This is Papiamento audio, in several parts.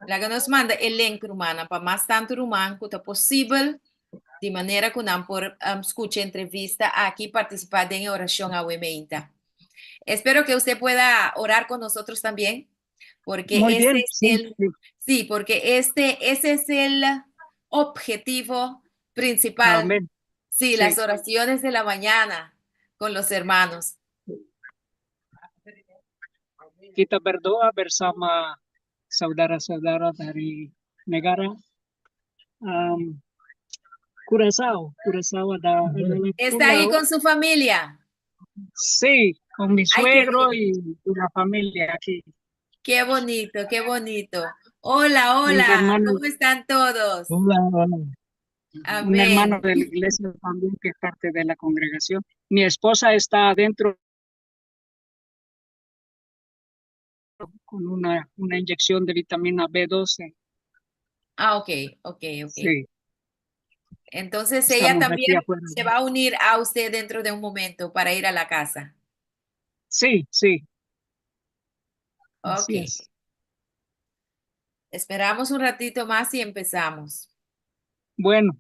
Laga nos manda e link rumannan pa mas tantu ruman ku ta posibel di manera ku nan por um, skucha entrevista aki partisipá den e orashon awe meinta. Espero que usted pueda orar con nosotros también, porque Muy ese bien, es sí, el, sí. sí, porque este, ese es el objetivo principal. Amén. Sí, Sí. las oraciones de la mañana con los hermanos. Kita berdoa bersama saudara-saudara dari negara um, Curazao. Curazao adalah Está ahí pulau. con su familia. Sí, con mi Ay, qué suegro bien. y la familia aquí. Qué bonito, qué bonito. Hola, Un hola, hermano, ¿cómo están todos? Hola, hola. un hermano Amén. de la iglesia también que es parte de la congregación. Mi esposa está adentro con una inyección de vitamina B12. Ah, ok, ok, ok. Sí, Entonces ella estamos aquí también afuera. se va a unir a usted dentro de un momento para ir a la casa. Sí, sí, así Ok, es. esperamos un ratito más y empezamos. Bueno,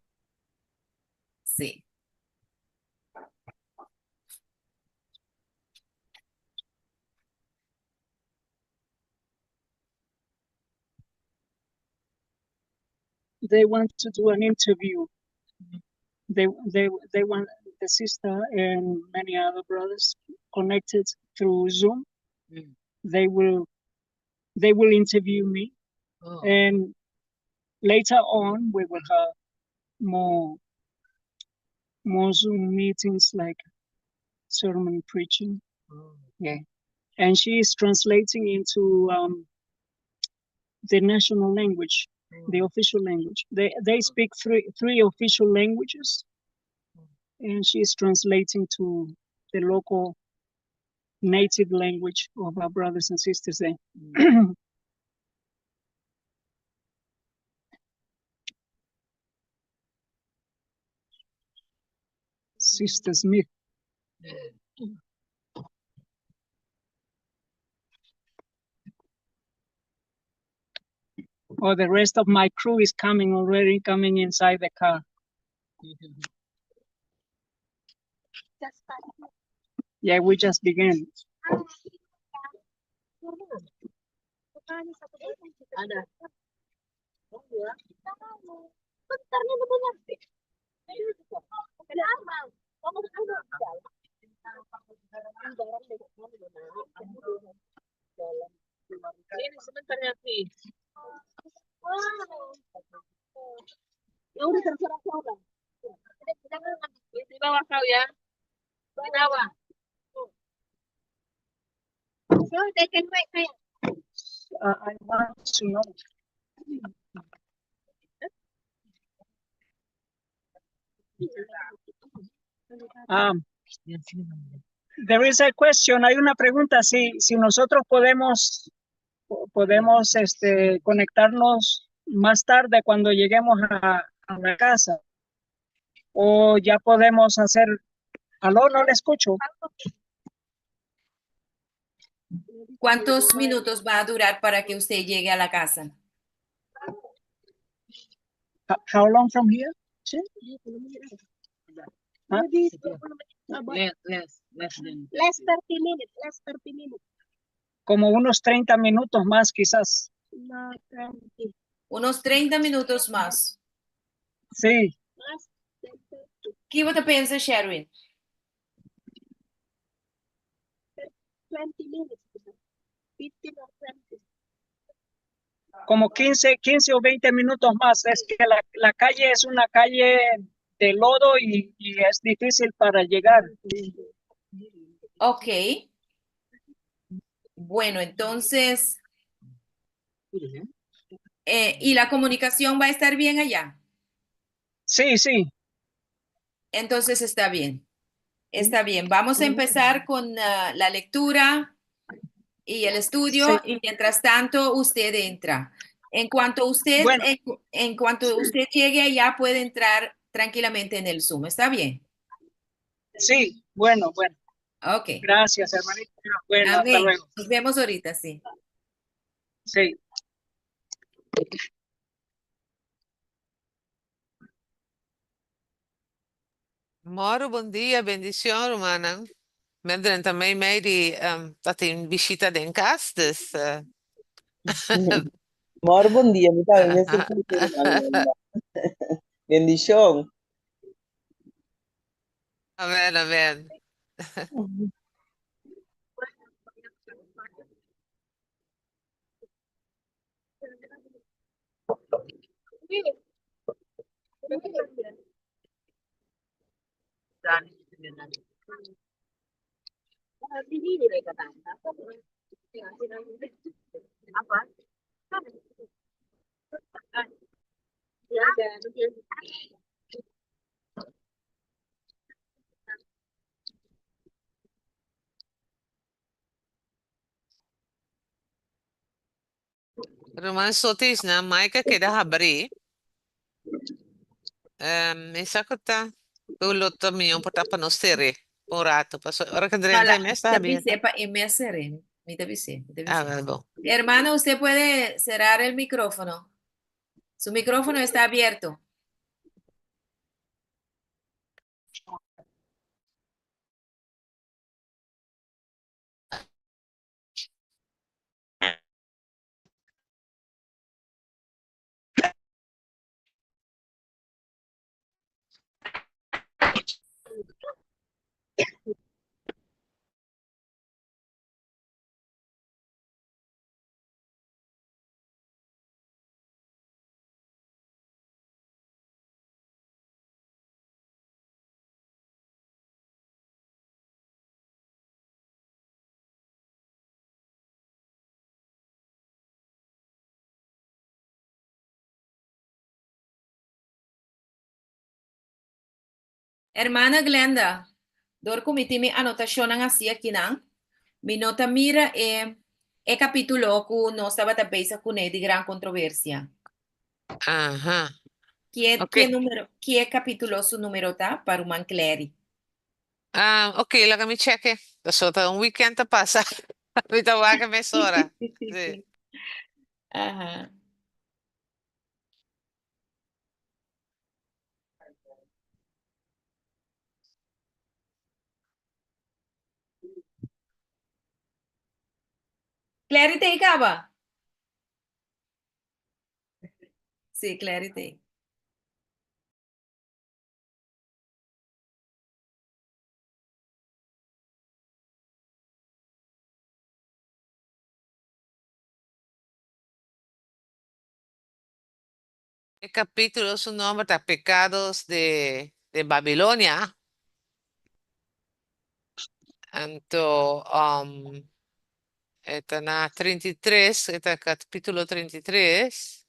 Sí. they want to do an interview. They want the sister and many other brothers connected through Zoom. They will they will interview me, Oh, and later on we will have more more Zoom meetings like sermon preaching. oh. Yeah, and she is translating into the national language, the Oh, official language. They speak three official languages, and she is translating to the local native language of our brothers and sisters there. Sister Smith. Or the rest of my crew is coming already, coming inside the car. Yeah, we just began. Ada. Ini sebentar ya, Pi. Ya udah terserah kau lah. Di bawah kau ya. Di bawah. So they can wait there. I want to know. Um, there is a question. Hay una pregunta. Si nosotros podemos conectarnos más tarde cuando lleguemos a la casa, o ya podemos hacer. Aló, no le escucho. ¿Cuántos minutos va a durar para que usted llegue a la casa? How long from here? Sí. ¿Ah? Less, less, less than. Less 30 minutes, less 30 minutes. Como unos 30 minutos más, quizás. No, 20. Unos 30 minutos más. Sí. Less than 30. Ki bo ta pensa, Sherwin? 20 minutes. 15 or 20. Como 15 o 20 minutos más. Es que la calle es una calle de lodo y es difícil para llegar. Ok. Bueno, entonces, ¿y la comunicación va a estar bien allá? Sí, sí. Entonces está bien. Está bien. Vamos a empezar con la lectura y el estudio Sí. y mientras tanto usted entra. En cuanto usted, Bueno. en cuanto usted llegue allá, puede entrar tranquilamente en el Zoom. ¿Está bien? Sí, bueno, bueno. Ok. Gracias, hermanita. Bueno, hasta Amén. luego. Nos vemos ahorita, sí. Sí. Moro, bon dia, bendicion, rumannan. Mi a drenta mei mei di tatin bishita den cas, dus Moro, bon dia, mi tambe mester saluda ruman Glenda. Bendicion. Amen, amen. Ruman Sotis na Mike a keda habrí. Mi sa ku ta ku lo ta mihó por ta pa nos ser'é un rato pasobra ora ku drenta e mes ta Ta habierto. bis'é pa e mes ser'é. Mi ta bis'é, mi ta Ah, bis'é. wel bon. Hermano, usted puede cerrar el micrófono. Su micrófono está abierto. Hermana Glenda, dor ku mi tin mi anotashonnan hasi akinan, mi no ta mira e e kapítulo ku nos tabata bezig kuné di Gran Kontroversia. Aha. Kie Ok. kie numero kie kapítulo su numero ta pa ruman Clary? Ah, ok, laga mi cheke. Pasobra ta un weekend ta pasa. Mi ta wak mesora. Sí. Aha. Clary ta ei kaba? Sí, Clary ta ei. E capítulo su nomber ta Pecados de, de Babilonia. Anto, e ta na 33, e ta capítulo 33.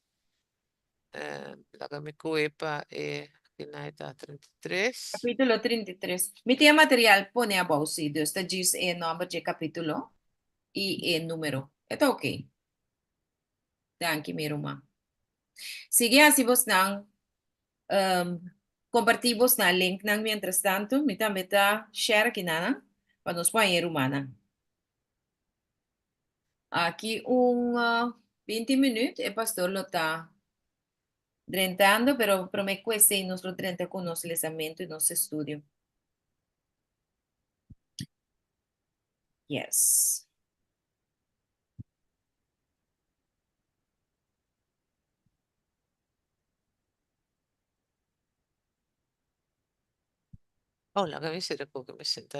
Laga mi koe pa e kina e ta 33. Capítulo 33. Mi tin e material pone abou, sí, dus ta djis e nomber dje capítulo i e número. E ta oké. Danki, mi ruman. Sigui hasi bosnan, kompartí bosnan linknan mientrastantu. Mi tambe ta share kinanan pa nos por haña e rumannan. Aki un 20 minuut e pastor lo ta drentando, pero promé ku esei nos lo drenta ku nos lesamentu i nos estudio. Yes. Oh, laga mi sera ku mi sinta.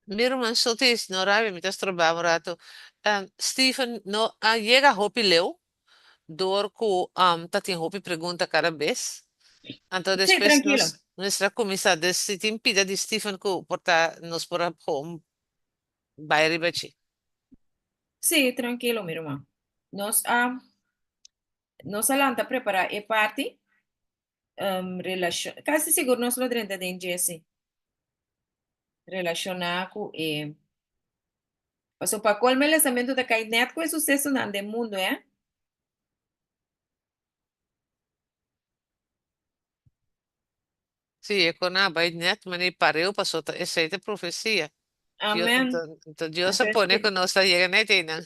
Mi ruman Sotis, no rabia, mi ta stroba un rato. Steven no a yega hopi leu door cu ta tin hopi pregunta cada bes. Anto Sí, despues trankilo. nos mester a cuminsa. Dus si tin pida di Steven cu por ta nos por a gewoon bay riba dje. Sí, trankilo mi ruman. Nos a nos a lanta prepara e parti relashon kasi sigur nos lo drenta den dje si. Relashoná ku e pasobra pa kolmo e lesamentu ta kai nèt ku e susesonan den mundu eh. Sí, e kon a bai nèt manera pareu pasobra ta esei ta profesia. Dios, Amén. anto, anto Dios a Anto pone esei. ku nos ta yega nèt einan.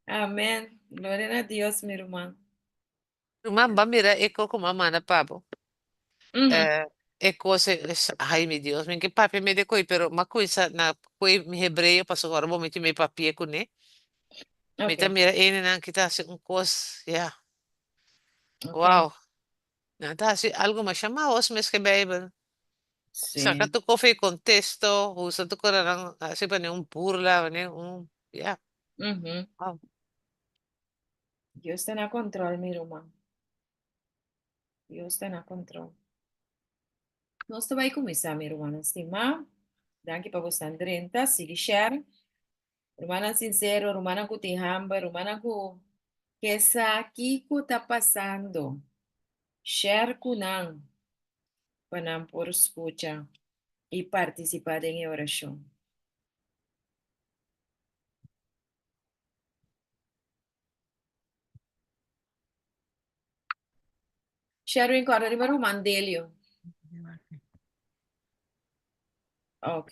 Amén. Gloria na Dios, mi ruman. Ruman, ba mira e kos ku mi a manda pa bo. Mhm. Eh, e kos es, ai mi Dios, mi ke papia medio koi, pero m'a kuinsa na koi mi hebreo pasobra ora bo miti mi papia kuné. Mi ta Ok, mira enenan ki ta hasi un kos, ya. ok. Wow. Nan ta hasi algo masha maos mes ke Bijbel. Saka Sí. tur kofe di kontesto, usa tur koranan hasi pa un burla, pa un, ya. Mhm. Wow. Dios ta na control, mi ruman. Dios ta na control. Nos ta bai kuminsá, mi rumannan stimá. Danki pa bosan drenta. Sigui share. Rumannan sinsero, rumannan ku tin hamber, rumannan ku ke sa kiko ta pasando. Share ku nan pa nan por skucha i partisipá den e orashon. Sherwin kòrda riba ruman Delio. Ok.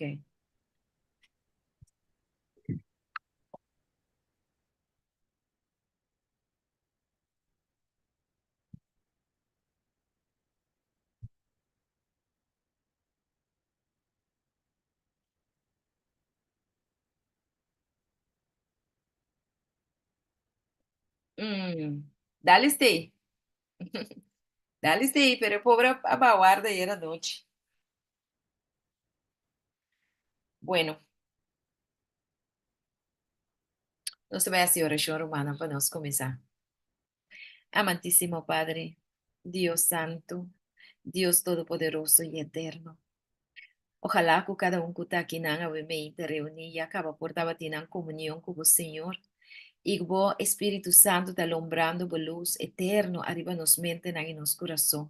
Mm. Dale stay. Dale stay, pero e pobre a ba warda ayer anochi. Bueno. Nos ta bai hasi orashon rumannan pa nos kuminsá. Amantísimo Padre, Dios Santu, Dios Todopoderoso i Eterno. Ojalá ku kada un ku ta akinan awe meinta reuní ya kaba por tabatin nan komunion ku bo Señor i ku bo Espíritu Santu ta lombrando bo lus eterno ariba nos mentenan i nos kurason.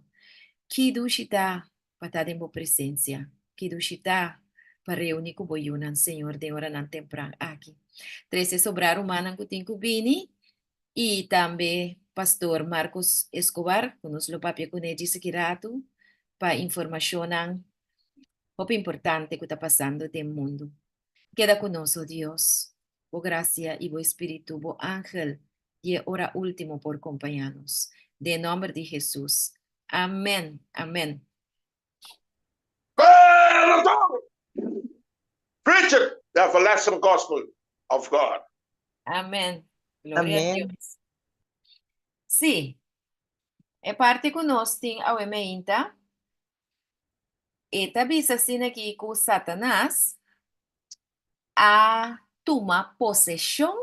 Ki dushi ta pa ta den bo presensia! Ki dushi ta pa reuní ku bo yunan, Señor, den oranan tempran aki. Trese sobrá rumannan ku tin ku bini i tambe Pastor Marcos Escobar, ku nos lo papia kuné djis aki ratu, pa informashonnan hopi importante ku ta pasando den mundu. Keda ku nos, o Dios, bo grasia i bo Espíritu, bo angel di e ora último por kompañá nos. Den nòmber di Hesus. Amèn. Amèn. Preach it, the everlasting gospel of God. Amen. Gloria a Amén. Dios. Sí. E parti ku nos tin awe meinta, e ta bisa asina aki ku Satanas a tuma poseshon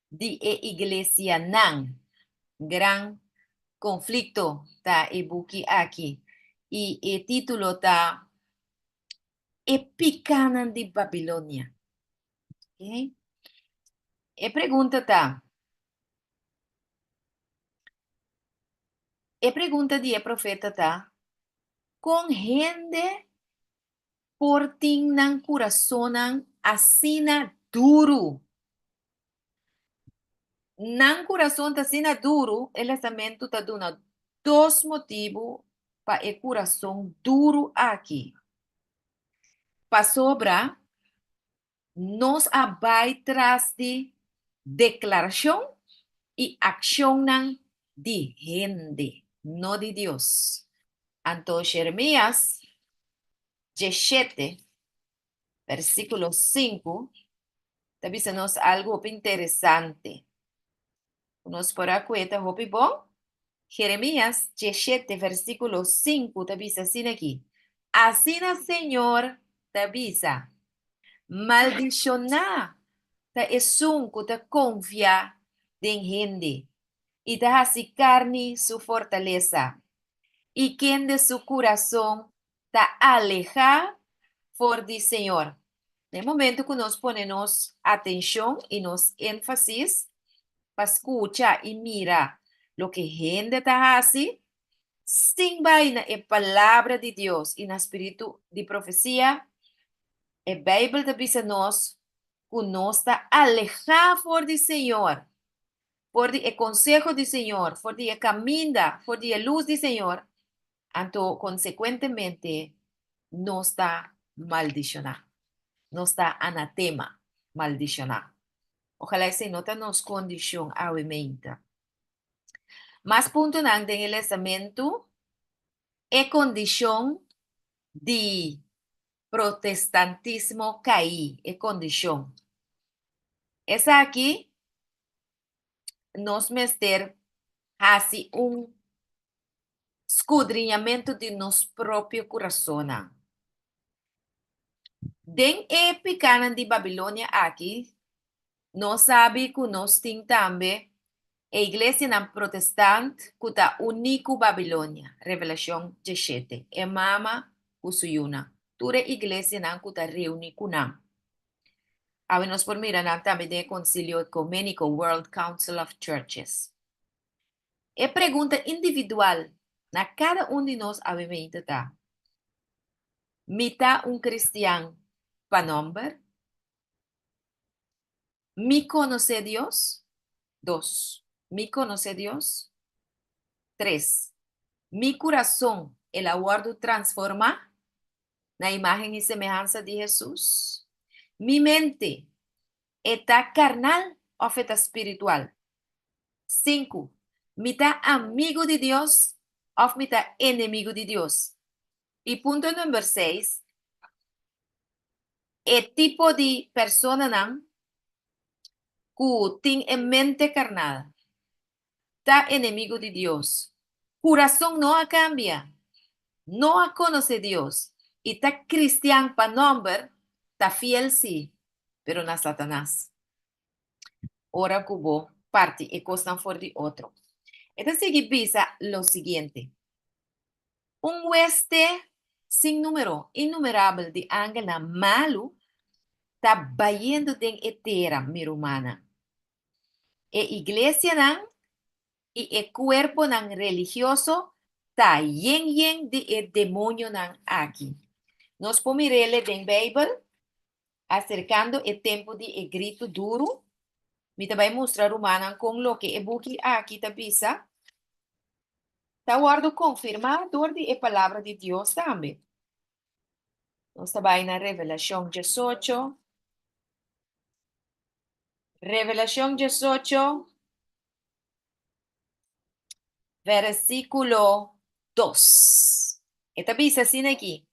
di e iglesianan. Gran Konflikto ta e buki aki i e título ta E Pikánan di Babilonia. Okay. E pregunta ta, e pregunta di e profeta ta, kon hende por tin nan kurasonnan asina duru? Nan kurason ta asina duru, e lesamentu ta duna dos motibu pa e kurason duru aki. Pasobra nos a bai tras di deklarashon i akshonnan di hende, no di Dios. Anto Jeremias 17, versíkulo 5, ta bisa nos algu hopi interesante. Ku nos por a kueta hopi bon. Jeremias 17, versíkulo 5 ta bisa asina aki, Asina Señor ta bisa, Maldishoná ta esun ku ta konfia den hende i ta hasi karni su fortalesa, i kende su kurason ta alehá for di Señor. Na e momento ku nos pone nos atenshon i nos énfasis pa skucha i mira loke hende ta hasi, sin bai na e Palabra di Dios i na spiritu di profesia, e Beibel ta bisa nos ku nos ta alehá for di Señor, for di e konseho di Señor, for di e kaminda, for di e lus di Señor, anto konsekuentemente nos ta maldishoná. Nos ta anatema, maldishoná. Ojalá esei no ta nos kondishon awe meinta. Mas puntonan den e lesamentu, e kondishon di protestantismo kaí, e kondishon. Esaki nos mester hasi un skudriñamentu di nos propio kurasonnan. Den e pikánan di Babilonia aki, nos sabi ku nos tin tambe e iglesianan protestant ku ta uní ku Babilonia, Revelashon diesshete, e mama ku su yunan, tur e iglesianan ku ta reuní ku nan. Awe nos por mira nan tambe den e Konsilio Ekuméniko, World Council of Churches. E pregunta individual na kada un di nos awe meinta ta, Mi ta un kristian pa nòmber? Mi konosé Dios? Dos. Mi konosé Dios? Tres. Mi kurason el a wòrdu transformá na imágen i semehansa di Hesus? Mi mente e ta karnal òf e ta spiritual? Sinku. Mi ta amigu di Dios òf mi ta enemigu di Dios? I punto number seis, e tipo di personanan ku tin e mente karnal ta enemigu di Dios. Kurason no a kambia, no a konosé Dios i ta kristian pa nòmber, ta fiel sí, pero na Satanas. Ora ku bo parti e kosnan for di otro. E ta sigui bisa lo siguiente, Un hueste sin número, innumerabel di angelnan malu ta bayendo den e tera, mi rumannan. E iglesianan i e kuerponan religioso ta yen yen di e demonionan aki. Nos por mir'ele den Beibel, aserkando e tempu di e gritu duru. Mi ta bai mustra rumannan kon loke e buki aki ta bisa ta wòrdu konfirmá dor di e Palabra di Dios tambe. Nos ta bai na Revelashon diesocho. Revelashon diesocho, versíkulo dos. E ta bisa asina aki.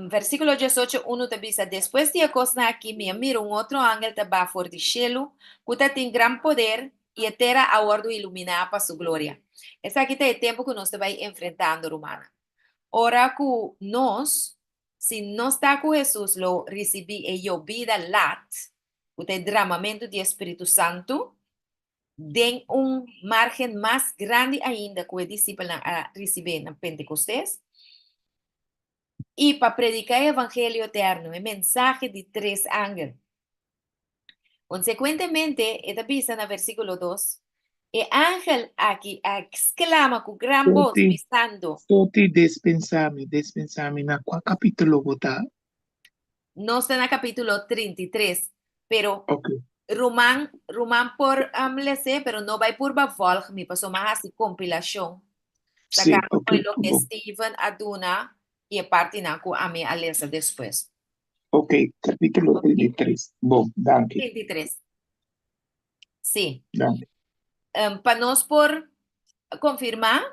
Versíkulo diesocho unu ta bisa, Despues di e kosnan akí mi a mira un otro angel ta baha for di shelu, ku ta tin gran poder, i e tera a wòrdu iluminá pa su gloria. Esaki ta e tempu ku nos ta bai enfrentando, rumannan. Ora ku nos, si nos ta ku Hesus, lo risibí e yobida lat, ku ta e dramamentu di e Spiritu Santu, den un márgen mas grandi ainda ku e disipelnan a risibé na Pentekostes, i pa prediká e evangelio eterno, e mensahe di tres angel. Konsekuentemente, e ta bisa na versíkulo dos, E angel aki a sklama ku gran bos, Toti, bisando. Toti, despensá mi, despensá mi, na kua kapítulo bo ta? Nos ta na kapítulo 33, pero Ok. Ruman, ruman por um, lese, pero no bai purba volg mi, pasobra mi a hasi kompilashon. Sí, Sacando ok, foi loke bon. Steven a duna i e partinan ku ami a lesa despues. Ok, kapítulo Ok. 33. Bon, danki. 33. Sí. Danki. Um, pa nos por konfirmá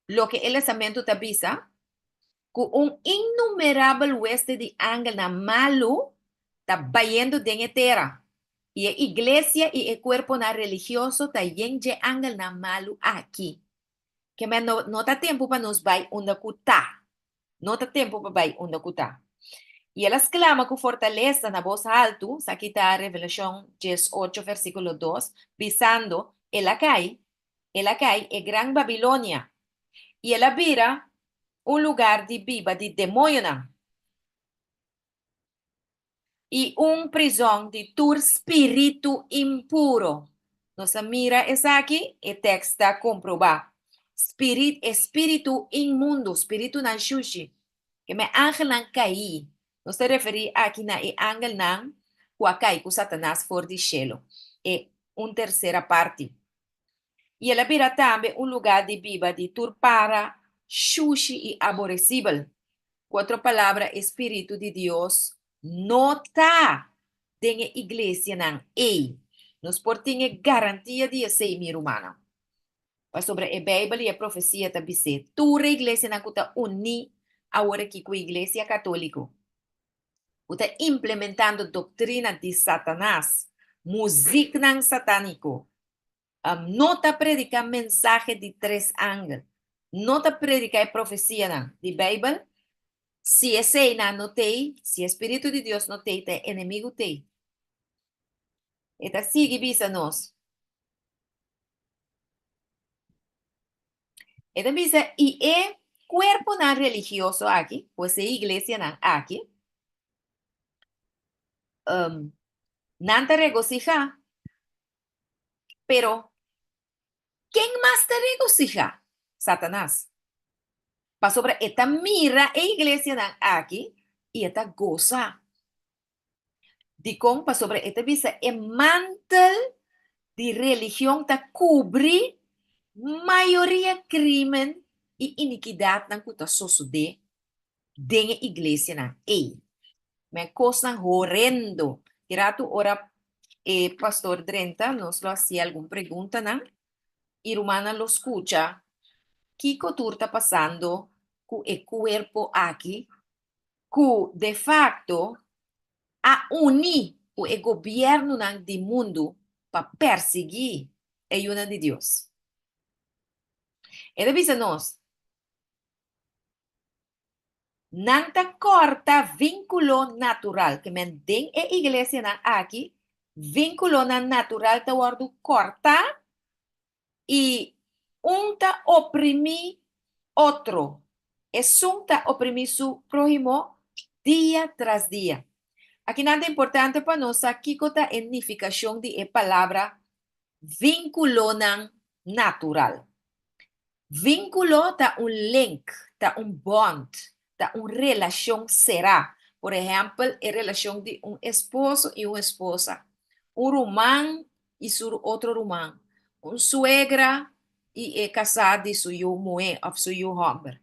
Loke e lesamentu ta bisa, Ku un innumerabel hueste di angelnan malu ta bayendo den e tera, i e iglesia i e kuerponan religioso ta yen dje angelnan malu aki. Kemey no, no ta tempu pa nos bai unda ku ta. No ta tempu pa bai unda ku ta. I el a sklama ku fortalesa na bos haltu, esaki ta Revelashon 18 versíkulo 2, bisando, El a kai, el a kai, e gran Babilonia, i el a bira un lugar di biba di demoñonan i un prizòn di tur spiritu impuro. Nos a mira esaki, e tèkst ta komprobá. Spirit, e spiritu inmundu, spiritunan shushi, ke men angelnan kaí. Nos ta referí aki na e angelnan ku a kai ku Satanas for di shelu, e un tersera parti. I el a bira tambe un lugá di biba di tur para shushi i aboresibel. Ku otro palabra, e spiritu di Dios no ta den e iglesianan ei. Nos por tin e garantia di esei, mi rumannan, pasobra e Beibel i e profesia ta bis'é, tur e iglesianan ku ta uní awor aki ku Iglesia Katóliko, ku ta implementando doktrina di Satanas, muziknan satániko, no ta prediká mensahe di tres angel, no ta prediká e profesianan di Beibel, si eseinan no t'ei, si e spiritu di Dios no t'ei, ta e enemigu t'ei. E ta sigui bisa nos. E ta bisa, i e kuerponan religioso aki, pues e iglesianan aki, nan ta regosihá. Pero, ken mas ta regosihá? Satanas. Pasobra e ta mira e iglesianan aki i e ta gosa. Dikon? Pasobra e ta bisa e mantel di religion ta kubri mayoria krimen i inikidatnan ku ta sosodé den e iglesianan ei. Men kosnan horendo. Ki ratu ora e pastor drenta nos lo hasi algun preguntanan i rumannan lo skucha kiko tur ta pasando ku e kuerpo aki ku de facto a uni ku e gobièrnunan di mundu pa persiguí e yunan di Dios. E ta bisa nos, Nan ta kòrta vínkulo natural, ke men den e iglesianan aki, vínkulonan natural ta wòrdu kòrtá i un ta oprimí otro. Esun ta oprimí su próhimo dia tras dia. Akinan ta importante pa nos sa kiko ta e nifikashon di e palabra vínkulonan natural. Vínkulo ta un link, ta un bond, ta un relashon será. Por ehèmpel, e relashon di un esposo i un esposa, un ruman i su otro ruman, un suegra i e kasá di su yu muhé òf su yu hòmber.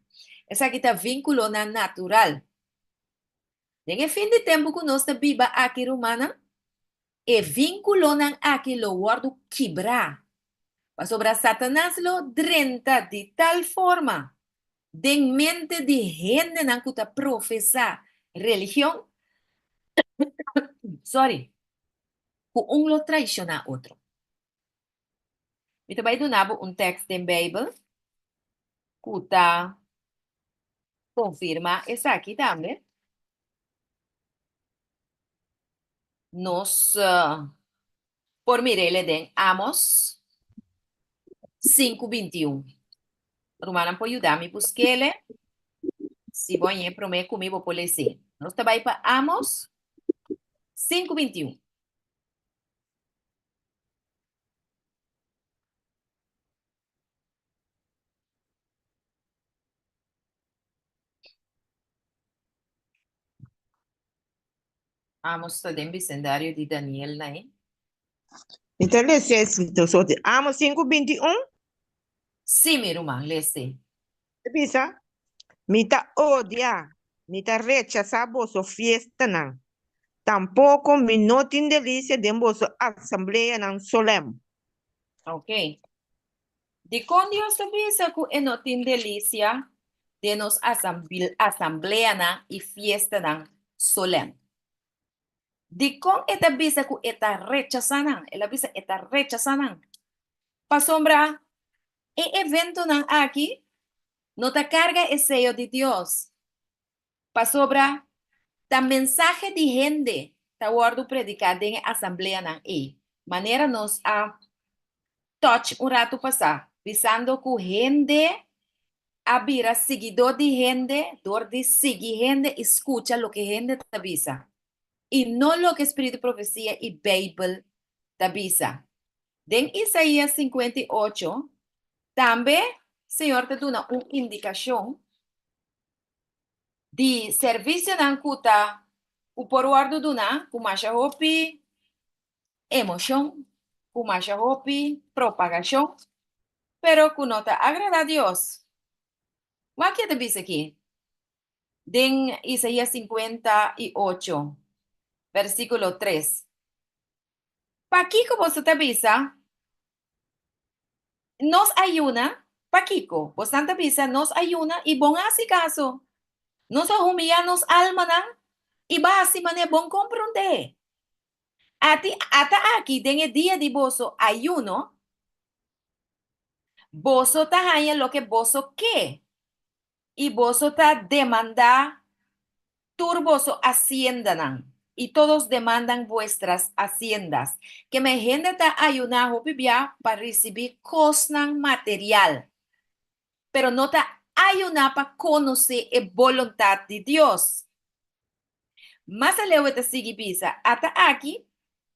Esaki ta vínkulonan natural. Den e fin di tempu ku nos ta biba aki, rumannan, E vínkulonan aki lo wòrdu kibrá, pasobra Satanas lo drenta di tal forma den mente di hendenan ku ta profesá religion, sorry, ku un lo traishoná otro. Mi ta bai duna bo un tèks den Beibel ku ta konfirmá esaki tambe. Nos por mir'el den Amos 5:21. Rumannan por yuda mi busk'el. Si bo hañ'é promé ku mi, bo por les'é. Nos ta bai pa Amos 5:21. Amos ta den bisendario di Daniel na e. Mi ta lesa eskrito so di Amos 5:21. Sí, mi ruman, lese. E bisa, Mi ta odia, mi ta rechasá boso fiestanan, tampoko mi no tin delisia den boso asambleanan solèm. Ok. Dikon Dios ta bisa ku e no tin delisia den nos asambleanan i fiestanan solèm? Dikon e ta bisa ku e ta rechasá nan? El a bisa e ta rechasá nan. Pasobra e eventonan aki no ta karga e seyo di Dios. Pasobra. Ta mensahe di hende ta wòrdu prediká den e asambleanan ei, manera nos a touch un ratu pasá, bisando ku hende a bira siguidó di hende dor di sigui hende i skucha loke hende ta bisa, i no loke spiritu di profesia i Beibel ta bisa. Den Isaías 58, tambe Señor ta duna un indikashon di servisionan ku ta ku por wòrdu duná ku masha hopi emoshon, ku masha hopi propagashon, pero ku no ta agradá Dios. Wak ke ta bisa aki den Isaías 58, versíkulo 3. Pakiko boso ta bisa, Nos a yuna? Pakiko bosnan ta bisa, Nos a yuna i bon a hasi kaso? Nos a humiyá nos almanan i bo a hasi manera bon komprondé. Ati, ata aki den e dia di boso ayuno, boso ta haña loke boso ke i boso ta demandá tur boso asiendanan, i todos demandan vuestras haciendas. Keme hende ta ayuná hopi bia pa risibí kosnan material, pero no ta ayuná pa konosé e boluntat di Dios. Mas aleu e ta sigui bisa, Ata aki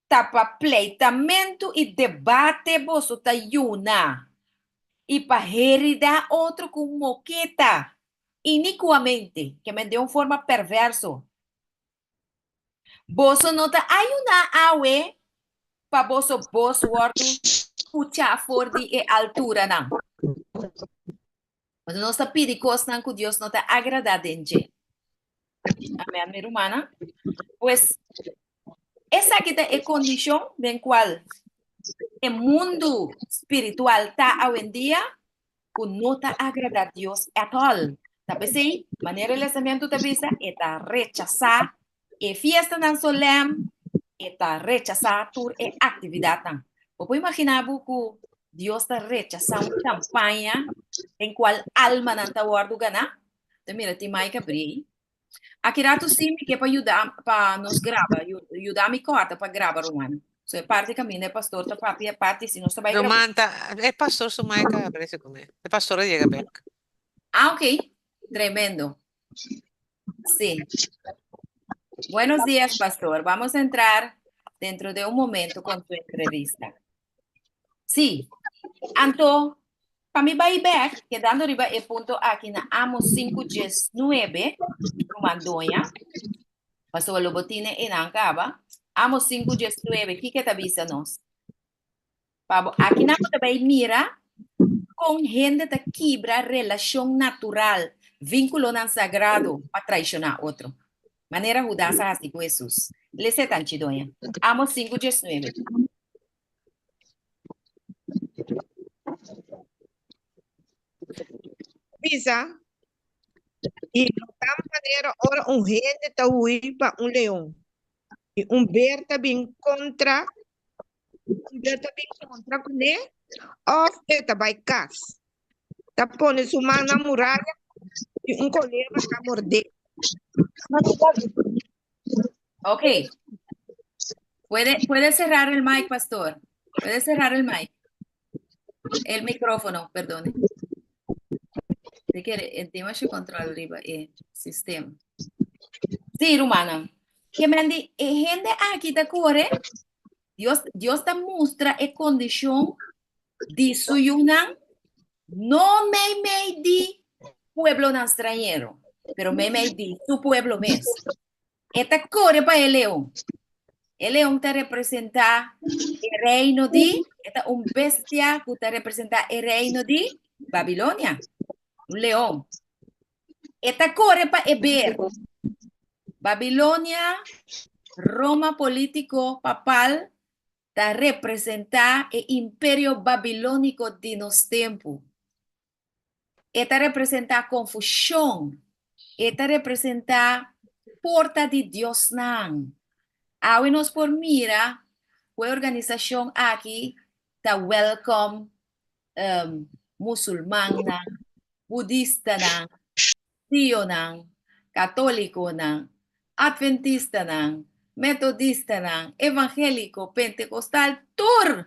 ta pa pleitamentu i debate boso ta yuna, i pa heridá otro ku moketa inikuamente, ke men den un forma perverso. Boso no ta ayuná awe pa boso bos wòrdu skuchá for di e alturanan. Pasobra nos ta pidi kosnan ku Dios no ta agradá den dje. Amèn, mi rumannan. Pues, esaki ta e kondishon den kual e mundu spiritual ta awendia ku no ta agradá Dios at all. Ta p'esei, manera e lesamentu ta bisa, e ta rechasá e fiestanan solèm, e ta rechasá tur e aktividatnan. Bo por imaginá bo ku Dios ta rechasá un kampaña den kual almanan ta wòrdu ganá? Ta mira, tin Mike abrí ei. Aki ratu sí mi ke pa yuda pa nos graba, yuda mi kòrta pa graba ruman. So e parti kaminda e pastor ta papia, e parti si nos ta bai graba. Ruman ta, e pastor su mic a abri segun mi. E pastor a yega bèk. Ah, ok. Tremendo. Sí. Buenos días, pastor. Vamos a entrar dentro de un momento con tu entrevista. Sí. Anto, pa mi bai bek, kedando riba e punto aki na Amos 5:19, ruman Doña, pasobra lo bo tine einan kaba. Amos 5:19, kiko e ta bisa nos? Pa bo akinan bo ta bai mira kon hende ta kibra relashon natural, vínkulonan sagrado pa traishoná otro. Manera Hudas a hasi ku Hesus. Lesa e tanchi, doña. Amos 5:19. Bisa, I lo ta manera ora un hende ta hui pa un leon, i un ber ta bin kontra Un ber ta bin kontra kuné òf e ta bai kas. Ta pone su man na muraya i un kolebra ta mord'é. Ok. Puede, puede cerrar el mic, pastor. Puede cerrar el mic. El micrófono, perdone. Si quiere, el tema se control riba e sistema. Sí, rumana. Ke men di, e hende aki ta kore, Dios, Dios ta mustra e kondishon di su yunan, no meimei di pueblonan strañero, pero meimei di su pueblo mes. E ta kore pa e leon. E leon ta representá e reino di, e ta un bestia ku ta representá e reino di Babilonia. Un leon. E ta kore pa e ber. Babilonia, Roma polítiko papal, ta representá e imperio babilóniko di nos tempu. E ta representá konfushon. E ta representá porta di diosnan. Awe nos por mira ku e organisashon aki ta wèlkòm musulmannan, budistanan, sionan, katólikonan. Adventistanan, Metodistanan, Evangéliko, Pentekostal, tur,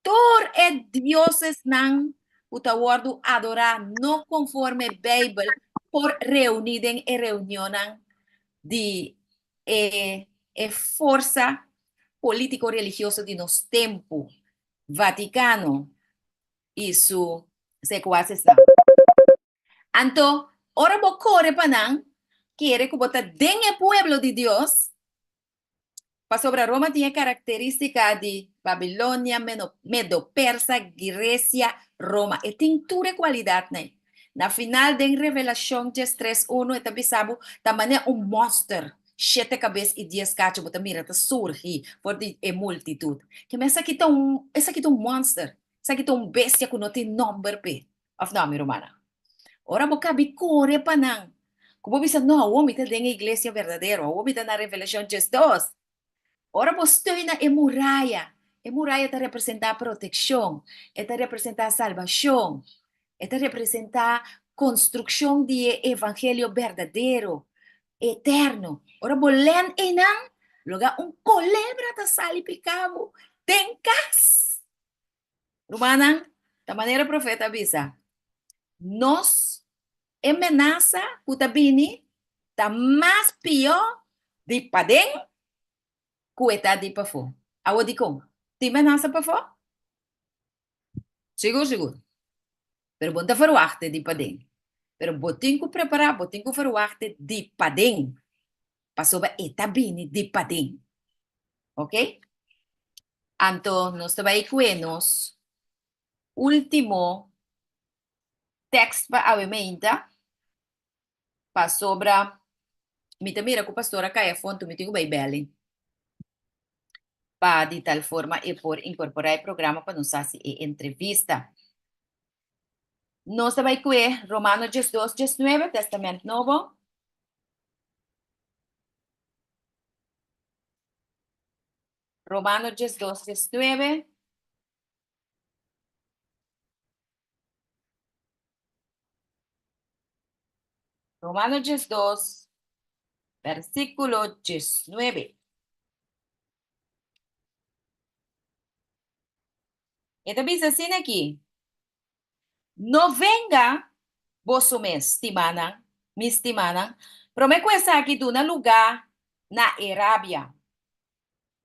tur e diosesnan ku ta wòrdu adorá no konforme Beibel por reuní den e reunionnan di e e forsa polítiko religioso di nos tempu, Vatikano i su sekuasesnan. Anto, ora bo kore pa nan, kere ku bo ta den e pueblo di Dios, pasobra Roma tin e karakterístika di Babilonia, Medo-Persa, Gresia, Roma. E tin tur e kualidatnan ei. Na final, den Revelashon diestres unu, e ta bisa bo, ta manera un mòster, shete kabes i dies kachu bo ta mira ta surgi for di e multitut. Keme esaki ta un, esaki ta un mònster, esaki ta un bestia ku no tin nòmber p'e. Of no, mi rumannan? Ora bo kabi kore pa nan, ku bo bisa, No, awor mi ta den e iglesia berdadero, awor mi ta na Revelashon 12. Ora bo stoi na e muraya, e muraya ta representá protekshon, e ta representá salbashon, e ta representá konstrukshon di e evangelio berdadero, eterno. Ora bo lèn einan, loga un kolebra ta sali pika bo den kas. Rumannan, ta manera profeta a bisa, nos e menasa ku ta bini ta mas pió di paden ku e ta di pafó. Awor dikon? Tin menasa pafó? Sigur, sigur. Pero bo no ta ferwagte di paden. Pero bo tin ku prepará, bo tin ku ferwagte di paden. Pasobra e ta bini di paden. Ok? Anto nos ta bai kue nos último tekst pa awe meinta, pasobra mi ta mira ku pastor a kai afó, anto mi tin ku bai bèl'e pa di tal forma e por inkorporá e programa pa nos hasi e entrevista. Nos ta bai kue Romano 12, 19, Tèstamènt Nobo. Romano 12, 19. Romano 12, versículo 19. E ta bisa asina aki, No venga boso mes, stimanan, mi stimanan, promé ku esaki duna lugá na e rabia.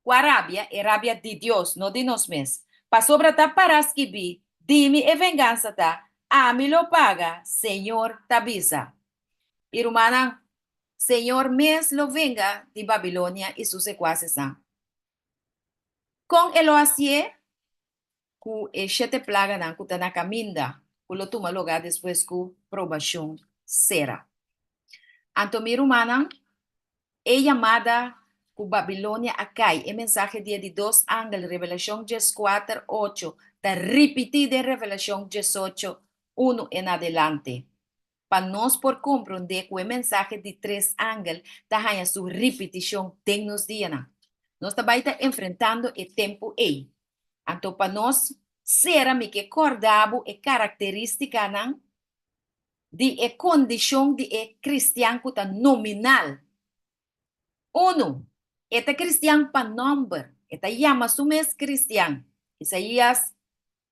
Kua rabia? E rabia di Dios, no di nos mes. Pasobra ta pará skibí, Di mi e vengansa ta, ami lo paga, Señor ta bisa. I rumannan, Señor mes lo venga di Babilonia i su sekuasesnan. Kon e lo hasié? Ku e shete plaganan ku ta na kaminda, ku lo tuma lugá despues ku probashon sera. Anto mi rumannan, e yamada ku Babilonia a kai, e mensahe di e di dos angel, Revelashon 14, ocho, ta ripití den Revelashon 18, unu en adelante. Pa nos por komprondé ku e mensahe di tres angel ta haña su ripitishon den nos dianan. Nos ta bai ta enfrentando e tempu ei. Anto pa nos sera mi ke kòrda bo e karakterístikanan di e kondishon di e kristian ku ta nominal. Unu, e ta kristian pa nòmber, e ta yama su mes kristian. Isaías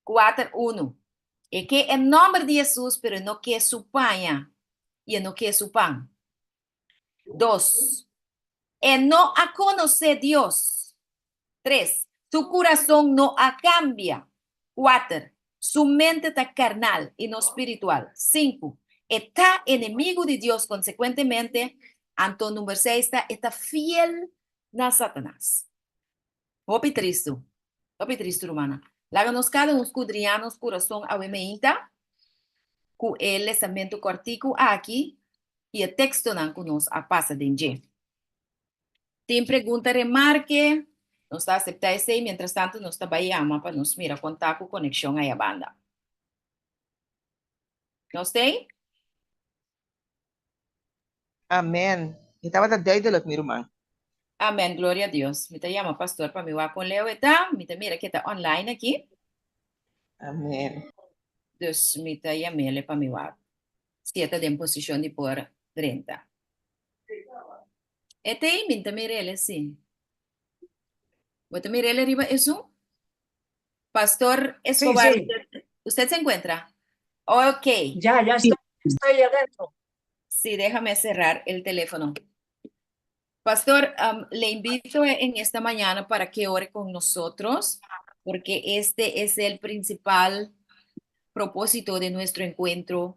Kuater unu. E ke e nòmber di Hesus, pero e no ke su paña i e no ke su pan. Dos. E no a konosé Dios. Tres. Su kurason no a kambia. Kuater. Su mente ta karnal i no spiritual. Sinku. E ta enemigu di Dios, konsekuentemente, anto number seis ta e ta fiel na Satanas. Hopi tristu. Hopi tristu, rumannan. Laga nos kada un skudriñá nos kurason awe meinta ku e lesamentu kòrtiku aki i e tekstonan ku nos a pasa den dje. Tin pregunta, remarke? Nos ta aseptá esei, mientrastantu nos ta bai yama pa nos mira kon ta ku konekshon aya banda. Nos t'ei? Amen. E tabata duidelijk, mi ruman. Amen, gloria a Dios. Mi ta yama pastor pa mi wak kon leu e ta. Mi ta mira ke ta online aki. Amen. Dus mi ta yam'ele pa mi wak si e ta den posishon di por drenta. E t'ei, mi ta mir'el sí. Bo ta mir'el riba e Zoom? Pastor Escobar, Sí, sí. ¿Usted se encuentra? Ok. Ya, ya estoy adentro. Sí, déjame cerrar el teléfono. Pastor, le invito en esta mañana para que ore con nosotros, porque este es el principal propósito de nuestro encuentro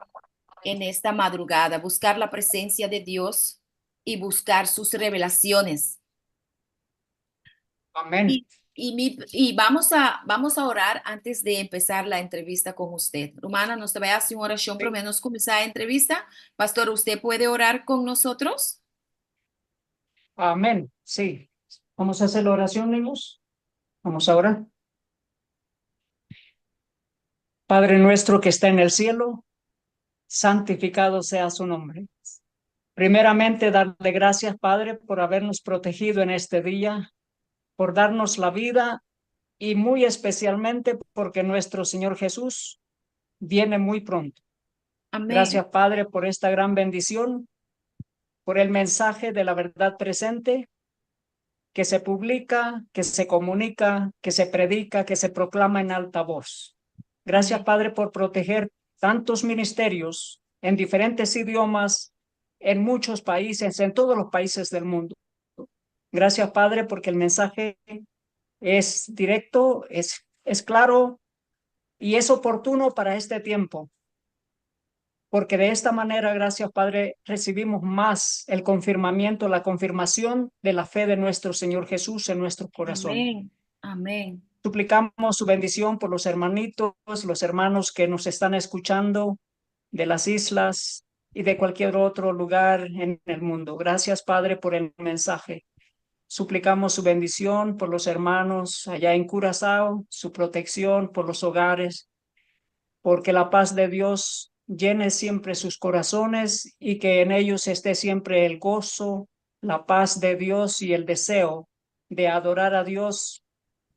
en esta madrugada, buscar la presencia de Dios y buscar sus revelaciones. Amén. Y vamos a orar antes de empezar la entrevista con usted. Rumannan, nos ta bai hasi un orashon pa nos kuminsá e entrevista. Pastor, ¿usted puede orar con nosotros? Amén. Sí. Vamos a hacer la oración, niños. Vamos a orar. Padre nuestro que está en el cielo, santificado sea su nombre. Primeramente, darle gracias, Padre, por habernos protegido en este día, por darnos la vida y muy especialmente porque nuestro Señor Jesús viene muy pronto. Amén. Gracias, Padre, por esta gran bendición, por el mensaje de la verdad presente que se publica, que se comunica, que se predica, que se proclama en alta voz. Gracias, Amén. Padre, por proteger tantos ministerios en diferentes idiomas, en muchos países, en todos los países del mundo. Gracias, Padre, porque el mensaje es directo, es claro y es oportuno para este tiempo. Porque de esta manera, gracias, Padre, recibimos más el confirmamiento, la confirmación de la fe de nuestro Señor Jesús en nuestro corazón. Amén. Amén. Suplicamos su bendición por los hermanitos, los hermanos que nos están escuchando de las islas y de cualquier otro lugar en el mundo. Gracias, Padre, por el mensaje. Suplicamos su bendición por los hermanos allá en Curazao, su protección por los hogares, porque la paz de Dios llene siempre sus corazones y que en ellos esté siempre el gozo, la paz de Dios y el deseo de adorar a Dios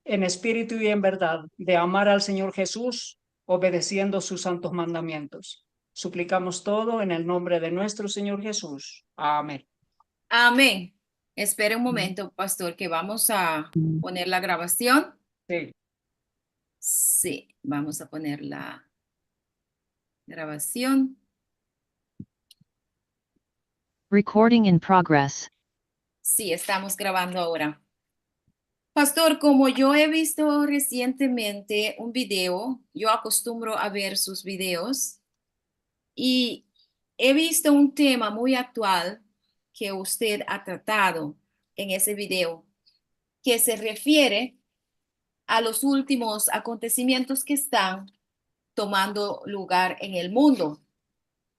en espíritu y en verdad, de amar al Señor Jesús, obedeciendo sus santos mandamientos. Suplicamos todo en el nombre de nuestro Señor Jesús. Amén. Amén. Espere un momento, pastor, que vamos a poner la grabación. Sí. Sí, vamos a poner la grabación. Recording in progress. Sí, estamos grabando ahora. Pastor, como yo he visto recientemente un video, yo acostumbro a ver sus videos y he visto un tema muy actual que usted ha tratado en ese video, que se refiere a los últimos acontecimientos que están tomando lugar en el mundo,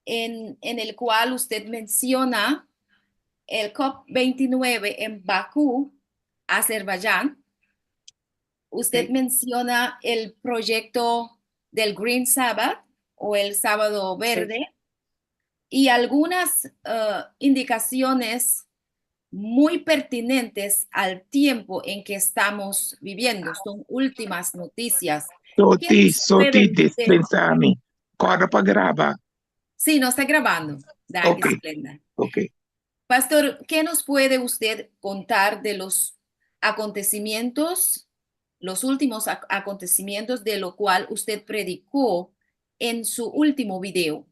en el cual usted menciona el COP29 en Bakú, Azerbaiyán. Usted menciona el proyecto del Green Sabbath o el Sábado Verde y algunas indicaciones muy pertinentes al tiempo en que estamos viviendo. Son últimas noticias. Soti, ¿Qué nos Soti, puede decir? dispensá mi. Kòrda pa graba. Sí, nos está grabando. Dale, Ok. Glenda. Ok. Pastor, ¿qué nos puede usted contar de los acontecimientos, los últimos acontecimientos de lo cual usted predicó en su último video?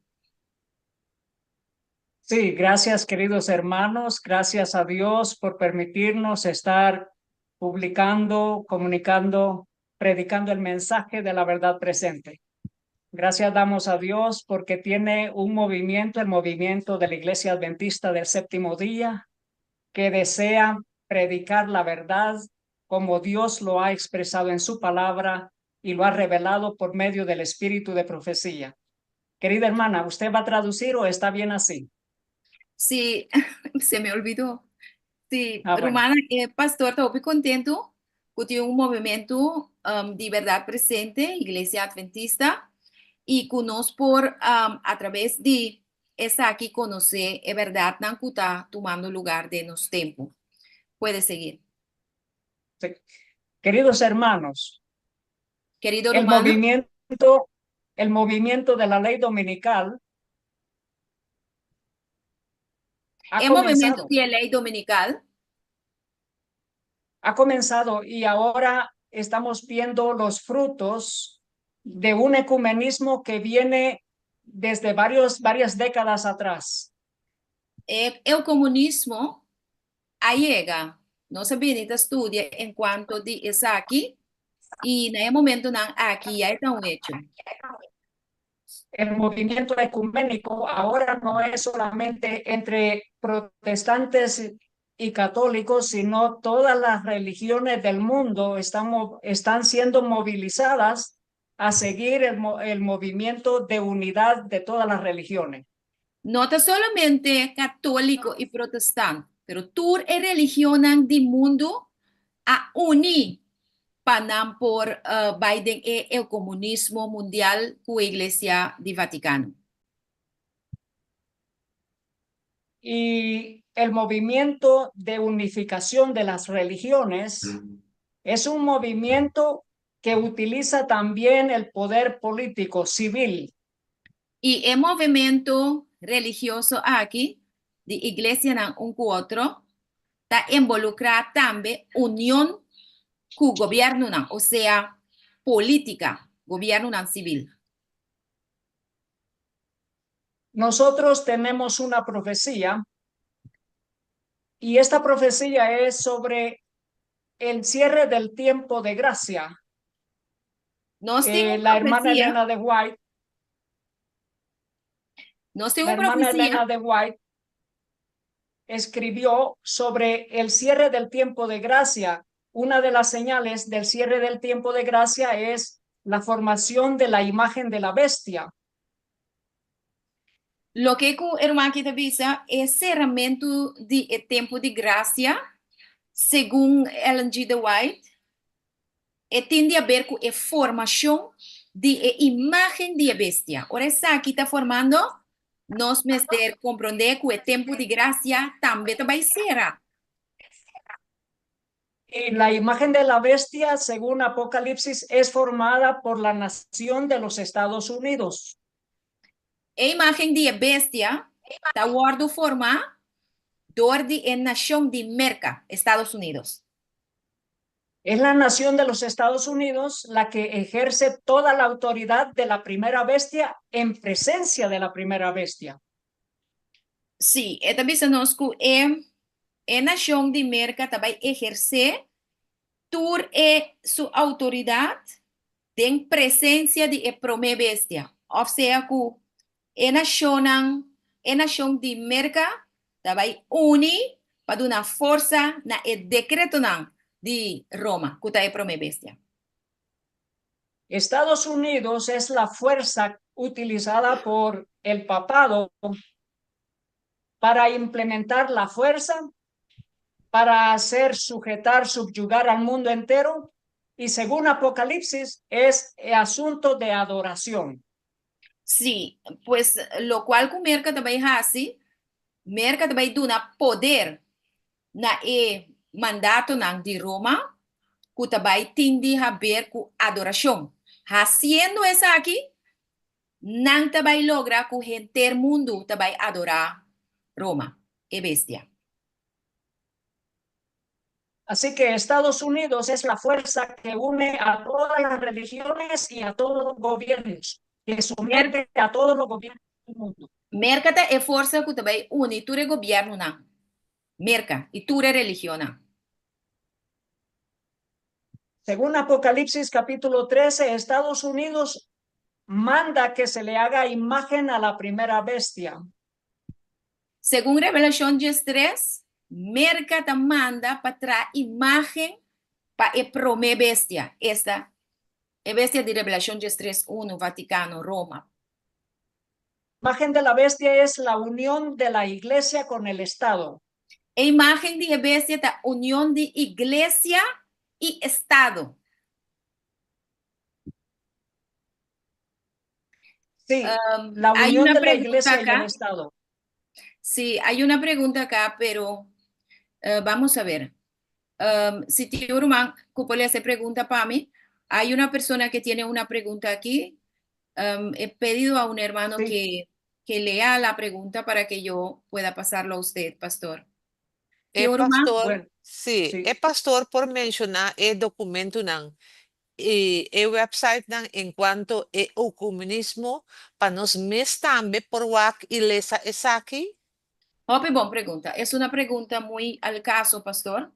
Sí, gracias, queridos hermanos. Gracias a Dios por permitirnos estar publicando, comunicando, predicando el mensaje de la verdad presente. Gracias damos a Dios porque tiene un movimiento, el movimiento de la Iglesia Adventista del Séptimo Día, que desea predicar la verdad como Dios lo ha expresado en su palabra y lo ha revelado por medio del espíritu de profecía. Querida hermana, ¿usted va a traducir o está bien así? Sí, se me olvidó. Sí, Ah, bueno. Rumannan, pastor, ta kontentu ku tin un movementu di Bèrdat Presente, Iglesia Adventista, i ku nos por, a traves di esaki, konosé e bèrdatnan ku ta tumando lugá den nos tempu. Puede seguir. Sí. Queridos hermanos, Querido el hermano, movimiento de la ley dominical Ha E movementu comenzado. di e lei dominikal. Ha comenzado y ahora estamos viendo los frutos de un ecumenismo que viene desde varias décadas atrás. E ekumenismo a yega. Nos a bini ta studia en kuanto di esaki i na e momentonan aki ya ta un hecho. El movimiento ecuménico ahora no es solamente entre protestantes y católicos, sino todas las religiones del mundo están siendo movilizadas a seguir el movimiento de unidad de todas las religiones. No ta solamente katóliko i protestant, pero tur e religionnan di mundu a uni pa nan por bai den e ekumenismo mundial ku e Iglesia di Vatikano. Y el movimiento de unificación de las religiones es un movimiento que utiliza también el poder político civil. I e movementu religioso aki, di iglesianan un ku otro, ta involukrá tambe union ku gobièrnunan, o sea, polítika, gobièrnunan sivil. Nosotros tenemos una profecía y esta profecía es sobre el cierre del tiempo de gracia. Nos tin un La hermana profesia. Elena de White, Nos tin la un hermana profesia. Elena de White escribió sobre el cierre del tiempo de gracia. Una de las señales del cierre del tiempo de gracia es la formación de la imagen de la bestia. Loke ku e ruman aki ta bisa, e seramentu di e tempu di grasia, segun Ellen G. de White, e tin di haber ku e formashon di e imágen di e bestia. Ora esaki ta formando, nos mester komprondé ku e tempu di grasia tambe ta bai sera. Y la imagen de la bestia, según Apocalipsis, es formada por la nación de los Estados Unidos. E imágen di e bestia ta wòrdu formá dor di e nashon di Merka, Estados Unidos. Es la nación de los Estados Unidos la que ejerce toda la autoridad de la primera bestia en presencia de la primera bestia. Sí, e ta bisa nos ku e e nashon di Merka ta bai ehersé tur e su outoridat den presensia di e promé bestia. Òf sea ku e nashonnan, e nashon di Merka ta bai uni pa duna forsa na e dekretonan di Roma, ku ta e promé bestia. Estados Unidos es la fuerza utilizada por el papado para implementar la fuerza, para hacer sujetar, subyugar al mundo entero, y según Apocalipsis es asunto de adoración. Sí, pues lokual ku Merka ta bai hasi, Merka ta bai duna poder na e mandatonan di Roma ku ta bai tin di haber ku adorashon. Hasiendo esaki, nan ta bai logra ku henter mundu ta bai adorá Roma, e bestia. Así que Estados Unidos es la fuerza que une a todas las religiones y a todos los gobiernos, que somete a todos los gobiernos del mundo. Merka ta e forsa ku ta bai uni tur e gobièrnunan. Merka i tur e religionnan. Según Apocalipsis capítulo 13, Estados Unidos manda que se le haga imagen a la primera bestia. Segun Revelashon 13, Merka ta manda pa traha imágen pa e promé bestia, esta, e bestia di Revelashon 13, 1, Vatikano, Roma. Imagen de la bestia es la unión de la iglesia con el Estado. E imágen di e bestia ta union di iglesia i Estado. Sí, la Hay unión una de la pregunta iglesia y el acá. Estado. Sí, hay una pregunta acá, pero vamos a ver. Si tin ruman ku por hasi pregunta pa mi, hay una persona que tiene una pregunta aquí. He pedido a un hermano que Que lea la pregunta para que yo pueda pasarlo a usted, pastor. E Ki ruman? pastor, Bueno, sí, sí. e pastor por menshoná e dokumentonan i e websitenan enkuanto e ekumenismo pa nos mes tambe por wak i lesa esaki? Hopi bon pregunta. Es una pregunta muy al caso, pastor.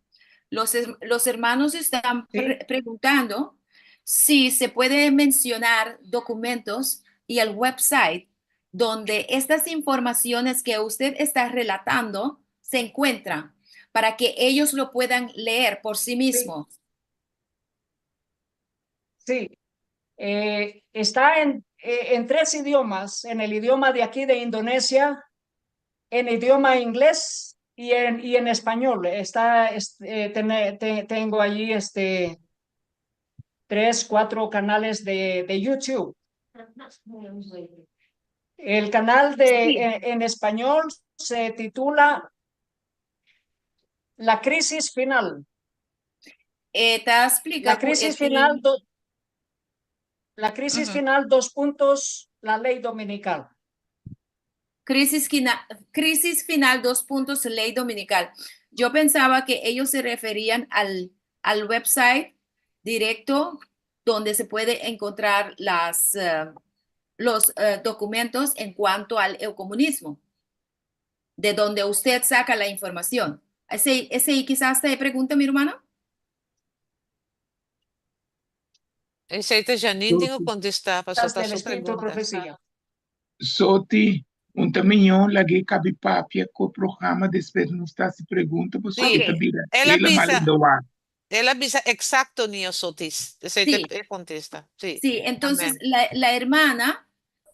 Los hermanos están preguntando si se puede mencionar documentos y el website donde estas informaciones que usted está relatando se encuentran para que ellos lo puedan leer por sí mismos. Sí. Está en tres idiomas, en el idioma de aquí de Indonesia, en idioma inglés y en español. Tengo allí tres, cuatro canales de YouTube. El canal en español se titula La crisis final. Te explica La crisis final, la crisis final, dos puntos, la ley dominical. Crisis final, dos puntos, ley dominical. Yo pensaba que ellos se referían al website directo donde se puede encontrar los documentos en cuanto al eucomunismo, de donde usted saca la información. Ese quizás te pregunta, mi hermano. Esei ta Janine tin ku kontestá, pastor, ta Del su Espíritu de pregunta. Profecía. Soti, un tamiño lagi kabi papia ko programa después nos ta si pregunta, pues Sí. ta bira. El a Ela bisa, malindoa. el a bisa eksakto nio Sotis. Esei ta kontesta. Sí. Sí, entonces Amén. la hermana,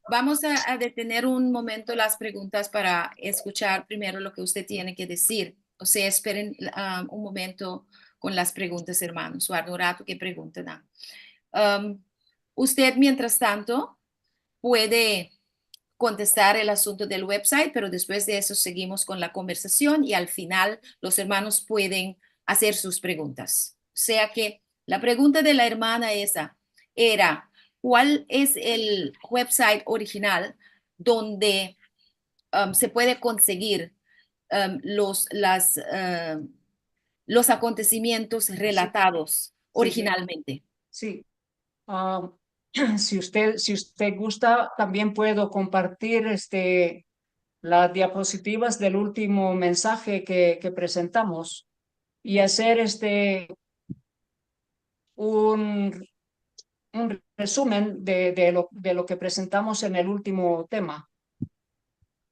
vamos a detener un momento las preguntas para escuchar primero lo que usted tiene que decir. O sea, esperen un momento con las preguntas, hermanos. Warda un ratu ku e preguntanan. Usted, mientras tanto, puede contestar el asunto del website, pero después de eso seguimos con la conversación y al final los hermanos pueden hacer sus preguntas. O sea que la pregunta de la hermana esa era, ¿cuál es el website original donde se puede conseguir los acontecimientos relatados originalmente? Sí. Ah, si usted gusta, también puedo compartir las diapositivas del último mensaje que presentamos y hacer un resumen de lo que presentamos en el último tema.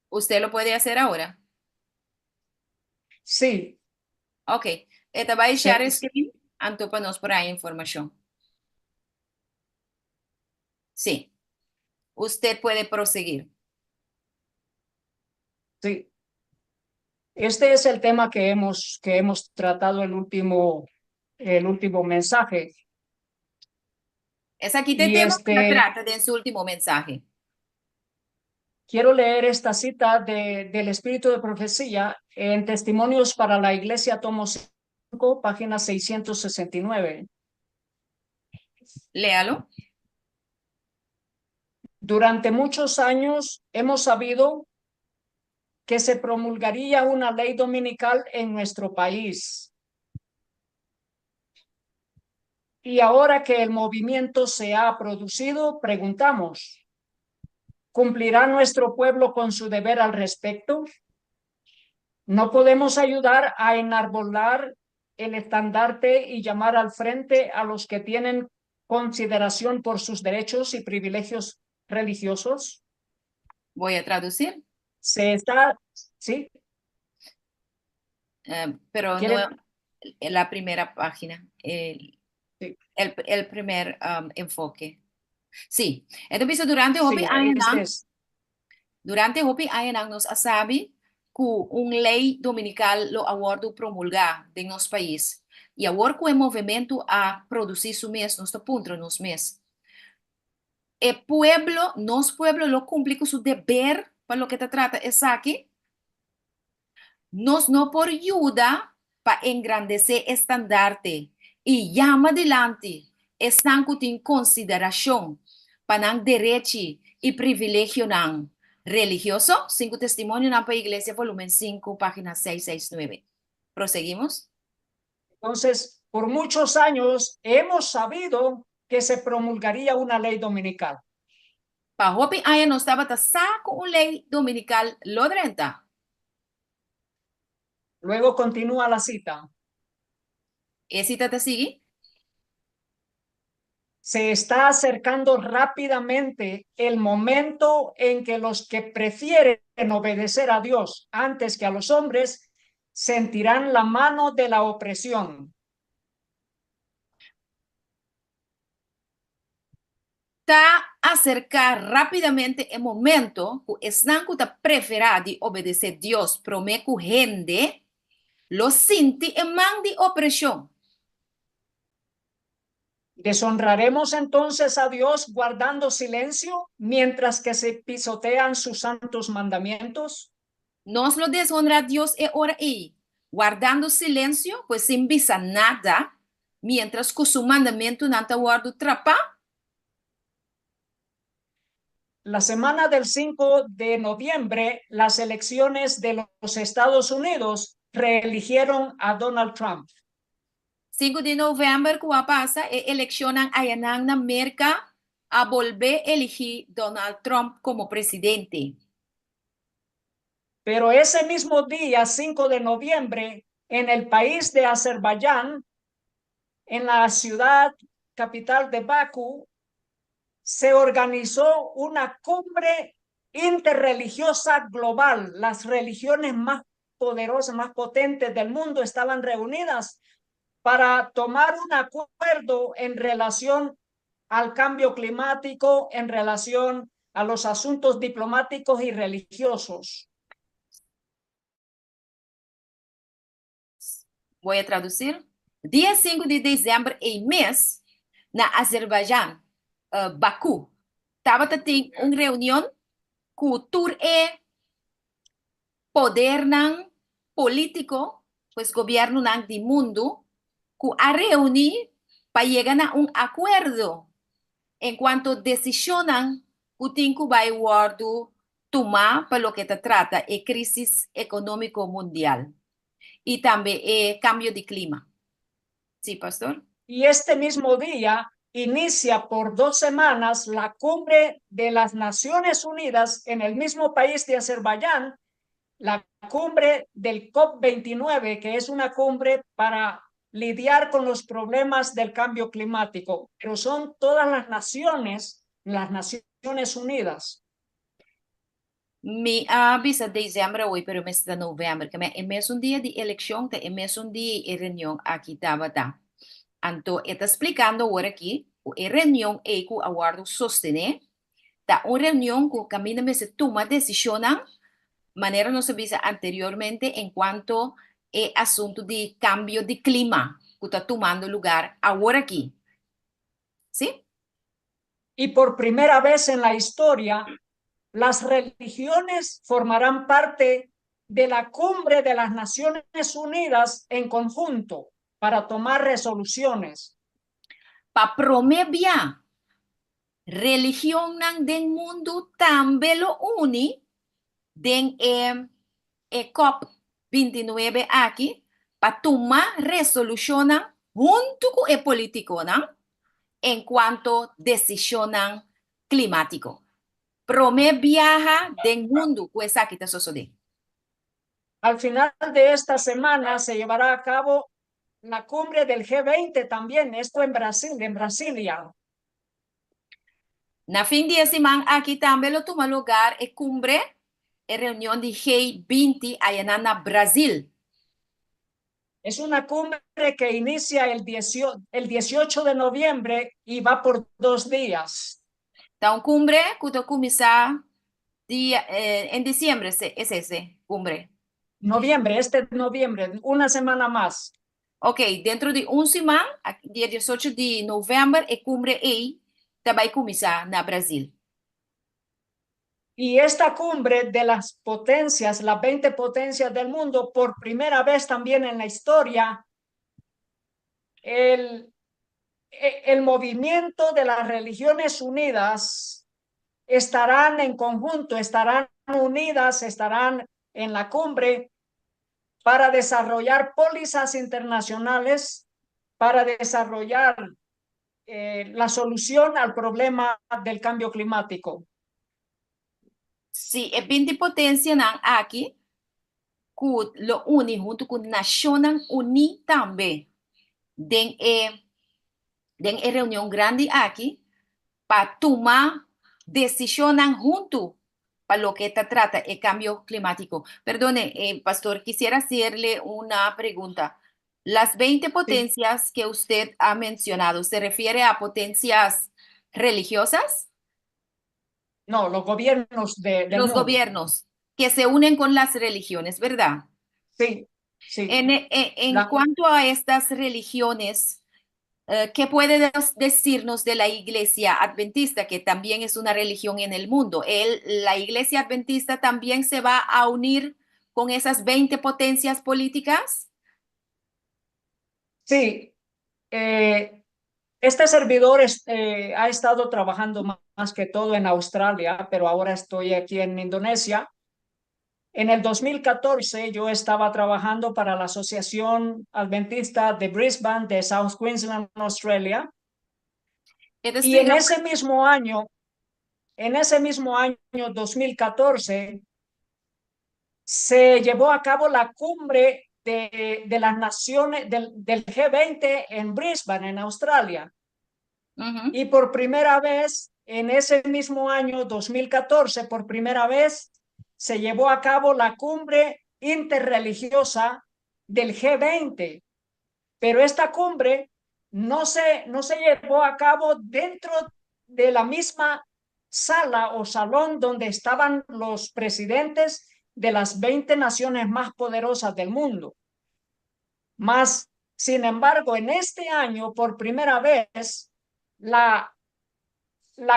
¿Usted lo puede hacer ahora? Sí. Ok. E ta bai share screen, anto pa nos por haña informashon. Sí. Usted puede proseguir. Sí. Este es el tema que hemos tratado el último mensaje. Esaki ta Y tema ku a trata den su último mensahe. Quiero leer esta cita del Espíritu de Profecía en Testimonios para la Iglesia, tomo 5, página 669. Léalo. Durante muchos años hemos sabido que se promulgaría una ley dominical en nuestro país. Y ahora que el movimiento se ha producido, preguntamos, ¿cumplirá nuestro pueblo con su deber al respecto? ¿No podemos ayudar a enarbolar el estandarte y llamar al frente a los que tienen consideración por sus derechos y privilegios religiosos? Voy a traducir. Se está, sí. Pero ¿Quiere? No en la primera página, el primer enfoque. Sí, entonces durante hopi Sí, este es. Durante hopi añanan nos a sabi ku un lei dominikal lo a wòrdu promulgá den nos pais. I awor ku e movementu a produsí su mes, nos ta puntra nos mes. E pueblo, nos pueblo lo kumpli ku su deber pa loke ta trata esaki. Nos no por yuda pa engrandesé estandarte i yama dilanti esnan ku tin konsiderashon pa nan derecho i privilegionan. religioso? Sinku Testimonionan pa Iglesia, volumen sinku, página 669. Proseguimos. Entonces, por muchos años hemos sabido que se promulgaría una ley dominical. Pa hopi aña nos tabata sa ku un lei dominikal lo drenta. Luego continúa la cita. E sita ta sigui. Se está acercando rápidamente el momento en que los que prefieren obedecer a Dios antes que a los hombres sentirán la mano de la opresión. Ta aserká rápidamente e momento ku esnan ku ta preferá di obedesé Dios promé ku hende lo sinti e man di opreshon. Deshonraremos entonces a Dios guardando silencio mientras que se pisotean sus santos mandamientos? Nos lo deshonrá Dios e ora ei, wardando silensio, pues sin bisa nada, miéntras ku su mandamentunan ta wòrdu trapá? La semana del 5 de noviembre, las elecciones de los Estados Unidos reeligieron a Donald Trump. Sinku di novèmber ku a pasa, e elekshonnan ayanan na Merka a bolbe eligí Donald Trump komo presidente. Pero ese mismo dia, 5 de noviembre, en el país de Azerbaiyán, en la ciudad capital de Bakú, se organizó una cumbre interreligiosa global. Las religiones más poderosas, más potentes del mundo estaban reunidas para tomar un acuerdo en relación al cambio climático, en relación a los asuntos diplomáticos y religiosos. Voy a traducir. Dia 5 di december ei mes na Azerbaijan, Bakú, tabata tin un reunion ku tur e podernan polítiko, pues gobièrnunan di mundu, ku a reuní pa yega na un akuerdo en kuanto desishonnan ku tin ku bai wòrdu tumá pa loke ta trata e krísis ekonómiko mundial i tambe e kambio di klima. Sí, pastor. Y este mismo día inicia por dos semanas la cumbre de las Naciones Unidas en el mismo país de Azerbaiyán, la cumbre del COP29, que es una cumbre para lidiar con los problemas del cambio climático, pero son todas las naciones, las Naciones Unidas. Mi a bisa december awe pero mester ta november ke men e mesun dia di eleccion ta e mesun dia e reunion aki tabata. Anto e ta splicando awor aki cu e reunion ey cu a wordo sostene ta un reunion cu caminda mester tuma decisionnan manera nos a bisa anteriormente en cuanto e asunto di cambio di clima cu ta tumando lugar awor aki. Si? Y por primera vez en la historia, las religiones formarán parte de la cumbre de las Naciones Unidas en conjunto para tomar resoluciones. Pa promé bia, religionnan den mundu tambe lo uni den e e cop 29 aki pa tuma resolushonnan huntu ku e politikonan en kuanto desishonnan klimátiko. Promé biaha den mundu ku esaki ta sosodé. Al final de esta semana se llevará a cabo la cumbre del G20 también, esto en Brasil, en Brasilia. Na fin di e siman aki tambe lo tuma lugar e cumbre, e reunion di G20 ayanan na Brasil. Es una cumbre que inicia el el 18 de noviembre y va por dos días. Ta un cumbre cu ta cuminsa dia en diciembre, es ese cumbre. Noviembre, este noviembre, una semana mas. Ok, dentro di un siman, dia 18 di november, e cumbre ey ta bay cuminsa na Brasil. Y esta cumbre de las potencias, las 20 potencias del mundo, por primera vez también en la historia, el, el movimiento de las religiones unidas estarán en conjunto, estarán unidas, estarán en la cumbre para desarrollar pólizas internacionales, para desarrollar la solución al problema del cambio climático. Si, e 20 potensianan aki, ku lo uni huntu ku Nashonnan Uní tambe den e reunion grandi aki pa tuma desishonnan huntu pa loke ta trata e kambio klimátiko. Perdone, pastor, quisiera hacerle una pregunta. Las 20 potencias que usted ha mencionado, ¿se refiere a potencias religiosas? No, los gobiernos del Los mundo. Gobiernos que se unen con las religiones, ¿verdad? Sí. En cuanto a estas religiones, ¿qué puede decirnos de la Iglesia Adventista, que también es una religión en el mundo? ¿La Iglesia Adventista también se va a unir con esas 20 potencias políticas? Sí. Este servidor ha estado trabajando más que todo en Australia, pero ahora estoy aquí en Indonesia. En el 2014 yo estaba trabajando para la Asociación Adventista de Brisbane de South Queensland, Australia. Y en ese mismo año, en ese mismo año 2014, se llevó a cabo la cumbre de las naciones del G20 en Brisbane, en Australia. Y por primera vez, en ese mismo año 2014, por primera vez, se llevó a cabo la cumbre interreligiosa del G20. Pero esta cumbre no se llevó a cabo dentro de la misma sala o salón donde estaban los presidentes de las 20 naciones más poderosas del mundo. Más, sin embargo, en este año, por primera vez, la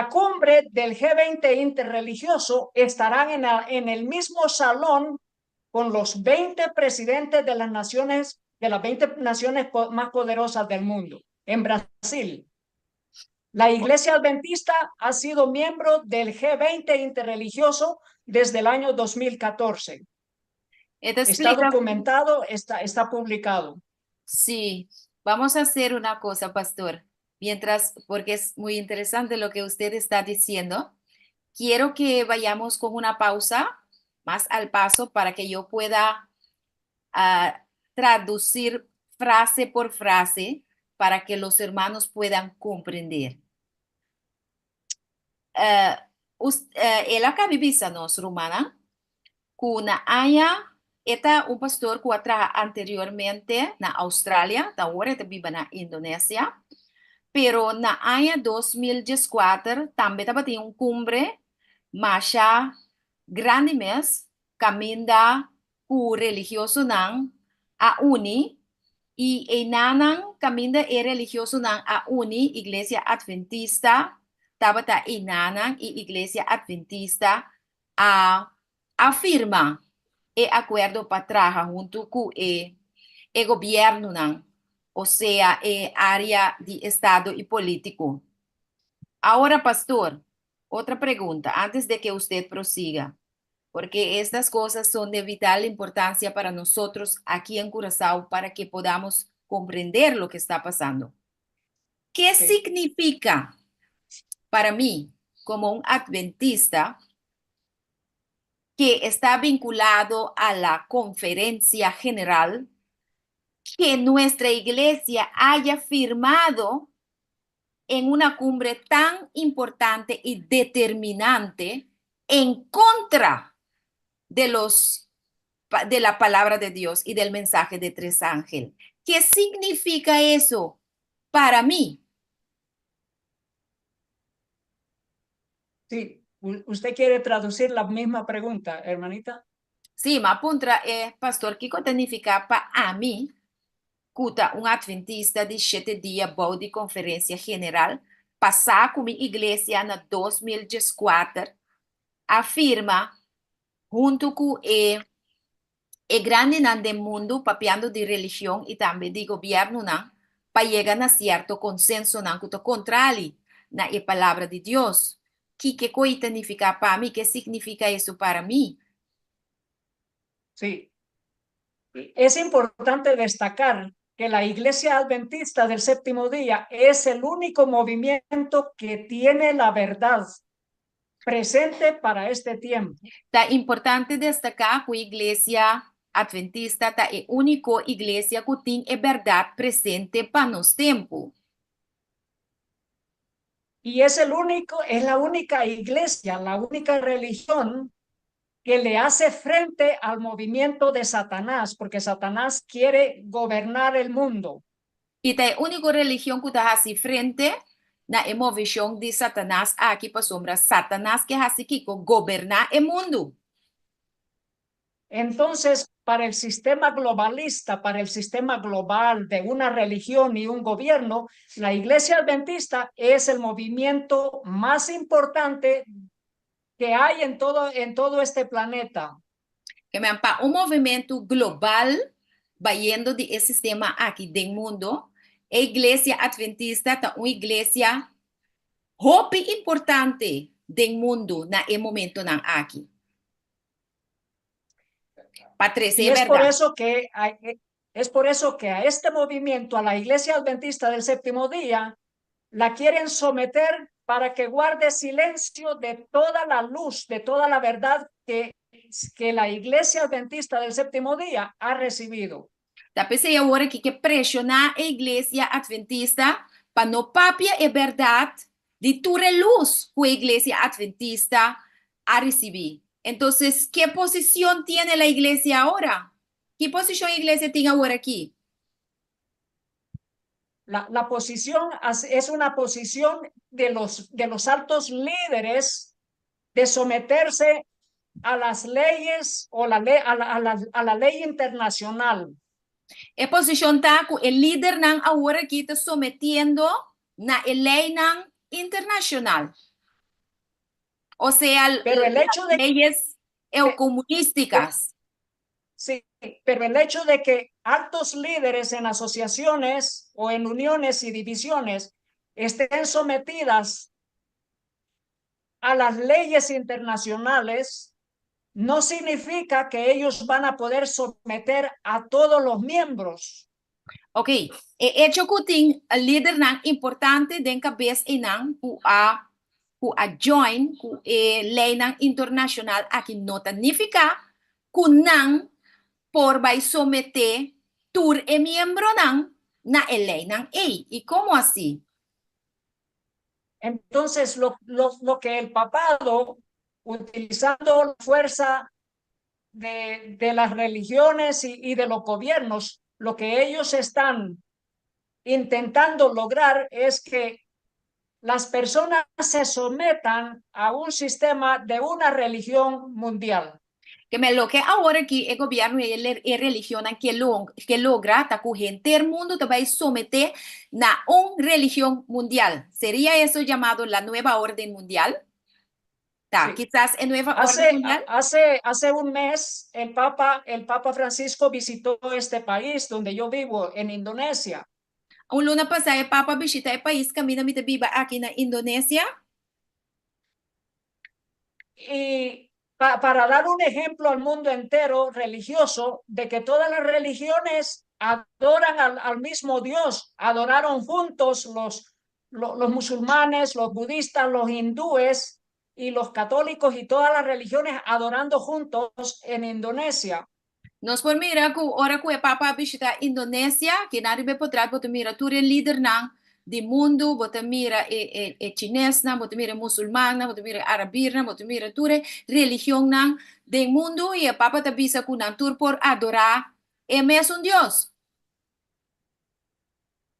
cumbre del G20 interreligioso estará en el mismo salón con los 20 presidentes de las naciones, de las 20 naciones más poderosas del mundo, en Brasil. La Iglesia Adventista ha sido miembro del G20 interreligioso desde el año 2014. Está documentado, está publicado. Sí, vamos a hacer una cosa, pastor. Mientras, porque es muy interesante lo que usted está diciendo, quiero que vayamos con una pausa más al paso para que yo pueda traducir frase por frase para que los hermanos puedan comprender. El a kaba di bisa nos, rumannan, ku na aña, e ta un pastor ku a traha anteriormente na Australia, awor e ta biba na Indonesia, pero na aña 2014 tambe tabatin un kumbre masha grandi mes, kaminda ku religiosonan a uni i einan kaminda e religiosonan a uni, Iglesia Adventista tabata einan i Iglesia Adventista a firma e akuerdo pa traha huntu ku e gobièrnunan, osea e área di estado i polítiko. Ahora, pastor, otra pregunta antes de que usted prosiga, porque estas cosas son de vital importancia para nosotros aquí en Curazao para que podamos comprender lo que está pasando. ¿Qué significa para mí, como un adventista, que está vinculado a la conferencia general, que nuestra iglesia haya firmado en una cumbre tan importante y determinante en contra de la palabra de Dios y del mensaje de tres ángeles? ¿Qué significa eso para mí? Sí, ¿usted quiere traducir la misma pregunta, hermanita? Sí, m'a puntra e pastor kiko ta nifiká pa ami, ku ta un adventista di shete dia bou di konferensia general, pasa ku mi iglesia na 2014 a firma huntu ku e grandinan di mundu, papiando di religion i tambe di gobièrnunan, pa yega na sierto konsensonan ku ta kontrali na e palabra di Dios. Kiko e kos ta nifiká pa mi? ¿Qué significa eso para mí? Sí. Es importante destacar que la Iglesia Adventista del Séptimo Día es el único movimiento que tiene la verdad presente para este tiempo. Ta importante destaká ku Iglesia Atventista ta e úniko iglesia ku tin e bèrdat presente pa nos tempu. Y es la única iglesia, la única religión que le hace frente al movimiento de Satanás, porque Satanás quiere gobernar el mundo. I ta e úniko religion ku ta hasi frente na e moveshon di Satanas aki, pasobra Satanas ke hasi kiko? Goberná e mundu. Entonces, para el sistema globalista, para el sistema global de una religión y un gobierno, la Iglesia Adventista es el movimiento más importante que hay en todo este planeta. Ke men pa un movementu global bayendo di e sistema aki den mundu, e Iglesia Atventista ta un iglesia hopi importante den mundu na e momentonan aki. Pa trese Y es por bèrdat. Eso que es por eso que a este movimiento, a la Iglesia Adventista del Séptimo Día, la quieren someter para que guarde silencio de toda la luz, de toda la verdad que la Iglesia Adventista del Séptimo Día ha recibido. Ta p'esei awor aki ke preshoná e Iglesia Atventista pa no papia e bèrdat di tur e lus ku e Iglesia Atventista a risibí. Entonces, ¿qué posición tiene la iglesia ahora? ¿Ki posishon e iglesia tin awor aki? La posición es una posición de los altos líderes de someterse a las leyes o la ley, a la ley internacional. E posishon ta ku e lidernan awor aki ta sometiendo na e leinan internashonal. O sea, Pero el hecho de leyes comunísticas. Sí, pero el hecho de que altos líderes en asociaciones o en uniones y divisiones estén sometidas a las leyes internacionales no significa que ellos van a poder someter a todos los miembros. Ok, e hecho ku tin lidernan importante den kabes einan ku a join ku e leinan internashonal aki no ta nifiká ku nan por bai someté tur e miembronan na e leinan ei. I kon asina? Entonces, lo que el papado, utilizando la fuerza de las religiones y de los gobiernos, lo que ellos están intentando lograr es que las personas se sometan a un sistema de una religión mundial. Ke men loke awor aki e gobièrnu i e religion ke logra ta ku henter mundu ta bai someté na un religion mundial. ¿Sería eso llamado la nueva orden mundial? Ta, Sí. Kisas e nueva orden mundial? Hace un mes el Papa Francisco visitó este país donde yo vivo, en Indonesia. Un luna pasá e Papa a bishitá e pais kaminda mi ta biba aki na Indonesia. Y para dar un ejemplo al mundo entero religioso de que todas las religiones adoran al mismo Dios, adoraron juntos los musulmanes, los budistas, los hindúes y los católicos y todas las religiones adorando juntos en Indonesia. Nos por mira ku ora ku e Papa a bishitá Indonesia, ku na riba portrèt bo ta mira tur e lidernan di mundu, bo ta mira e chinesnan, bo ta mira musulmannan, bo ta mira arabirnan, bo ta mira tur e religionnan di mundu i e Papa ta bisa ku nan tur por adorá e mesun Dios.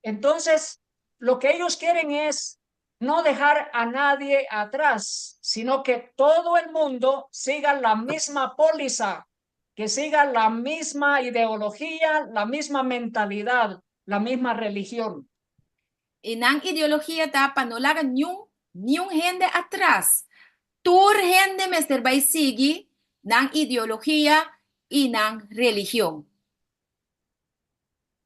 Entonces, lo que ellos quieren es no dejar a nadie atrás, sino que todo el mundo siga la misma póliza, que siga la misma ideología, la misma mentalidad, la misma religión. I nan ideologia ta pa no laga niun hende atras. Tur hende mester bai sigui nan ideologia i nan religion.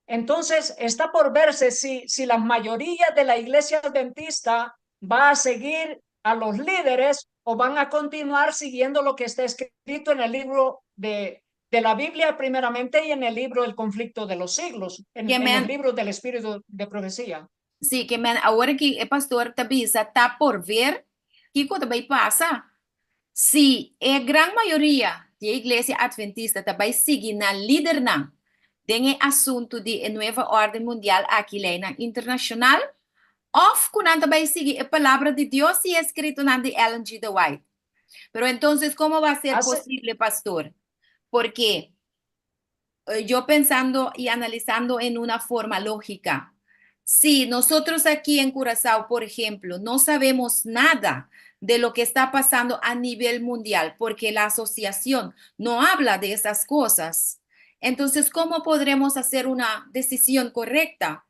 Entonces, está por verse si la mayoría de la Iglesia Adventista va a seguir A los líderes o van a continuar siguiendo lo que está escrito en el libro de la Biblia primeramente y en el libro El conflicto de los siglos, en los libros del espíritu de profecía. Sí, ke men awor ku e pastor ta bisa ta por ver kiko ta bai pasa. Si e gran mayoria di iglesia adventista ta bai sigui nan lidernan den e asuntu di e nueva orden mundial aki leinan internashonal òf ku nan ta bai sigui e palabra di Dios i e eskritonan di Ellen G. de White. Pero entonces, ¿cómo va a ser posible, pastor? Porque yo pensando y analizando en una forma lógica, si nosotros aquí en Curazao, por ejemplo, no sabemos nada de lo que está pasando a nivel mundial, porque la asociación no habla de esas cosas, entonces, ¿cómo podremos hacer una decisión correcta?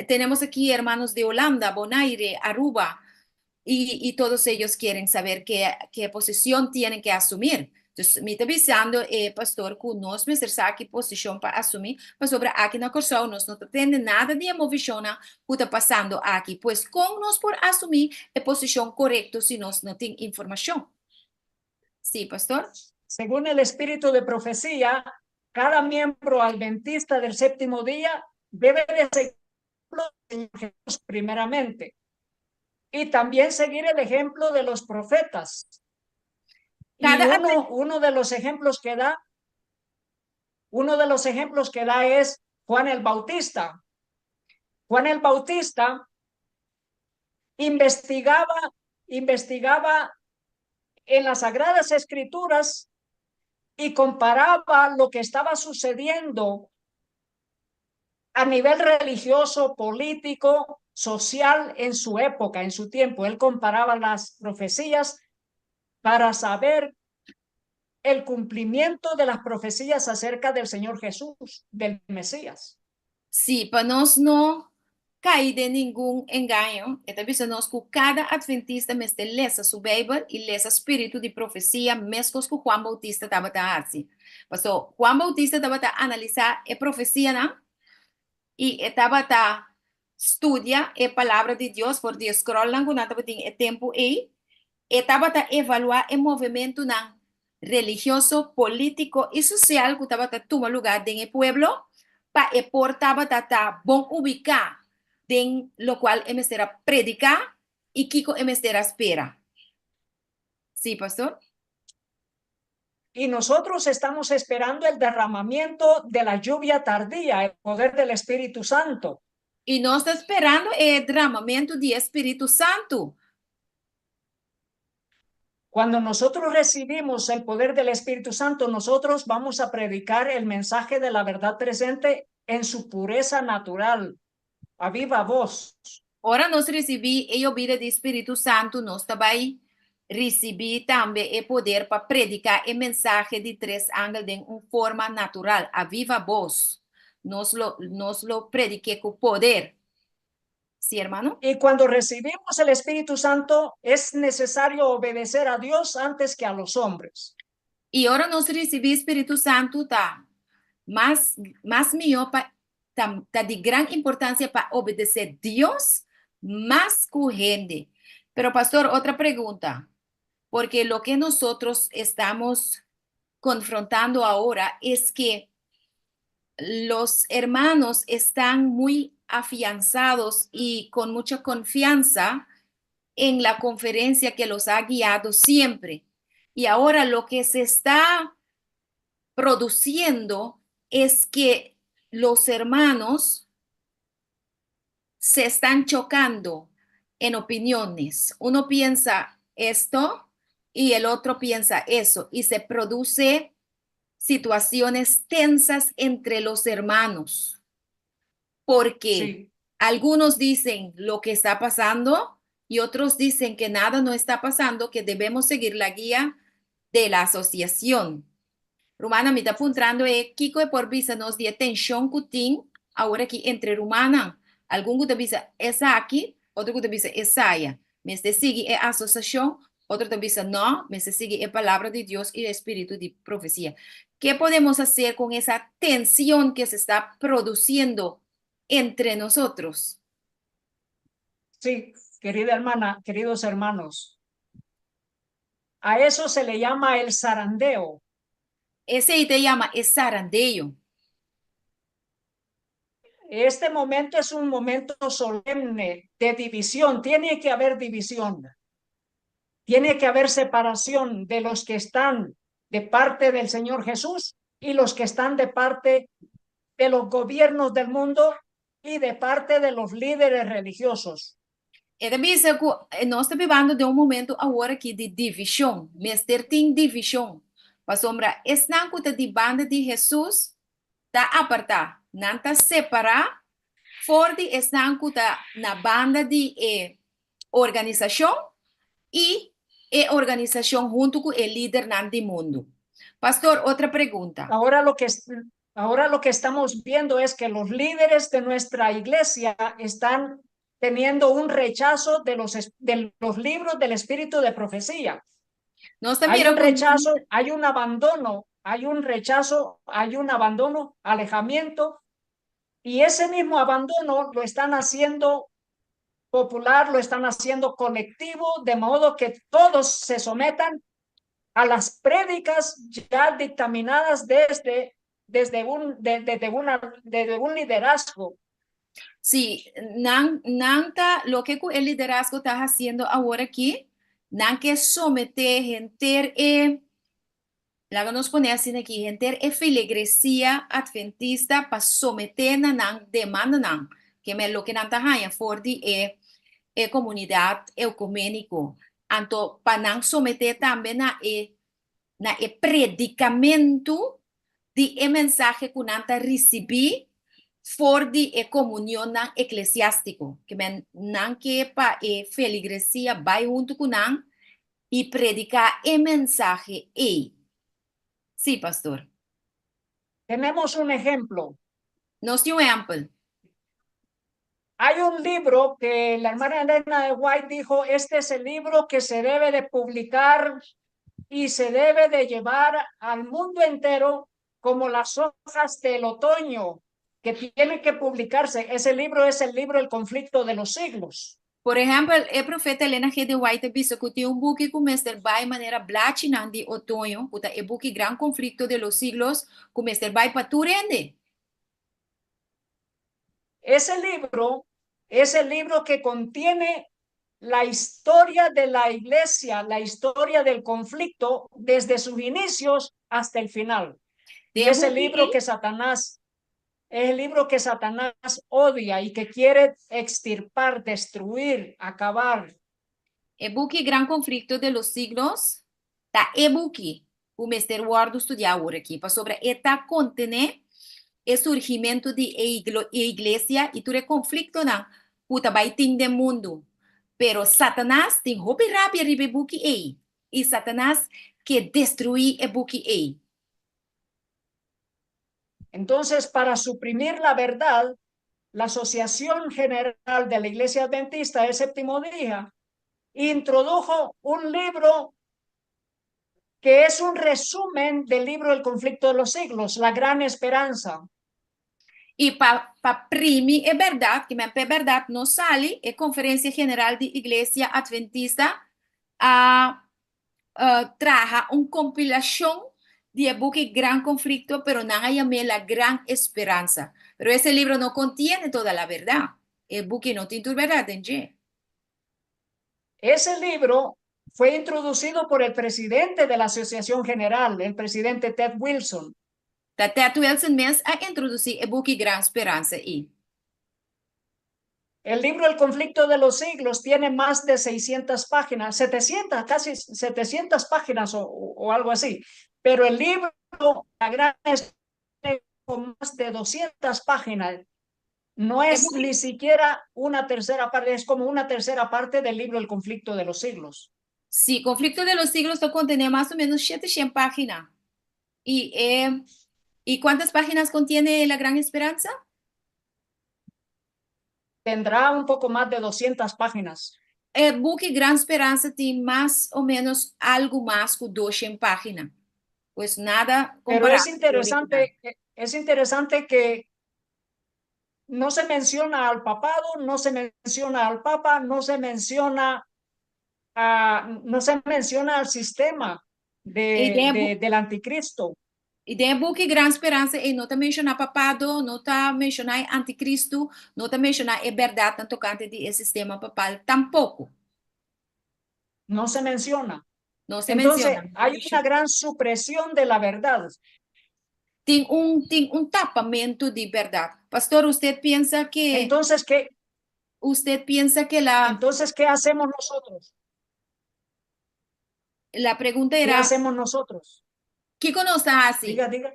Tenemos aquí hermanos de Holanda, Bonaire, Aruba, y todos ellos quieren saber qué posición tienen que asumir. Entonces, mi ta bisando, pastor, ku nos mester sa ki posishon pa asumí, pasobra aki na Kòrsou nos no ta tende nada di e movishonnan ku ta pasando aki. Pues, kon nos por asumí e posishon korekto si nos no tin informashon? Sí, pastor? Según el espíritu de profecía, cada miembro adventista del séptimo día debe de seguir el ejemplo de Jesús primeramente y también seguir el ejemplo de los profetas. Y uno de los ejemplos que da, uno de los ejemplos que da es Juan el Bautista. Juan el Bautista investigaba en las Sagradas Escrituras y comparaba lo que estaba sucediendo a nivel religioso, político, social en su época, en su tiempo. Él comparaba las profecías para saber el cumplimiento de las profecías acerca del Señor Jesús, del Mesías. Sí, pa nos no kai den ningun engaño, e ta bisa nos ku kada adventista mester lesa su Beibel i lesa spiritu di profesia meskos ku Juan Bautista tabata hasi. Paso Juan Bautista tabata analisá e profesianan i e tabata studia e palabra di Dios for di e scrollnan ku nan tabatin e tempu ei. E tabata evaluá e movementunan religioso, polítiko i sosial ku tabata tuma lugá den e pueblo pa e por tabata ta bon ubiká den lokual e mester a prediká i kiko e mester a spera. Sí, pastor? Y nosotros estamos esperando el derramamiento de la lluvia tardía, el poder del Espíritu Santo. I nos ta sperando e dramamentu di Spiritu Santu. Cuando nosotros recibimos el poder del Espíritu Santo, nosotros vamos a predicar el mensaje de la verdad presente en su pureza natural, a viva voz. Ora nos risibí e yobida di Spiritu Santu, nos ta bai risibí tambe e poder pa prediká e mensahe di tres angel den un forma natural, a viva voz. Nos lo predik'é ku poder. Sí, hermano? Y cuando recibimos el Espíritu Santo, es necesario obedecer a Dios antes que a los hombres. I ora nos risibí Spiritu Santu, ta mas mihó pa ta di gran importansia pa obedesé Dios mas ku hende. Pero, pastor, otro pregunta, porque lo que nosotros estamos confrontando ahora es que los hermanos están muy afianzados y con mucha confianza en la conferencia que los ha guiado siempre. Y ahora lo que se está produciendo es que los hermanos se están chocando en opiniones. Uno piensa esto y el otro piensa eso y se produce situaciones tensas entre los hermanos. Porque algunos dicen lo que está pasando y otros dicen que nada no está pasando, que debemos seguir la guía de la asociación. Rumannan, mi ta puntrando e kiko e por bisa nos di e tenshon ku tin awor aki entre rumannan. Algun ku ta bisa esaki, otro ku ta bisa esaya. Mester sigui e asosiashon, otro ta bisa no, mester sigui e palabra di Dios i e spiritu di profesia. ¿Qué podemos hacer con esa tensión que se está produciendo entre nosotros? Sí, querida hermana, queridos hermanos, A eso se le llama el zarandeo. Esei ta yama e zarandeo. Este momento es un momento solemne de división. Tiene que haber división. Tiene que haber separación de los que están de parte del Señor Jesús y los que están de parte de los gobiernos del mundo y de parte de los líderes religiosos. E ta bisa ku nos ta bibando den un momento awor aki di divishon. Mester tin divishon. Pasobra esnan ku ta di banda di Hesus ta apartá, nan ta separá for di esnan ku ta na banda di e organisashon i e organisashon huntu ku e lidernan di mundu. Pastor, otra pregunta. Ahora lo que estamos viendo es que los líderes de nuestra iglesia están teniendo un rechazo de los libros del espíritu de profecía. Nos ta Hay mira un rechazo, hay un abandono, hay un rechazo, hay un abandono, alejamiento, y ese mismo abandono lo están haciendo popular, lo están haciendo colectivo, de modo que todos se sometan a las prédicas ya dictaminadas desde un liderazgo. Sí, nan, nan ta, loke ku e liderazgo ta hasiendo awor aki, nan ke someté henter e, laga nos pone asina aki, henter e feligresia adventista pa someté na nan demandanan, ke men loke nan ta haña for di e komunidat ekuméniko. Anto pa nan someté tambe na e predikamentu di e mensahe ku nan ta risibí for di e komunionnan eklesiástiko. Ke men nan ke pa e feligresia bai huntu ku nan i prediká e mensahe ei. Sí, pastor. Tenemos un ejemplo. Nos tin un ehèmpel. Hay un libro que la hermana Elena de White dijo: "Este es el libro que se debe de publicar y se debe de llevar al mundo entero como las hojas del otoño, que tiene que publicarse". Ese libro es el libro El conflicto de los siglos. Por ehèmpel, e profeta Elena G. de White a bisa ku tin un buki ku mester bai manera blachinan di otoño, ku ta e buki Gran Conflicto de los Siglos, ku mester bai pa tur hende. Ese libro es el libro que contiene la historia de la iglesia, la historia del conflicto desde sus inicios hasta el final. Y es el libro que Satanás, es el libro que Satanás odia y que quiere extirpar, destruir, acabar. E buki Gran Conflicto de los Siglos, ta e buki ku mester wòrdu studiá awor aki, pasobra e ta kontené e surgimentu di e iglesia i tur e konfliktonan ku ta bai tin den mundu. Pero Satanas tin hopi rabia riba e buki ei. I Satanas ke destruí e buki ei. Entonces, para suprimir la verdad, la Asociación General de la Iglesia Adventista del Séptimo Día introdujo un libro que es un resumen del libro El conflicto de los siglos, La Gran Esperanza. I pa primi e bèrdat, ke men pa e bèrdat no sali, e Konferensia General di Iglesia Adventista a traha un kompilashon di e buki Gran Konflikto, pero nan a yam'é La Gran Esperanza. Pero ese libro no contiene toda la verdad. E buki no tin tur bèrdat den dje. Ese libro fue introducido por el presidente de la Asociación General, el presidente Ted Wilson. Ta Ted Wilson mes a introdusí e buki Gran Speransa ei. El libro El conflicto de los siglos tiene más de 600 páginas, 700, casi 700 páginas o algo así. Pero el libro La Gran es con más de 200 páginas. No es ni siquiera una tercera parte, es como una tercera parte del libro El conflicto de los siglos. Sí, Conflicto de los Siglos ta kontené mas o ménos 700 página. ¿Y cuántas páginas contiene La Gran Esperanza? Tendrá un poco más de 200 páginas. E buki Gran Speransa tin mas o ménos algu mas ku 200 página. Pues nada Pero es interesante que no se menciona al papado, no se menciona al papa, no se menciona a, no se menciona al sistema E de, den de, del anticristo. I den buki Gran Speransa e no ta menshoná papado, no ta menshoná e antikristu, no ta menshoná e bèrdatnan tokante di e sistema papal tampoko. No se menciona. No se Entonces, menciona. hay una gran supresión de la verdad. Tin un tapamentu di bèrdat. Pastor, usted piensa que Entonces, ¿qué, usted piensa que la entonces, ¿qué hacemos nosotros? La pregunta ¿Qué era, hacemos nosotros? ¿Kiko nos ta hasi? Diga, diga.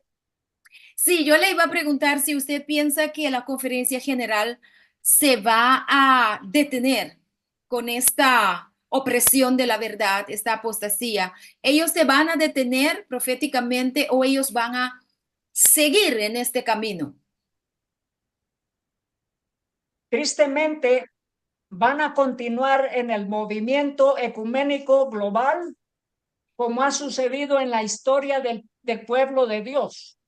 Sí, yo le iba a preguntar si usted piensa que la conferencia general se va a detener con esta opresión de la verdad, esta apostasía. ¿Ellos se van a detener proféticamente o ellos van a seguir en este camino? Tristemente, van a continuar en el movimiento ecuménico global, como ha sucedido en la historia del, del pueblo de Dios.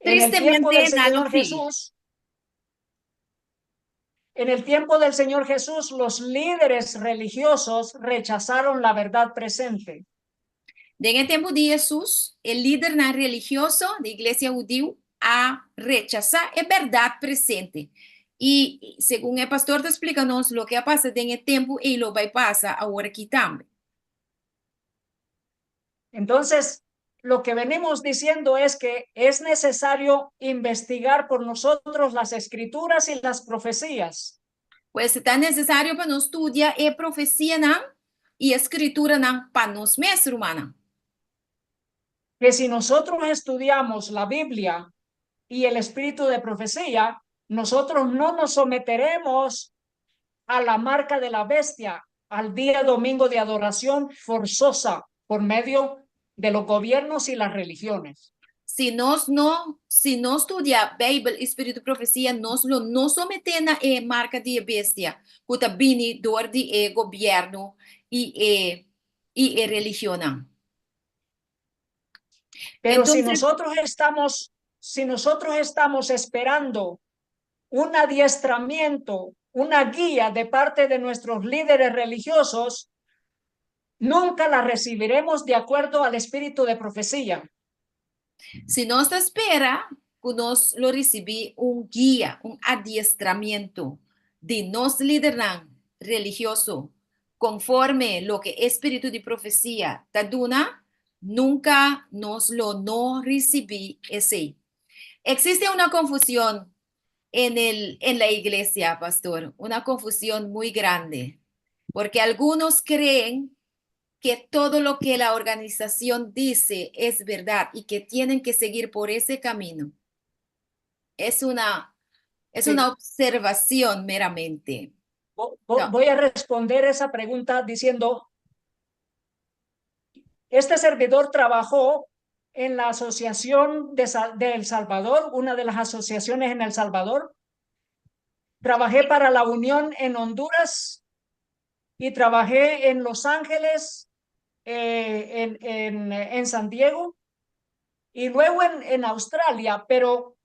En el tiempo del Tristemente, Señor sí. Jesús, en el tiempo del Señor Jesús, los líderes religiosos rechazaron la verdad presente. Den e tempu di Hesus, e lidernan religioso di iglesia hudiu a rechasá e bèrdat presente. I segun e pastor ta splika nos, loke a pasa den e tempu ei lo bai pasa awor aki tambe. Entonces, lo que venimos diciendo es que es necesario investigar por nosotros las escrituras y las profecías. Pues ta nesesario pa nos studia e profesianan i e skrituranan pa nos mes, rumannan. Que si nosotros estudiamos la Biblia y el espíritu de profecía, nosotros no nos someteremos a la marca de la bestia, al día domingo de adoración forzosa por medio de los gobiernos y las religiones. Si nos no, si nos studia Beibel i spiritu di profesia, nos lo no someté na e marka di e bestia ku ta bini dor di e gobièrnu i e i e religionnan. Pero si Entonces, nosotros estamos, si nosotros estamos esperando un adiestramiento, una guía de parte de nuestros líderes religiosos, nunca la recibiremos de acuerdo al espíritu de profecía. Si nos ta spera ku nos lo risibí un guia, un adiestramiento di nos lidernan religioso konforme loke e spiritu di profesia ta duna, nunka nos lo no risibí esei. Existe una confusión en el, en la iglesia, pastor, una confusión muy grande, porque algunos creen que todo lo que la organización dice es verdad y que tienen que seguir por ese camino. Es una observación meramente. No. Voy a responder esa pregunta diciendo, este servidor trabajó en la Asociación de El Salvador, una de las asociaciones en El Salvador. Trabajé para la Unión en Honduras y trabajé en Los Ángeles, en San Diego y luego en Australia, pero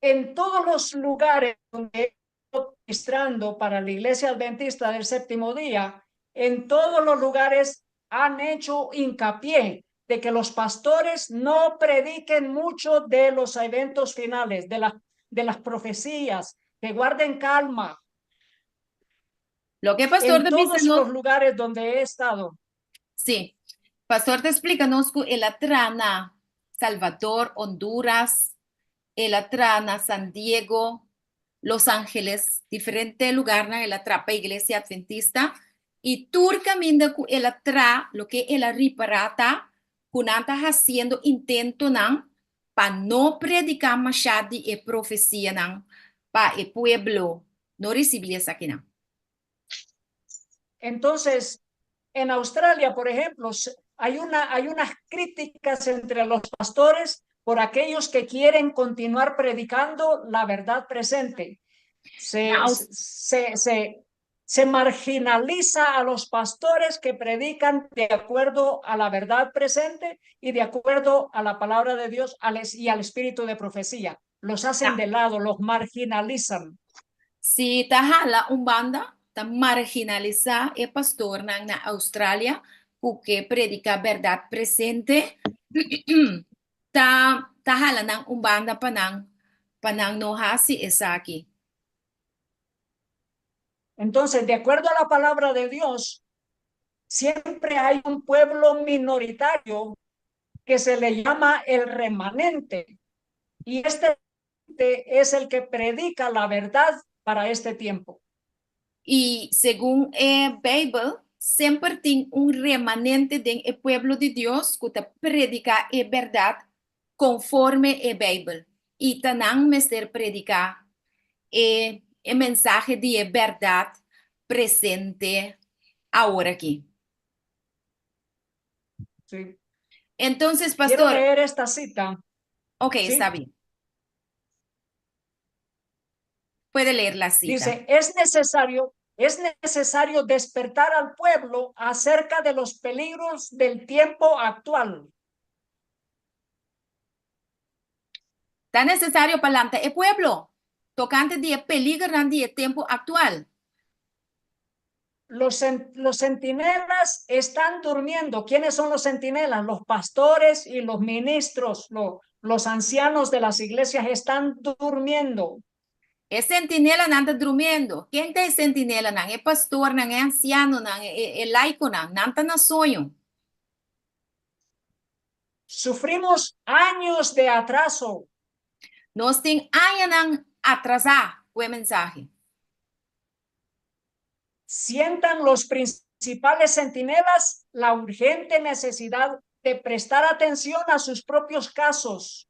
en todos los lugares donde he estado ministrando para la Iglesia Adventista del Séptimo Día, en todos los lugares han hecho hincapié de que los pastores no prediquen mucho de los eventos finales, de las profecías, que guarden calma. Lo ke pastor En ta todos bisa los lugares donde he estado. Sí. Pastor ta splika nos ku el a traha na Salvador, Honduras, el a traha na San Diego, Los Angeles, diferente lugarnan el a traha pa Iglesia Adventista i tur kaminda ku el a traha loke el a ripará ta ku nan ta hasiendo intentonan pa no prediká mashá di e profesianan pa e pueblo no risibí esakinan. Entonces, en Australia, por ejemplo, hay unas críticas entre los pastores por aquellos que quieren continuar predicando la verdad presente. Se marginaliza a los pastores que predican de acuerdo a la verdad presente y de acuerdo a la palabra de Dios y al espíritu de profecía. Los hacen de lado, los marginalizan. Si ta hala un banda. Ta marginalisá e pastornan na Australia ku ke prediká bèrdat presente, ta ta hala nan un banda pa nan pa nan no hasi esaki. Entonces, de acuerdo a la palabra de Dios, siempre hay un pueblo minoritario que se le llama el remanente. Y este es el que predica la verdad para este tiempo. I segun e Beibel, semper tin un remanente den e pueblo di Dios ku ta prediká e bèrdat konforme e Beibel. I ta nan mester prediká e e mensahe di e bèrdat presente aworakí. Sí. Entonces, Quiero pastor, leer esta cita. ok, Sí. está bien. Puede leer la cita. Dice, es necesario despertar al pueblo acerca de los peligros del tiempo actual. Ta nesesario pa lanta e pueblo, tokante di e peligernan di e tempu aktual. Los centinelas están durmiendo. ¿Quiénes son los centinelas? Los pastores y los ministros, los ancianos de las iglesias están durmiendo. E sentinelanan ta drumiendo. Ken ta e sentinelanan? E pastornan, e ansianonan, e laikonan, nan ta na soño. Sufrimos años de atraso. Nos tin añanan atrasá ku e mensahe. Sientan los principales centinelas la urgente necesidad de prestar atención a sus propios casos.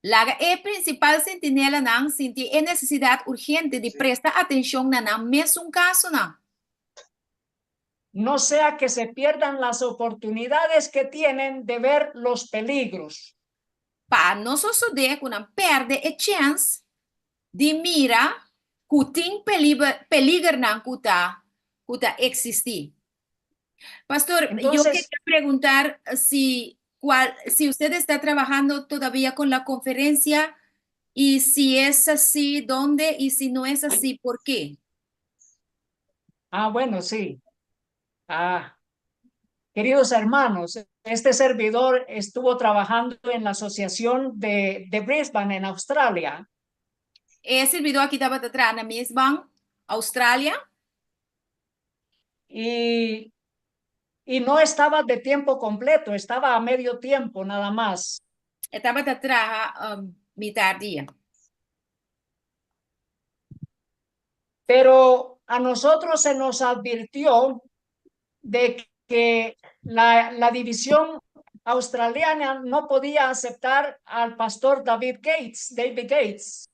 Laga e prinsipal sentinelanan sinti e nesesidat urgente di presta atenshon na nan mesun kasonan. No sea que se pierdan las oportunidades que tienen de ver los peligros. Pa no sosodé ku nan pèrdè e chèns di mira ku tin peligernan ku ta eksistí. Pastor, yo Entonces, quería preguntar si usted está trabajando todavía con la conferencia y si es así, ¿dónde? Y si no es así, ¿por qué? Ah, bueno, sí. Ah, queridos hermanos, este servidor estuvo trabajando en la Asociación de Brisbane, en Australia. E sirbidó aki tabata traha na Brisbane, Australia. Y no estaba de tiempo completo, estaba a medio tiempo nada más. E tabata traha mitar dia. Pero a nosotros se nos advirtió de que la división australiana no podía aceptar al pastor David Gates, David Gates.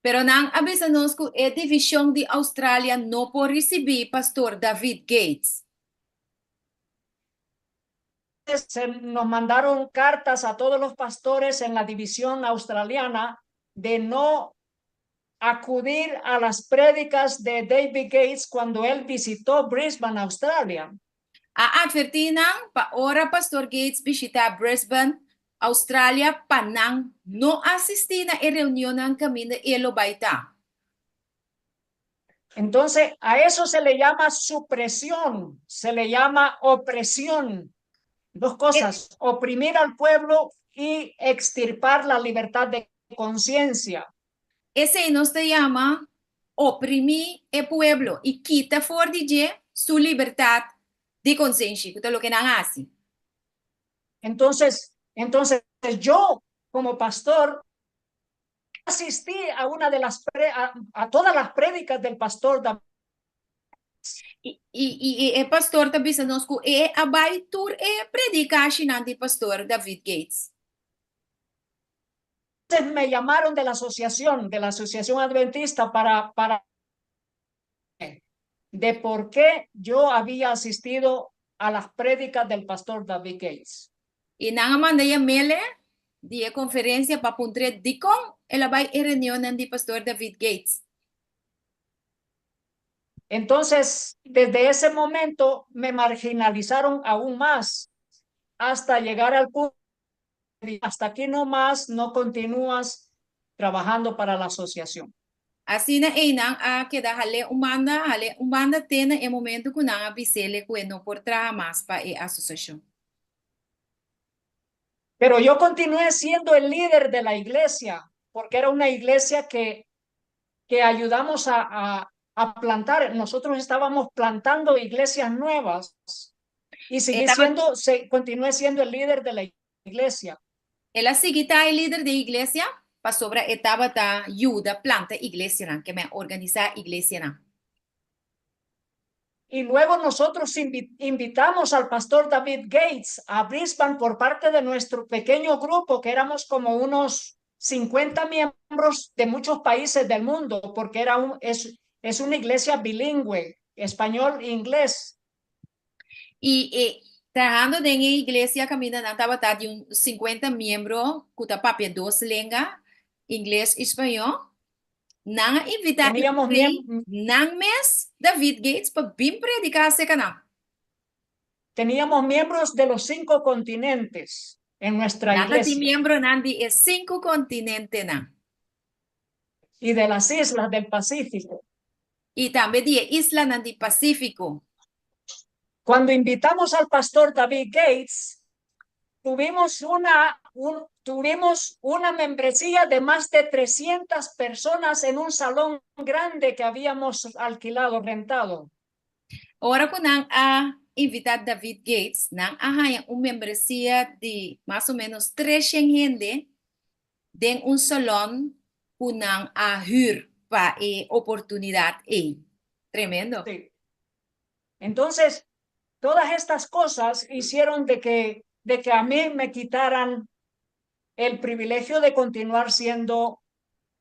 Pero nan a avisa nos ku e divishon di Australia no por risibí pastor David Gates. Se nos mandaron cartas a todos los pastores en la división australiana de no acudir a las prédicas de David Gates cuando él visitó Brisbane, Australia. A atvertí nan pa ora pastor Gates bishitá Brisbane, Australia, pa nan no asistí na e reunionnan kaminda e lo bai ta. Entonces, a eso se le llama supresión, se le llama opresión. Dos cosas, oprimir al pueblo y extirpar la libertad de conciencia. Esei nos ta yama oprimí e pueblo i kita for di dje su libertat di konsenshi, ku ta loke nan a hasi. Entonces yo como pastor asistí a una de las pre- a todas las prédicas del pastor David. I e pastor ta bisa nos ku el a bai tur e predikashinan di pastor David Gates. Entonces me llamaron de la asociación adventista para de por qué yo había asistido a las prédicas del pastor David Gates. I nan a manda yam'é di e konferensia pa puntr'é dikon el a bai e reunionnan di pastor David Gates. Entonces, desde ese momento me marginalizaron aún más hasta llegar al punto de hasta aquí no más, no continúas trabajando para la asociación. Asina ei nan a keda hal'é un banda, hal'é un banda te na e momento ku nan a bis'é ku e no por traha mas pa e asosiashon. Pero yo continué siendo el líder de la iglesia, porque era una iglesia que ayudamos a plantar. Nosotros estábamos plantando iglesias nuevas y seguí siendo, continué siendo el líder de la iglesia. El a sigui ta e lider di iglesia, pasobra e tabata yuda planta iglesianan, ke men organisá iglesianan. Y luego nosotros invitamos al pastor David Gates a Brisbane por parte de nuestro pequeño grupo, que éramos como unos 50 miembros de muchos países del mundo, porque es una iglesia bilingüe, español e inglés. I trahando den e iglesia kaminda nan tabata di un 50 miembro ku ta papia dos lenga, ingles i spañó. Nan a invitá Teníamos nan mes David Gates pa bin prediká serka nan. Teníamos miembros de los cinco continentes en nuestra Nan tabatin iglesia miembronan di e sinku kontinentenan. Y de las islas del Pacífico. I tambe di e islanan di Pasífiko. Cuando invitamos al pastor David Gates, tuvimos una membresía de más de 300 personas en un salón grande que habíamos alquilado, rentado. Ora ku nan a invitá David Gates, nan a haña un membresia di mas o ménos 300 hende den un salon ku nan a hür pa e oportunidat ei. Tremendo. Sí. Entonces, todas estas cosas hicieron de que a mí me quitaran el privilegio de continuar siendo,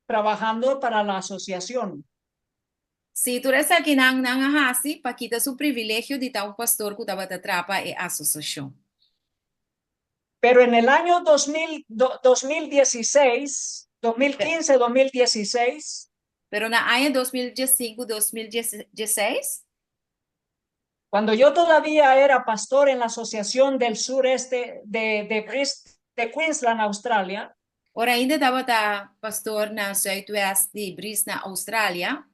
trabajando para la asociación. Sí, tur esakinan nan a hasi pa kita su privilegio di ta un pastor ku tabata traha pa e asosiashon. Pero en el año 2000, 2016, 2015, 2016, Pero na aña 2015, 2016, cuando yo todavía era pastor en la Asociación del Sureste de Queensland, Australia, ora ainda tabata pastor na Zuidwest di Brisbane, Australia,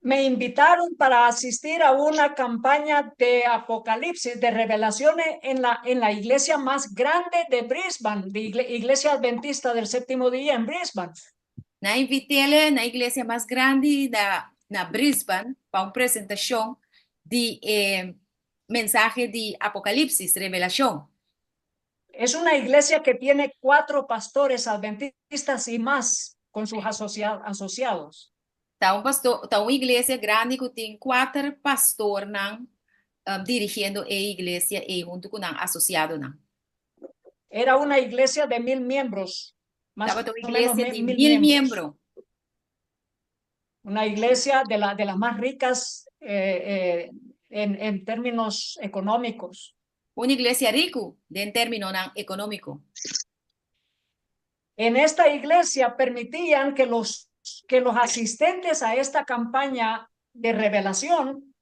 me invitaron para asistir a una campaña de Apocalipsis, de revelaciones en la iglesia más grande de Brisbane, de Iglesia Adventista del Séptimo Día en Brisbane. Nan a invit'é na iglesia mas grandi na Brisbane pa un presentashon di mensahe di Apokalipsis, revelashon. Es una iglesia que tiene cuatro pastores adventistas y más con sus asociados. Ta un iglesia grandi ku tin kuater pastornan dirigiendo e iglesia i huntu ku nan asosiadonan. Era una iglesia de 1000 miembros, más Tabata o un menos iglesia di 1000 1000 miembros. miembro. Una iglesia de las más ricas en términos económicos. Un iglesia riku den términonan ekonómiko. En esta iglesia permitían que los asistentes a esta campaña de revelación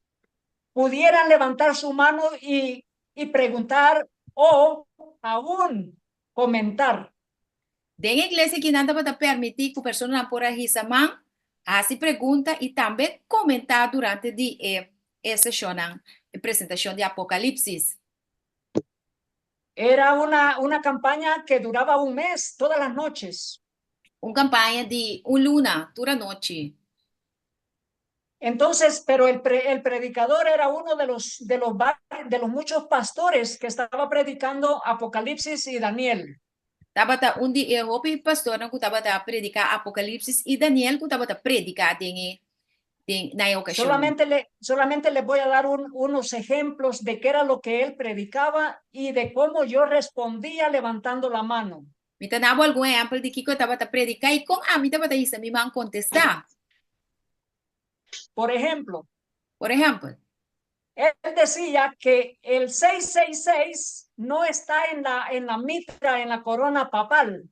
pudieran levantar su mano y preguntar o aún comentar. Den e iglesia aki nan tabata permití ku personanan por a hisa man, hasi pregunta i tambe komentá durante di e seshon, e presentashon di Apokalipsis. Era una campaña que duraba un mes, todas las noches. Un kampaña di un luna, tur anochi. Entonces, pero el predicador era uno de los muchos pastores que estaba predicando Apocalipsis y Daniel. Tabata un di e hopi pastornan ku tabata prediká Apokalipsis i Daniel ku tabata prediká den na e okashon. Solamente les voy a dar unos ejemplos de qué era lo que él predicaba y de cómo yo respondía levantando la mano. Mi ta duna algun ehèmpel di kiko e tabata prediká i kon ami tabata hisa mi man kontestá. Por ejemplo, Por ehèmpel, él decía que el 666 no está en la mitra, en la corona papal.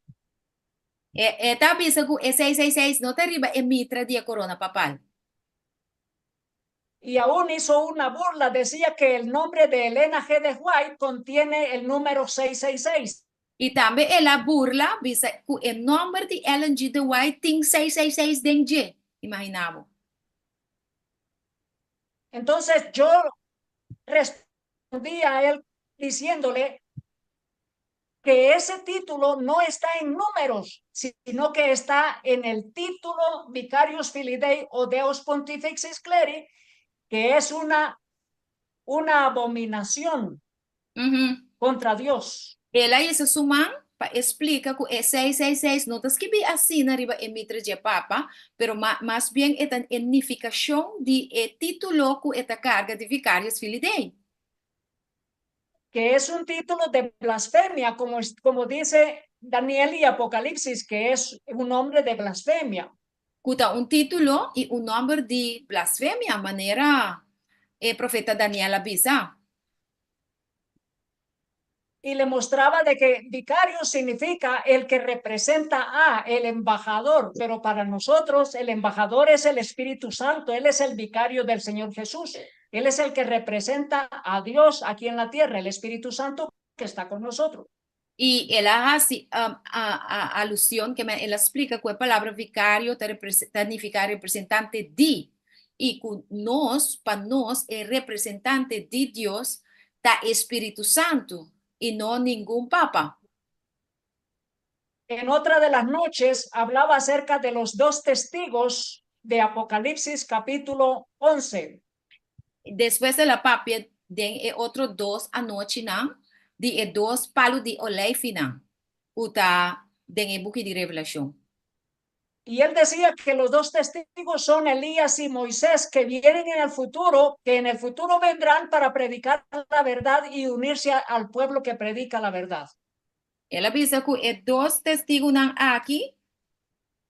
E ta bisa ku e 666 no ta riba e mitra di korona papal. Y aún hizo una burla, decía que el nombre de Elena G. de White contiene el número 666. I tambe el a burla bisa ku e nòmber di Ellen G. de White tin 666 den dje. Imaginá bo. Entonces yo respondí a él diciéndole que ese título no está en números, sino que está en el título Vicarius Filii Dei o Deus Pontificis Cleri, que es una abominación contra Dios. El a hisa su man pa e splika ku e 666 no ta skibí asina riba e mitre dje papa, pero mas bien e ta e nifikashon di e título ku e ta karga di Vicarius Filii Dei. Que es un título de blasfemia, como dice Daniel y Apocalipsis, que es un nombre de blasfemia. Ku ta un título i un nòmber di blasfemia, manera e profeta Daniel a bisa. Y le mostraba de que vicario significa el que representa a, el embajador, pero para nosotros el embajador es el Espíritu Santo, él es el vicario del Señor Jesús, él es el que representa a Dios aquí en la tierra, el Espíritu Santo que está con nosotros. I el a hasi alushon, ke el a splika ku e palabra vikario ta nifiká representante di. I ku nos, pa nos, e representante di Dios ta Spiritu Santu i no ningun papa. En otra de las noches hablaba acerca de los dos testigos de Apocalipsis capítulo 11. Despues el a papia den e otro dos anochinan di e dos palu di oleifinan ku ta den e buki di Revelashon. Y él decía que los dos testigos son Elías y Moisés que vienen en el futuro, que en el futuro vendrán para predicar la verdad y unirse al pueblo que predica la verdad. El a bisa ku e dos testigunan aki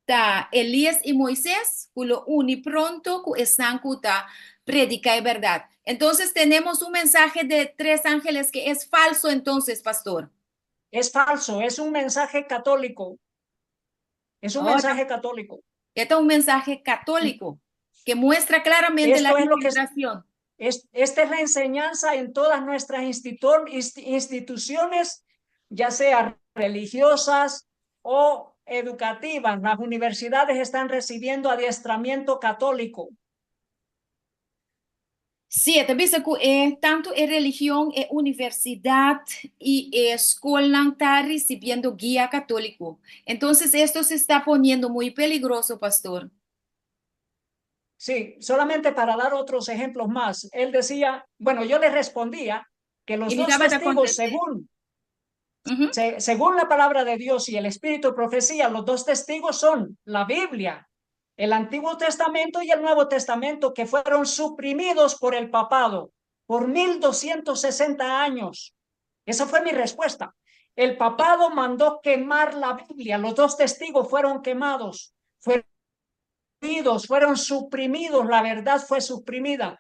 ta Elias i Moises, ku lo uni pronto ku esnan ku ta prediká e bèrdat. Entonces tenemos un mensaje de tres ángeles que es falso entonces, pastor. Es falso, es un mensaje católico. Es un Ahora, mensaje católico. Este es un mensaje católico que muestra claramente Esto la es lo que es, infiltración. Esta es la enseñanza en todas nuestras instituciones, ya sea religiosas o educativas. Las universidades están recibiendo adiestramiento católico. Sí, ta bisa ku tantu e religion, e universidat i e skolnan ta risibiendo guia katóliko. Entonces esto se está poniendo muy peligroso, pastor. Sí, solamente para dar otros ejemplos más. Él decía, bueno, yo le respondía que los I mi dos tabata testigos, kontest'é. Según la palabra de Dios y el espíritu de profecía, los dos testigos son la Biblia, el Antiguo Testamento y el Nuevo Testamento, que fueron suprimidos por el papado por 1260 años. Esa fue mi respuesta. El papado mandó quemar la Biblia. Los dos testigos fueron quemados, fueron fueron suprimidos, la verdad fue suprimida.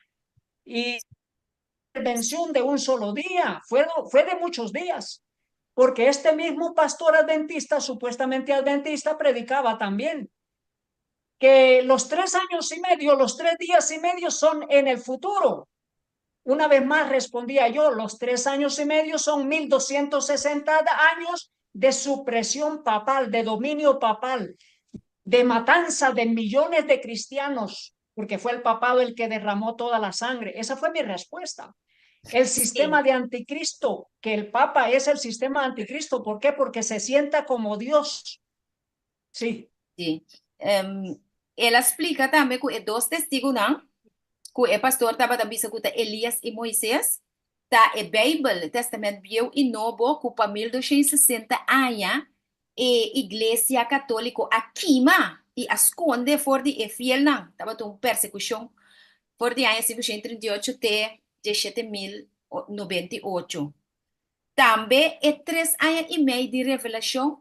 Y intervención de un solo día, fue de muchos días, porque este mismo pastor adventista, supuestamente adventista, predicaba también que los 3 años y medio, los 3 días y medio son en el futuro. Una vez más respondía yo, los 3 años y medio son 1260 años de supresión papal, de dominio papal, de matanza de millones de cristianos, porque fue el papado el que derramó toda la sangre. Esa fue mi respuesta. El sistema de anticristo, que el papa es el sistema de anticristo. ¿Por qué? Porque se sienta como Dios. Sí. Sí. El a splika tambe ku e dos testigunan, ku e pastor tabata bisa ku ta Elias i Moises, ta e Beibel, Tèstamènt Bieu i Nobo, ku pa 1260 aña e Iglesia Katóliko a kima i a skonde for di e fielnan. Tabata un persekushon for di aña 538 te 7098. Tambe e 3 aña i mei di Revelashon,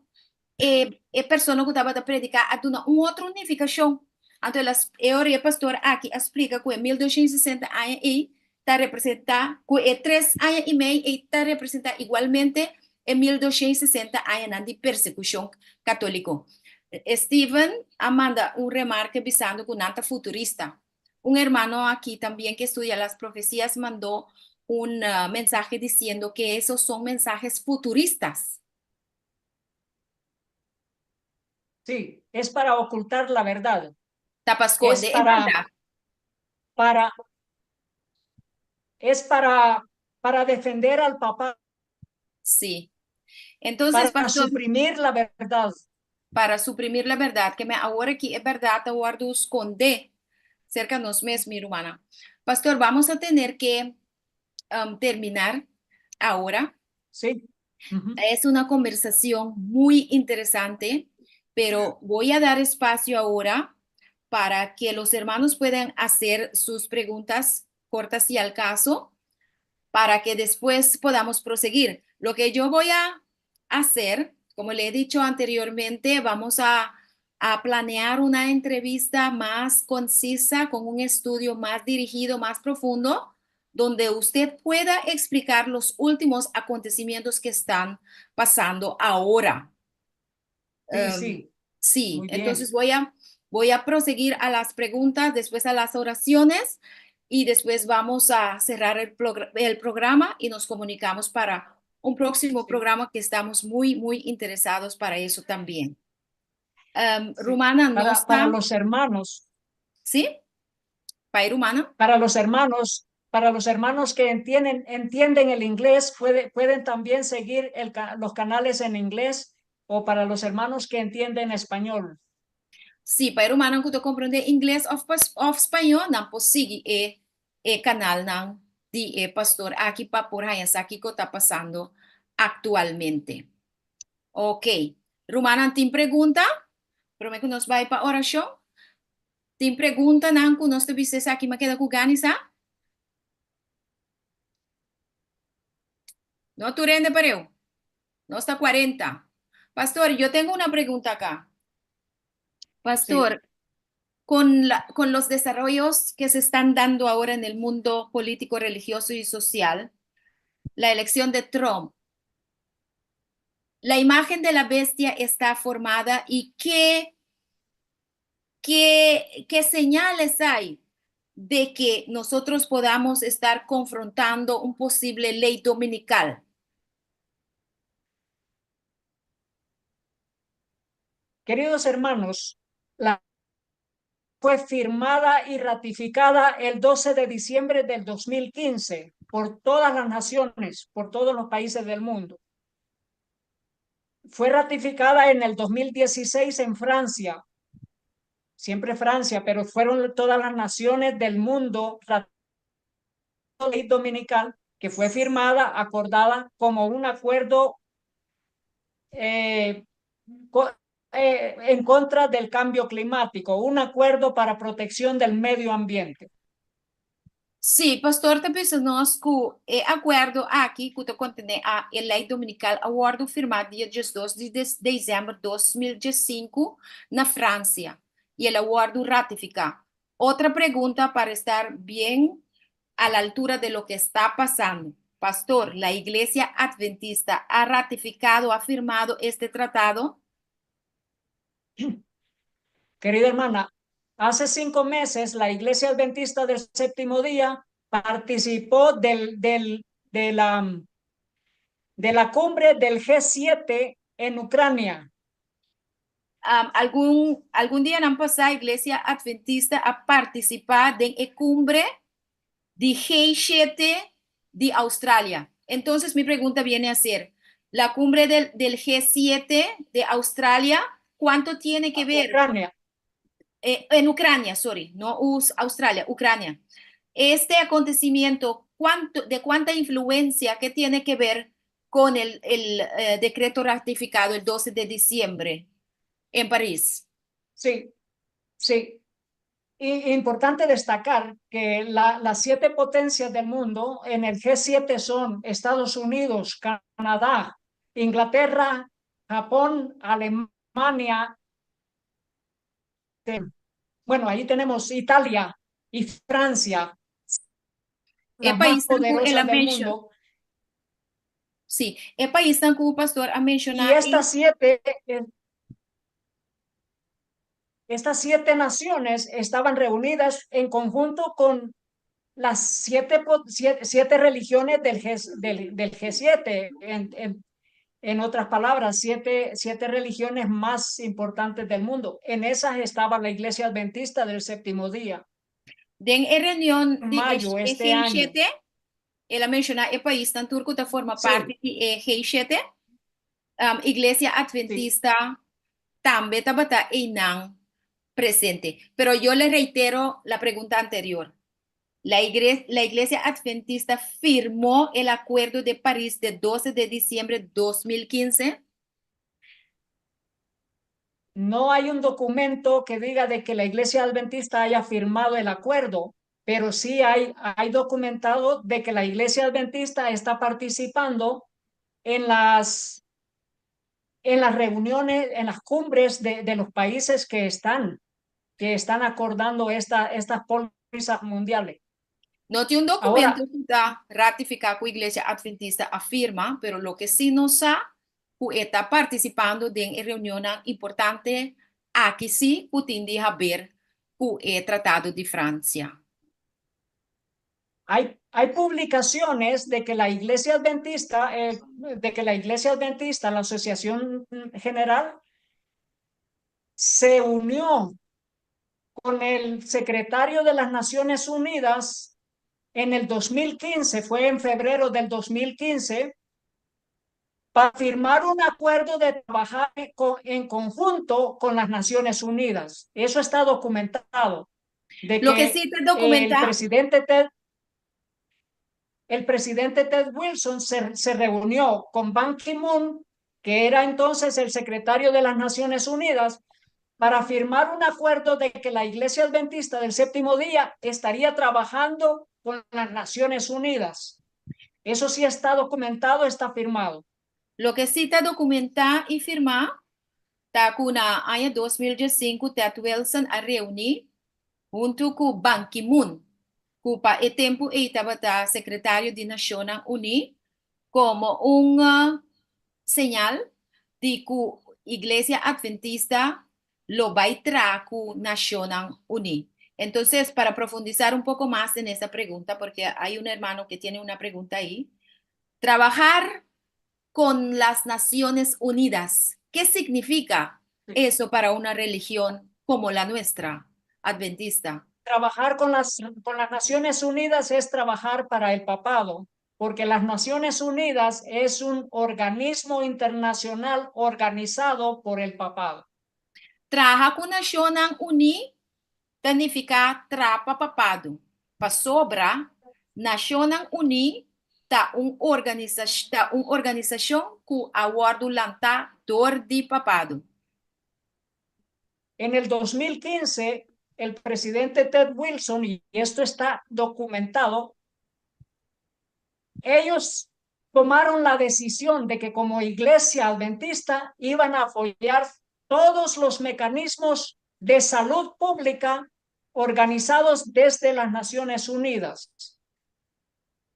e persona ku tabata prediká a duna un otro nifikashon. Anto, e ora e pastor aki a splika ku e 1260 aña ei ta representá, ku e 3 aña i mei ei ta representá igualmente e 1260 aña di persekushon katóliko. Steven a manda un remarke bisando ku nan ta futurista. Un hermano aquí también que estudia las profecías mandó un mensaje diciendo que esos son mensajes futuristas. Sí, es para ocultar la verdad. Ta pa skonde e bèrdat. Para, es para, para defender al papá. Sí. Entonces, para suprimir la verdad. Para suprimir la bèrdat. Ke men awor aki e bèrdat ta wòrdu skondé serka nos mes, mi rumannan. Pastor, vamos a tener que terminar ahora. Sí. Es una conversación muy interesante, pero voy a dar espacio ahora para que los hermanos puedan hacer sus preguntas cortas y al caso, para que después podamos proseguir. Lo que yo voy a hacer, como le he dicho anteriormente, vamos a planear una entrevista más concisa, con un estudio más dirigido, más profundo, donde usted pueda explicar los últimos acontecimientos que están pasando ahora. Sí, sí. Sí, Muy bien. Entonces voy a proseguir a las preguntas, después a las oraciones y después vamos a cerrar el programa y nos comunicamos para un próximo programa que estamos muy, muy interesados para eso también. Rumannan, no Para está. Los hermanos. ¿Sí? Pa rumannan? Para los hermanos que entienden el inglés, pueden también seguir los canales en inglés o para los hermanos que entienden español. Sí, pa rumannan ku ta komprondé ingles òf spañó, nan por sigui e kanalnan di e pastor aki pa por haña sa kiko ta pasando aktualmente. Ok. Rumannan, tin pregunta? Promé ku nos bai pa orashon? Tin preguntanan ku nos ta bisa esaki m'a keda ku gana sa? No, tur hende pareu. Nos ta 40. Pastor, yo tengo una pregunta acá. Pastor, con los desarrollos que se están dando ahora en el mundo político, religioso y social, la elección de Trump, la imagen de la bestia está formada y qué señales hay de que nosotros podamos estar confrontando un posible ley dominical? Queridos hermanos, la fue firmada y ratificada el 12 de diciembre del 2015 por todas las naciones, por todos los países del mundo. Fue ratificada en el 2016 en Francia, siempre Francia, pero fueron todas las naciones del mundo la ley dominical que fue firmada, acordada como un acuerdo en contra del cambio climático, un acuerdo para protección del medio ambiente. Sí, pastor, ta bisa nos ku e akuerdo aki ku ta kontené e lei dominikal a wòrdu firmá dia 12 di desèmber di 2015 na Fransia i el a wòrdu ratifiká. Otra pregunta para estar bien a la altura de lo que está pasando. Pastor, ¿la Iglesia Adventista ha ratificado, ha firmado este tratado? Querida hermana, hace 5 meses la Iglesia Adventista del Séptimo Día participó del, del, de la cumbre del G7 en Ucrania. Algun dia nan pasá Iglesia Adventista a partisipá den e kumbre di G7 di Australia. Entonces mi pregunta viene a ser, la cumbre del G7 de Australia, ¿cuánto tiene que ver? Ucrania. En Ucrania, sorry, no Australia, Ucrania. Este acontecimiento, ¿de cuánta influencia que tiene que ver con el decreto ratificado el 12 de diciembre en París? Sí. Y importante destacar que las siete potencias del mundo en el G7 son Estados Unidos, Canadá, Inglaterra, Japón, Alemania. Bueno, ahí tenemos Italia y Francia, El las más país poderosas del mundo. Sí, e paisnan ku pastor a menshoná. Y estas siete naciones estaban reunidas en conjunto con las siete religiones del G7. En otras palabras, siete religiones más importantes del mundo. En esas estaba la Iglesia Adventista del Séptimo Día. Den e reunion di Mayo e este año. G7, el a menshoná e paisnan tur ku ta forma parti di e G7. Iglesia Adventista tambe tabata einan presente. Pero yo le reitero la pregunta anterior. La Iglesia Adventista firmó el Acuerdo de París de 12 de diciembre de 2015? No hay un documento que diga de que la Iglesia Adventista haya firmado el acuerdo, pero sí hay documentado de que la Iglesia Adventista está participando en las reuniones, en las cumbres de los países que están acordando estas pólizas mundiales. No tin un documento ku ta ratifiká ku Iglesia Adventista a firma, pero loke sí nos sa, ku e ta partisipando den reunion importante aki sí, ku tin di haber ku e Tratado di Fransia. Hay publicaciones de que la Iglesia Adventista, la Asociación General, se unió con el secretario de las Naciones Unidas en el 2015, fue en febrero del 2015, para firmar un acuerdo de trabajar en conjunto con las Naciones Unidas. Eso está documentado. De Lo que sí está documentado. El presidente Ted Wilson se reunió con Ban Ki-moon, que era entonces el secretario de las Naciones Unidas, para firmar un acuerdo de que la Iglesia Adventista del Séptimo Día estaría trabajando con las Naciones Unidas. Eso sí está documentado, está firmado. Loke sí ta dokumentá i firmá, ta ku na aña 2005 Ted Wilson a reuní huntu ku Ban Ki-moon, ku pa e tempu ei tabata sekretario di Nashonnan Uní, komo un señal di ku Iglesia Adventista lo bai traha ku Nashonnan Uní. Entonces, para profundizar un poco más en esa pregunta, porque hay un hermano que tiene una pregunta ahí, trabajar con las Naciones Unidas, ¿qué significa eso para una religión como la nuestra, adventista? Trabajar con las Naciones Unidas es trabajar para el papado, porque las Naciones Unidas es un organismo internacional organizado por el papado. Traha ku Nashonnan Uní ta nifiká traha pa papado. Pasobra, Nashonnan Uní ta un organisashon ku a wòrdu lantá dor di papado. En el 2015, el presidente Ted Wilson, y esto está documentado, ellos tomaron la decisión de que como Iglesia Adventista iban a apoyar todos los mecanismos de salud pública organizados desde las Naciones Unidas.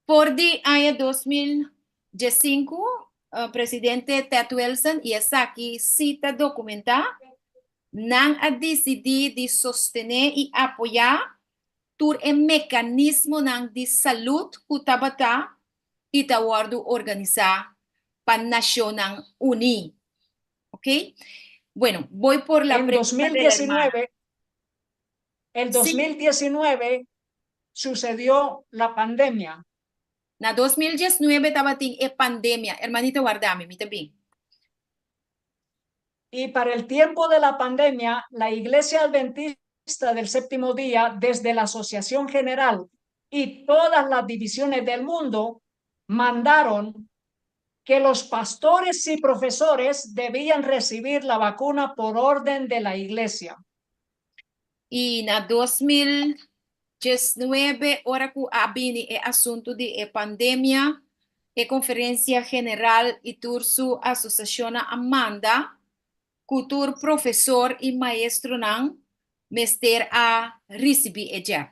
For di aña 2005, presidente Ted Wilson, i esaki sí ta dokumentá, nan a disidí di sostené i apoyá tur e mekanismonan di salú ku tabata i ta wòrdu organisá pa Nashonnan Uní. ¿Ok? Bueno, voy por la En pregunta de la hermana. 2019, el 2019 sucedió la pandemia. Na 2019 tabatin e pandemia. Hermanita, warda mi, mi tambe. Y para el tiempo de la pandemia, la Iglesia Adventista del Séptimo Día, desde la Asociación General y todas las divisiones del mundo, mandaron que los pastores y profesores debían recibir la vacuna por orden de la Iglesia. I na 2019, ora ku a bini e asuntu di e pandemia, e Konferensia General i tur su asosiashon a manda ku tur profesor i maestronan mester a risibí e jab.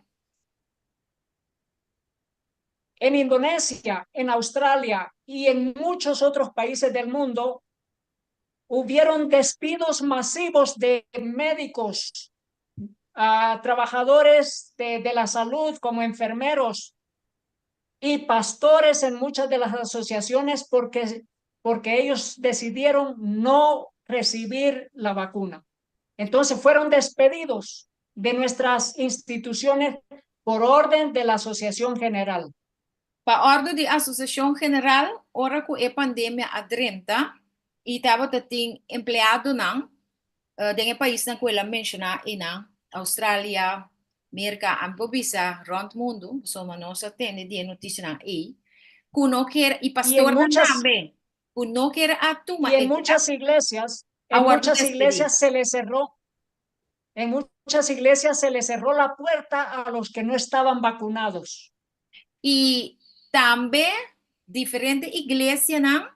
En Indonesia, en Australia y en muchos otros países del mundo, hubieron despidos masivos de médicos, a trabajadores de la salud como enfermeros y pastores en muchas de las asociaciones porque porque ellos decidieron no recibir la vacuna. Entonces fueron despedidos de nuestras instituciones por orden de la Asociación General. Pa òrdu di Asosiashon General, ora ku e pandemia a drenta i tabata tin empleadonan den e paisnan ku el a menshoná einan, Australia, Merka, ami por bisa rònt mundu, pasobra nos a tende di e notisianan ei, ku no kier, i Y en pastornan muchas, tambe, ku no kier a tuma y en e muchas iglesias, a en wòrdu muchas despedí. iglesias se les cerró, en muchas iglesias se les cerró la puerta a los que no estaban vacunados. I tambe diferente iglesianan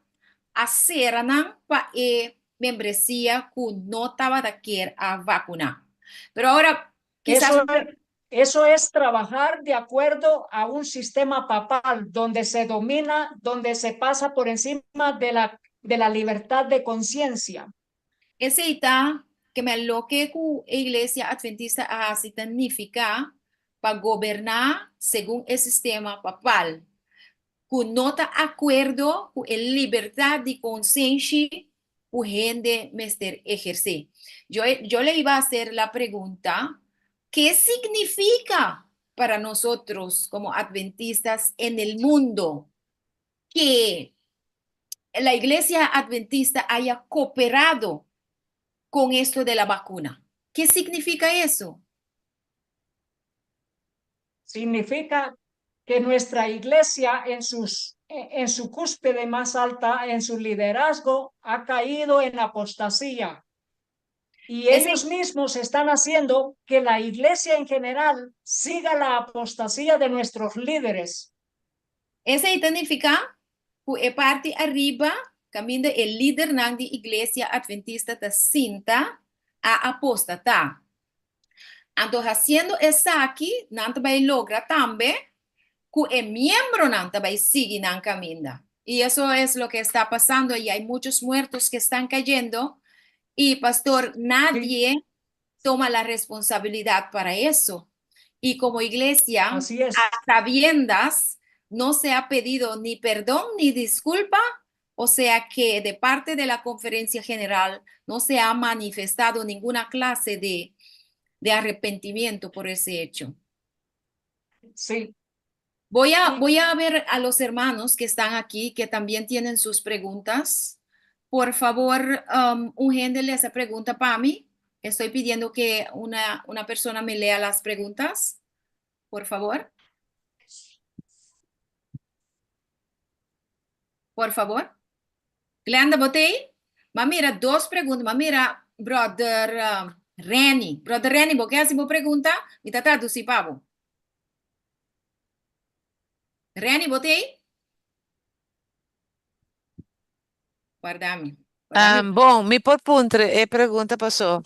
a sera nan pa e membresia ku no tabata kier a vakuná. Pero ahora kisas Eso es, eso es trabajar de acuerdo a un sistema papal donde se domina, donde se pasa por encima de la libertad de conciencia. Esei ta ke men loke ku e Iglesia Adventista a hasi ta nifiká pa goberná segun e sistema papal, ku no ta akuerdo ku e libertat di konsenshi ku hende mester ehersé. Yo, yo le iba a hacer la pregunta, ¿qué significa para nosotros como adventistas en el mundo que la Iglesia Adventista haya cooperado con esto de la vacuna? ¿Qué significa eso? Significa que nuestra iglesia en su cúspide más alta, en su liderazgo, ha caído en apostasía. Y ellos mismos están haciendo que la iglesia en general siga la apostasía de nuestros líderes. Esei ta nifiká ku e parti ariba kaminda e lidernan di Iglesia Adventista ta sinta a apostatá. Anto hasiendo esaki nan ta bai logra tambe ku e miembronan ta bai sigui nan kaminda. Y eso es lo que está pasando y hay muchos muertos que están cayendo y pastor, nadie toma la responsabilidad para eso. Y como iglesia, Así es. a sabiendas, no se ha pedido ni perdón ni disculpa, o sea que de parte de la conferencia general no se ha manifestado ninguna clase de arrepentimiento por ese hecho. Voy a ver a los hermanos que están aquí, que también tienen sus preguntas. Por favor, un hende lesa pregunta pa mi. Estoy pidiendo que una persona me lea las preguntas. Por favor. Por favor. Glenda, bo t'ei? M'a mira dos pregunta. M'a mira, brother Renny. Brother Renny, bo ke hasi bo pregunta? Mi ta tradusí pa bo. Renny, bo t'ei? Warda mi. Warda mi. Bon, mi por puntra e pregunta paso.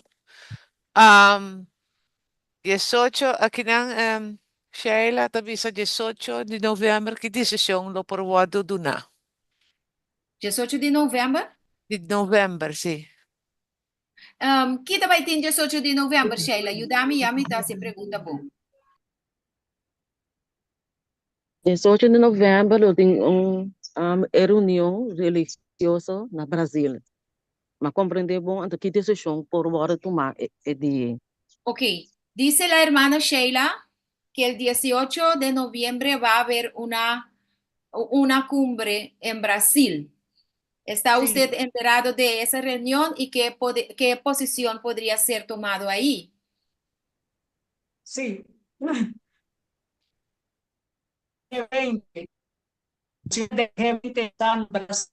18, akinan Sheila ta bisa 18 di novèmber ki desishon lo por wòrdu duná. 18 di novèmber? Di novèmber, si. Ki ta bai tin 18 di novèmber, Sheila? Yuda mi, ya mi ta hasi e pregunta bon. 18 di novèmber lo tin un e reunion religioso na Brasil. M'a komprendé bon anto ki desishon por wòrdu tumá e dia ei. Ok, dice la hermana Sheila que el 18 de noviembre va a haber una cumbre en Brasil. ¿Está usted enterado de esa reunión y qué posición podría ser tomado ahí? Sí. G20. De G20 están Brasil,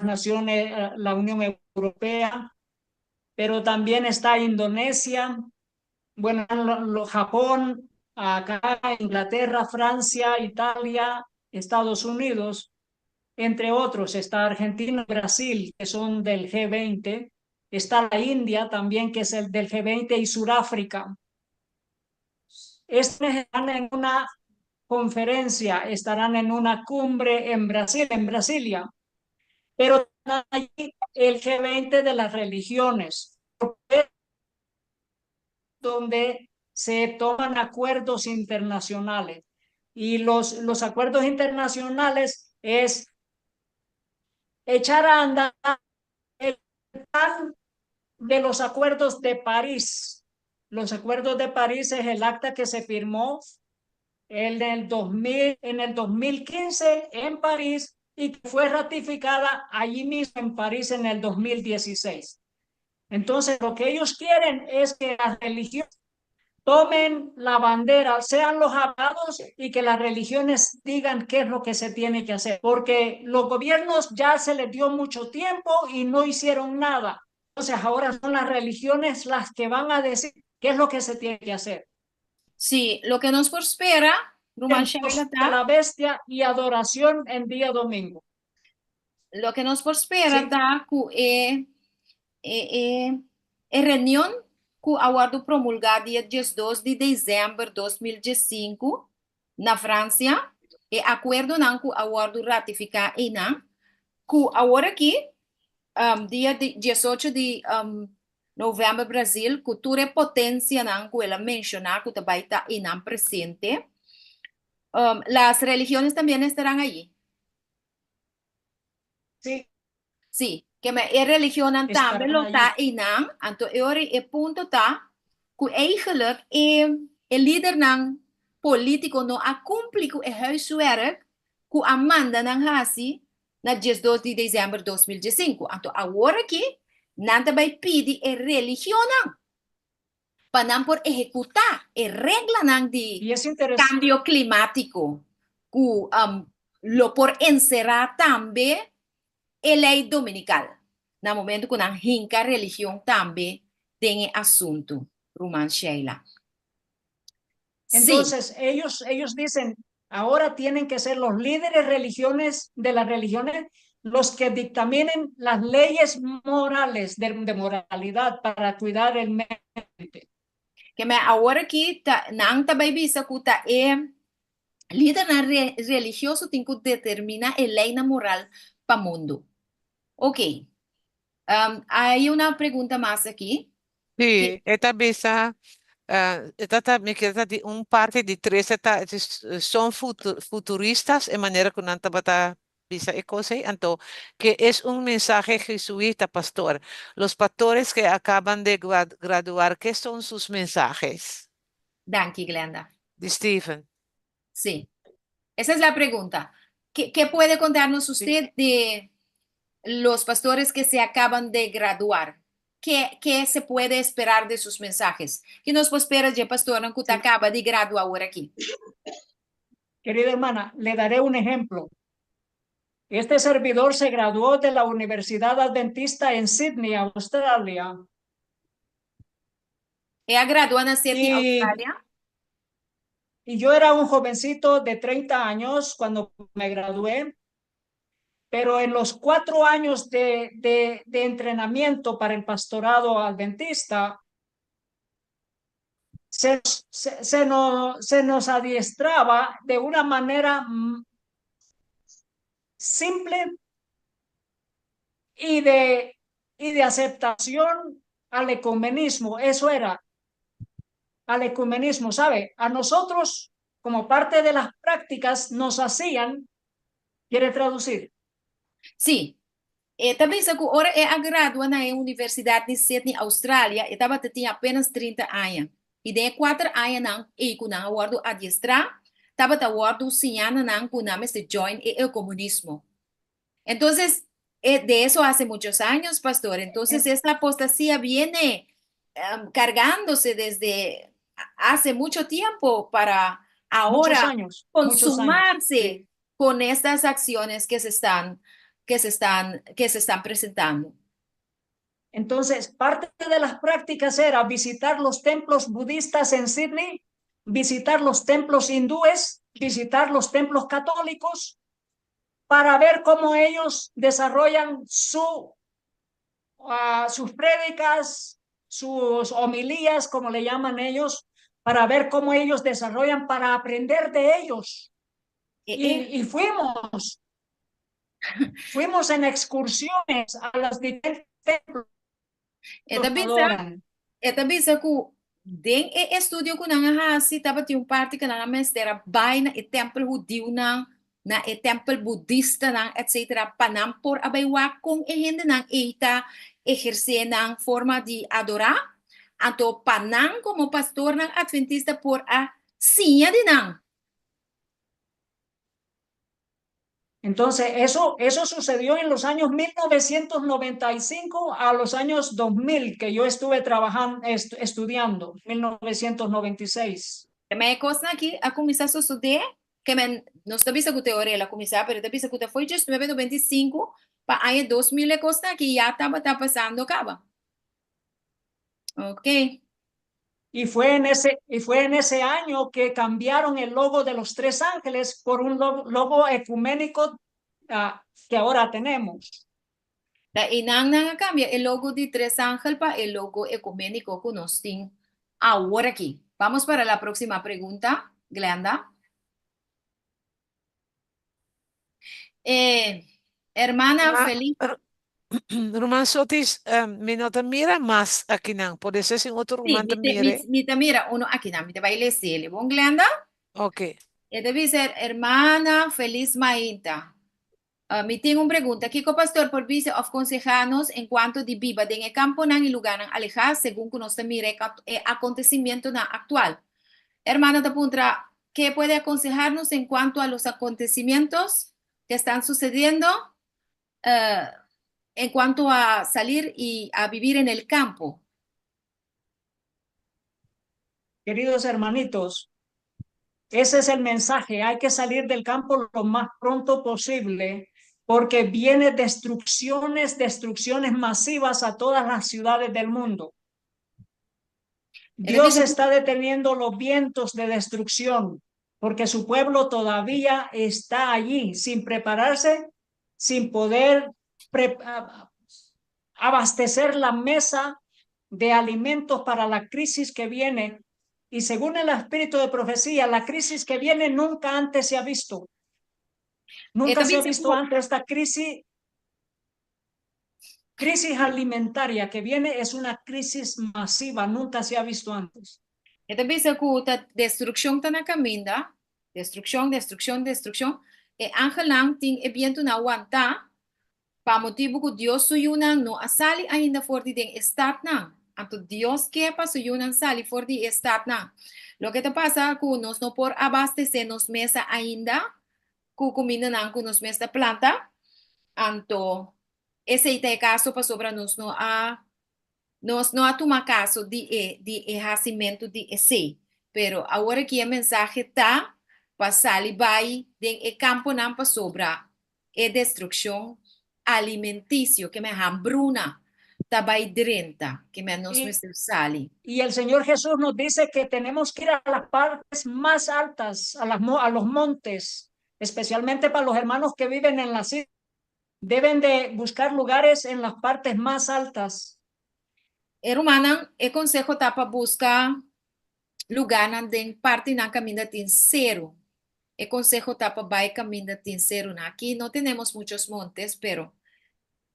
naciones, la Unión Europea, pero también está Indonesia, bueno, Japón, acá Inglaterra, Francia, Italia, Estados Unidos, entre otros. Está Argentina y Brasil, que son del G20. Está la India también, que es el del G20, y Sudáfrica. Estos están en una conferencia, estarán en una cumbre en Brasil, en Brasilia, pero allí el G20 de las religiones, donde se toman acuerdos internacionales. Y los acuerdos internacionales es echar a andar el plan de los acuerdos de París. Los acuerdos de París es el acta que se firmó en el, 2000, en el 2015 en París y que fue ratificada allí mismo en París en el 2016. Entonces, lo que ellos quieren es que las religiones tomen la bandera, sean los abogados y que las religiones digan qué es lo que se tiene que hacer, porque los gobiernos ya se les dio mucho tiempo y no hicieron nada. Entonces ahora son las religiones las que van a decir qué es lo que se tiene que hacer. Sí, loke nos por spera, ruman Sheila ta. La bestia y adoración en día domingo. Loke nos por spera ta ku e e e e reunion ku a wòrdu promulgá dia diesdos di desèmber 2015 na Fransia, e akuerdonan ku a wòrdu ratifiká einan, ku awor aki, dia diesocho di novèmber Brazil, ku tur e potensianan ku el a menshoná ku ta bai ta einan presente, las religiones también estarán allí? Sí. Sí, ke men e religionnan tambe lo ta einan, anto e ora e punto ta ku eigenlijk e e lidernan polítiko no a kumpli ku e huiswerk ku a manda nan hasi na 12 di desèmber 2015. Anto awor aki nan ta bai pidi e religionnan pa nan por ehekutá e reglanan di kambio klimátiko ku lo por enserá tambe e lei dominikal na momento ku nan hinka religion tambe den e asuntu, ruman Sheila. Sí. Entonces, ellos, ellos dicen, ahora tienen que ser los líderes religiones de las religiones los que dictaminen las leyes morales de, de moralidad para cuidar el medio ambiente. Ke men awor aki ta nan ta bai bisa ku ta e lidernan re, religioso tin ku determina e leynan moral pa mundu. Ok. Um, hay una pregunta mas aki. Sí, e ta bisa, eh, e ta ta, mi kere ta di un parti di tres e ta, son futuristas e manera ku nan tabata bisa e kos ei, anto ke es un mensahe jesuita, pastor? Los pastores que acaban de graduar, ke son sus mensahes? Danki, Glenda. Di Steven. Sí. Esa es la pregunta. ¿Qué, qué puede contarnos usted de los pastores que se acaban de graduar? ¿Qué, qué se puede esperar de sus mensajes? Ki nos por spera dje pastornan ku ta kaba di gradua awor aki? Querida hermana, le daré un ejemplo. Este servidor se graduó de la Universidad Adventista en Sydney, Australia. El a gradua na Sydney, Australia. Y yo era un jovencito de 30 años cuando me gradué, pero en los 4 años de, de, de entrenamiento para el pastorado adventista, se, se, se, nos, se nos adiestraba de una manera simple y de, y de aceptación al ecumenismo. Eso era, al ecumenismo, ¿sabe? A nosotros, como parte de las prácticas, nos hacían, ¿quiere traducir? Sí. E ta bisa ku ora el a gradua na e Universidat di Sydney, Australia, e tabata tin apenas 30 aña. I den e kuater añanan ei ku nan a wòrdu adiestrá, tabata wòrdu siñá na nan ku nan mester join e ecomunismo. Entonces, de eso hace muchos años, pastor. Entonces, esta apostasía viene cargándose desde hace mucho tiempo para ahora años, muchos años, consumarse sí. con estas acciones que se están, que se están, que se están presentando. Entonces, parte de las prácticas era visitar los templos budistas en Sydney, visitar los templos hindúes, visitar los templos católicos, para ver cómo ellos desarrollan su, sus prédicas, sus homilías, como le llaman ellos, para ver cómo ellos desarrollan, para aprender de ellos. Y, y fuimos, fuimos en excursiones a las diferentes templos. E ta bisa, e ta bisa ku den e estudio ku nan a hasi tabatin un parti ku nan a mester a bai na e tempel hudiunan. na e tèmpel budistanan etsetera pa nan por a bai wak kon e hendenan ei ta ehersé nan forma di adorá, anto pa nan komo pastornan atventista por a siña di nan. Entonces, eso, eso sucedió en los años 1995 a los años 2000 que yo estuve trabajando, est estudiando, 1996. Ma e kosnan aki a kuminsá sosodé, ke men nos ta bisa ku teoria el a kuminsá, pero ta bisa ku ta foi 1995 pa aña 2000 e kosnan aki ya tabata pasando kaba. Ok. Y fue en ese, y fue en ese año que cambiaron el logo de los tres ángeles por un logo, logo ecuménico uh, que ahora tenemos. Ta einan nan a kambia e logo di Tres Angel pa e logo ekuméniko ku nos tin awor aki. Vamos para la próxima pregunta, Glenda. Eh, hermana Ma, Feliz. Ruman Sotis, mi no ta mira mas akinan. Por ser sin otro Sí, ruman ta mi te, mi, mire. mi ta mira uno akinan. Mi ta bai lesele. Bon, Glenda? Ok. E ta bisa, hermana Feliz Mainta. Ah, mi tin un pregunta. Kiko pastor por bisa òf konsehá nos en kuanto di biba den e kamponan i lugánan alehá segun ku nos ta mira e e akontesimentonan aktual? Hermana ta puntra, Ke puede akonseharnos en kuanto a los akontesimientos ke estan susediendo en kuanto a salir i a vivir en el kampo? Queridos hermanitos, ese es el mensaje. Hay que salir del campo lo más pronto posible porque viene destrucciones, destrucciones masivas a todas las ciudades del mundo. Dios está deteniendo los vientos de destrucción porque su pueblo todavía está allí sin prepararse, sin poder pre abastecer la mesa de alimentos para la crisis que viene. Y según el espíritu de profecía, la crisis que viene nunca antes se ha visto. Nunca se ha visto antes esta crisis. Crisis alimentaria que viene es una crisis masiva, nunca se ha visto antes. E ta bisa ku ta destrukshon ta na kaminda, destrukshon, destrukshon, destrukshon. E angelnan tin e bientunan wantá Pa motibu ku Dios su yunan no a sali ainda for di den e statnan. Anto Dios ke pa su yunan sali for di e statnan. Loke ta pasa ku nos no por abastesé nos mesa ainda ku kumindanan ku nos mes ta planta. Anto esei ta e kaso pasobra nos no a Nos no a tuma kaso di e di e hasimentu di esei, pero awor aki e mensahe ta pa sali bai den e kamponan pasobra e destrukshon alimentisio, ke men hambruna, ta bai drenta, ke men nos Y, mester sali. y el Señor Jesús nos dice que tenemos que ir a las partes más altas, a las, a los montes, especialmente para los hermanos que viven en las islas. Deben de buscar lugares en las partes más altas. E rumannan, e konseho ta pa buska lugánan den partinan kaminda tin seru. E konseho ta pa bai kaminda tin serunan. Aki no tenemos muchos montes, pero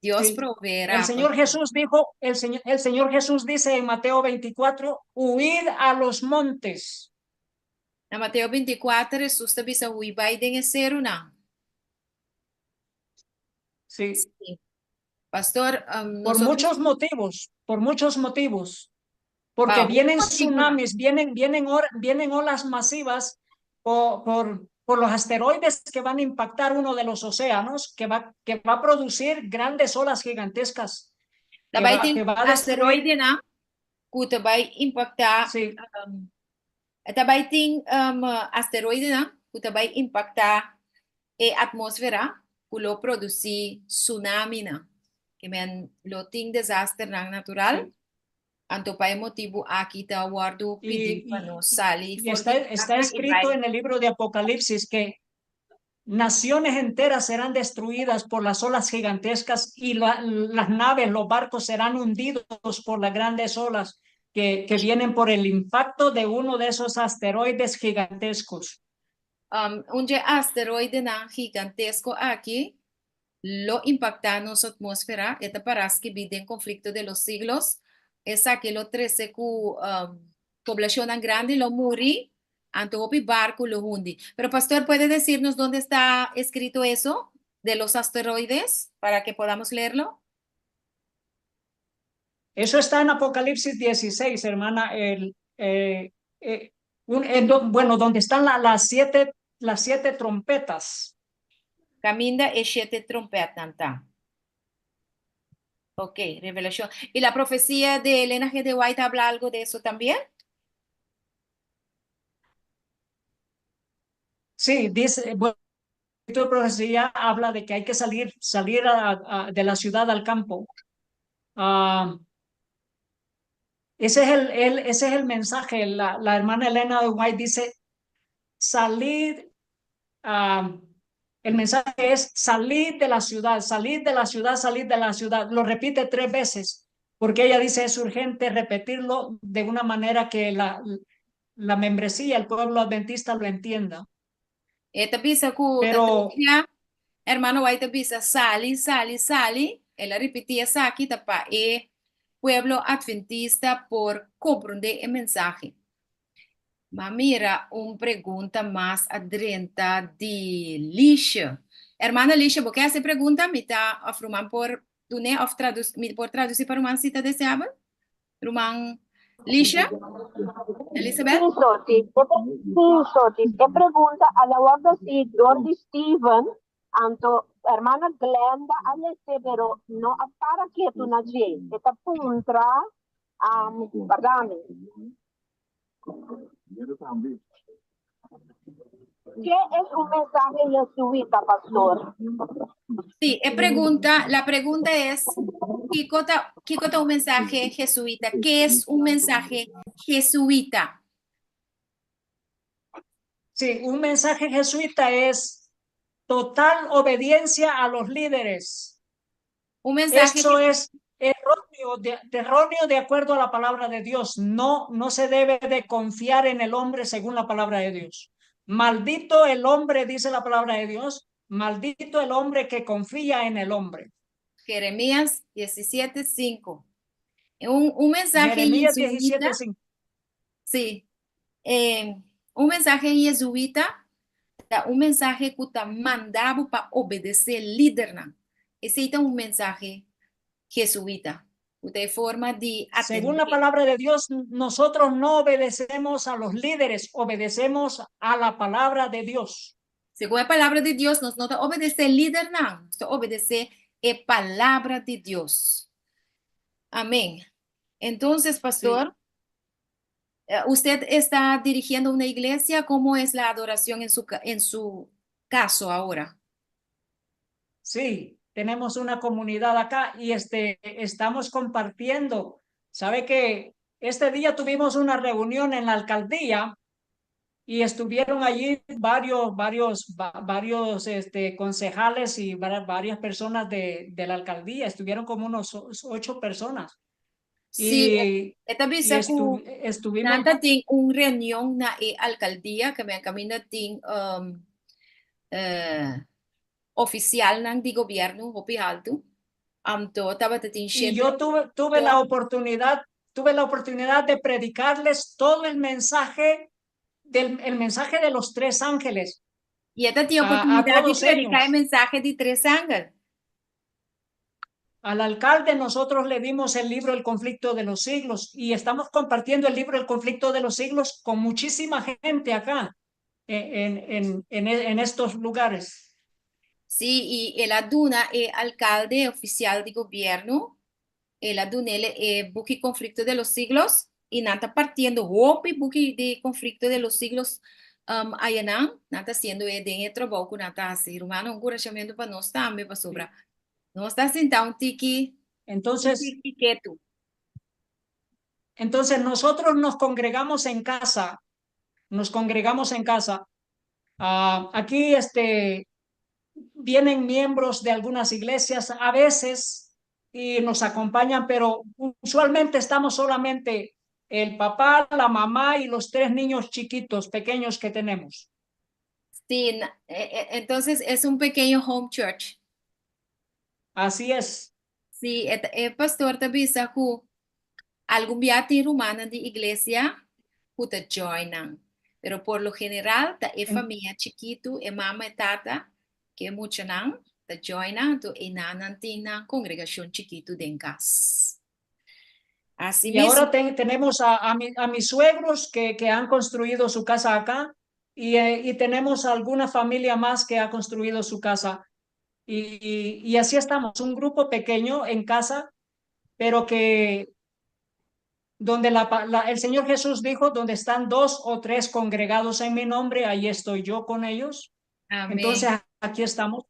Dios Sí. proveerá. El Señor Jesús dijo, el Señor, el Señor Jesús dice en Mateo 24, huid a los montes. Na Mateo 24, Jesús ta bisa hui bai den e serunan. Sí. Sí. Pastor, um, por muchos motivos, por muchos motivos. Porque vienen tsunamis, vienen, vienen, vienen olas masivas por, por, por los asteroides que van a impactar uno de los océanos, que va, que va a producir grandes olas gigantescas. Que va, que va a asteroidenan ku ta bai impaktá Sí. um, ta bai tin um, asteroidenan ku ta bai impaktá e atmósfera ku lo produsí tsunaminan, ke men lo tin desasternan natural. Sí. Anto pa e motibu aki ta wòrdu pidí Y, pa y, nos sali y for está, di está kasnan i escrito bai. en el libro de Apocalipsis que naciones enteras serán destruidas por las olas gigantescas y la, las naves, los barcos serán hundidos por las grandes olas que, que vienen por el impacto de uno de esos asteroides gigantescos. Um, un dje asteroidenan gigantesko aki lo impaktá nos atmósfera, e ta pará skibí den Conflicto de los Siglos. Esaki lo trese ku um, poblashonnan grandi lo muri. Anto hopi barku lo hundi. Pero pastor, ¿puede decirnos dónde está escrito eso de los asteroides para que podamos leerlo? Eso está en Apocalipsis 16, hermana. El, eh, eh, un, en do, bueno, donde están las siete trompetas. Kaminda e shete tròmpètnan ta. Ok, revelación. ¿Y la profecía de Elena G. de White habla algo de eso también? Sí, dice, bueno, tu profecía habla de que hay que salir de la ciudad al campo. Ah, ese es el mensaje. La hermana Elena de White dice, salid, el mensaje es salir de la ciudad, salir de la ciudad, salir de la ciudad. Lo repite tres veces, porque ella dice es urgente repetirlo de una manera que la membresía, el pueblo adventista lo entienda. E ta bisa ku Pero hermano White bisa sali, sali, sali. El a ripití esaki ta pa e pueblo adventista por komprondé e mensahe. Ma mira, un pregunta mas a drenta di Licia. Hermana Licia, bo ke hasi pregunta? Mi ta òf ruman por dun'é òf tradus, mi por tradusí pa ruman si ta deseabel? Ruman Licia? Elizabeth? Sí, Soti. Sí, Soti. E pregunta a la wordo si dor di Steven, anto hermana Glenda a les'é, pero no a para ketu na dje. E ta puntra, warda mi. ¿Qué es un mensaje jesuita, pastor? Sí, la pregunta es, ¿kiko ta un mensahe jesuita? ¿Qué es un mensaje jesuita? Sí, un mensaje jesuita es total obediencia a los líderes. Un mensaje Eso es erróneo de acuerdo a la palabra de Dios. No, no se debe de confiar en el hombre según la palabra de Dios. Maldito el hombre, dice la palabra de Dios, maldito el hombre que confía en el hombre. Jeremías 17:5. Un mensahe Jeremías jesuita. 17:5. Sí. Un mensahe jesuita, un mensahe ku ta manda bo pa obedesé lidernan. Esei ta un mensahe jesuita. E forma di Según la atendé. Palabra de Dios, nosotros no obedecemos a los líderes, obedecemos a la palabra de Dios. Segun e palabra di Dios, nos no ta obedesé lidernan, nos ta obedesé e palabra di Dios. Amén. Entonces, pastor, usted está dirigiendo una iglesia, ¿cómo es la adoración en su caso ahora? Sí, tenemos una comunidad acá y estamos compartiendo. Sabe que este día tuvimos una reunión en la alcaldía y estuvieron allí varios concejales y varias personas de la alcaldía. Estuvieron como unos ocho personas. Sí, Y, e ta y bisa ku estuvimos nan tatin un reunion na e alkaldia ku mi kaminda tin ofisialnan di gobièrnu hopi altu. Anto tabata tin Y shete yo tuve la oportunidad de predicarles todo el mensaje de los tres ángeles I e tatin a oportunidat di todos prediká ellos. e mensahe di tres angel. Al alcalde nosotros le dimos el libro El conflicto de los siglos y estamos compartiendo el libro El conflicto de los siglos con muchísima gente acá en estos lugares. Sí, i el a duna e alkalde ofisial di gobièrnu, el a dun'é e buki Conflicto de los Siglos i nan ta partiendo hopi buki di Conflicto de los Siglos ayanan, nan ta hasiendo e den e trabou ku nan ta hasi. Ruman, un enkurashamentu pa nos tambe pasobra. Nos ta sintá un tiki, un Entonces, tiki ketu. Entonces nosotros nos congregamos en casa, nos congregamos en casa. Ah, aquí vienen miembros de algunas iglesias a veces y nos acompañan, pero usualmente estamos solamente el papá, la mamá y los tres niños chiquitos, pequeños que tenemos. Sí, entonces es un pequeño home church. Así es. Sí, e pastor ta bisa ku algun bia tin rumannan di iglesia ku ta join nan. Pero por lo general ta e famia chikitu, e mama e tata, ku e muchanan ta join nan, anto einan nan tin nan kongregashon chikitu den kas. Así Y ahora tenemos a mis suegros que han construido su casa acá y tenemos alguna familia más que ha construido su casa. Y así estamos, un grupo pequeño en casa, pero que donde el Señor Jesús dijo: "Donde están dos o tres congregados en mi nombre, ahí estoy yo con ellos". Amén. Entonces, aquí estamos.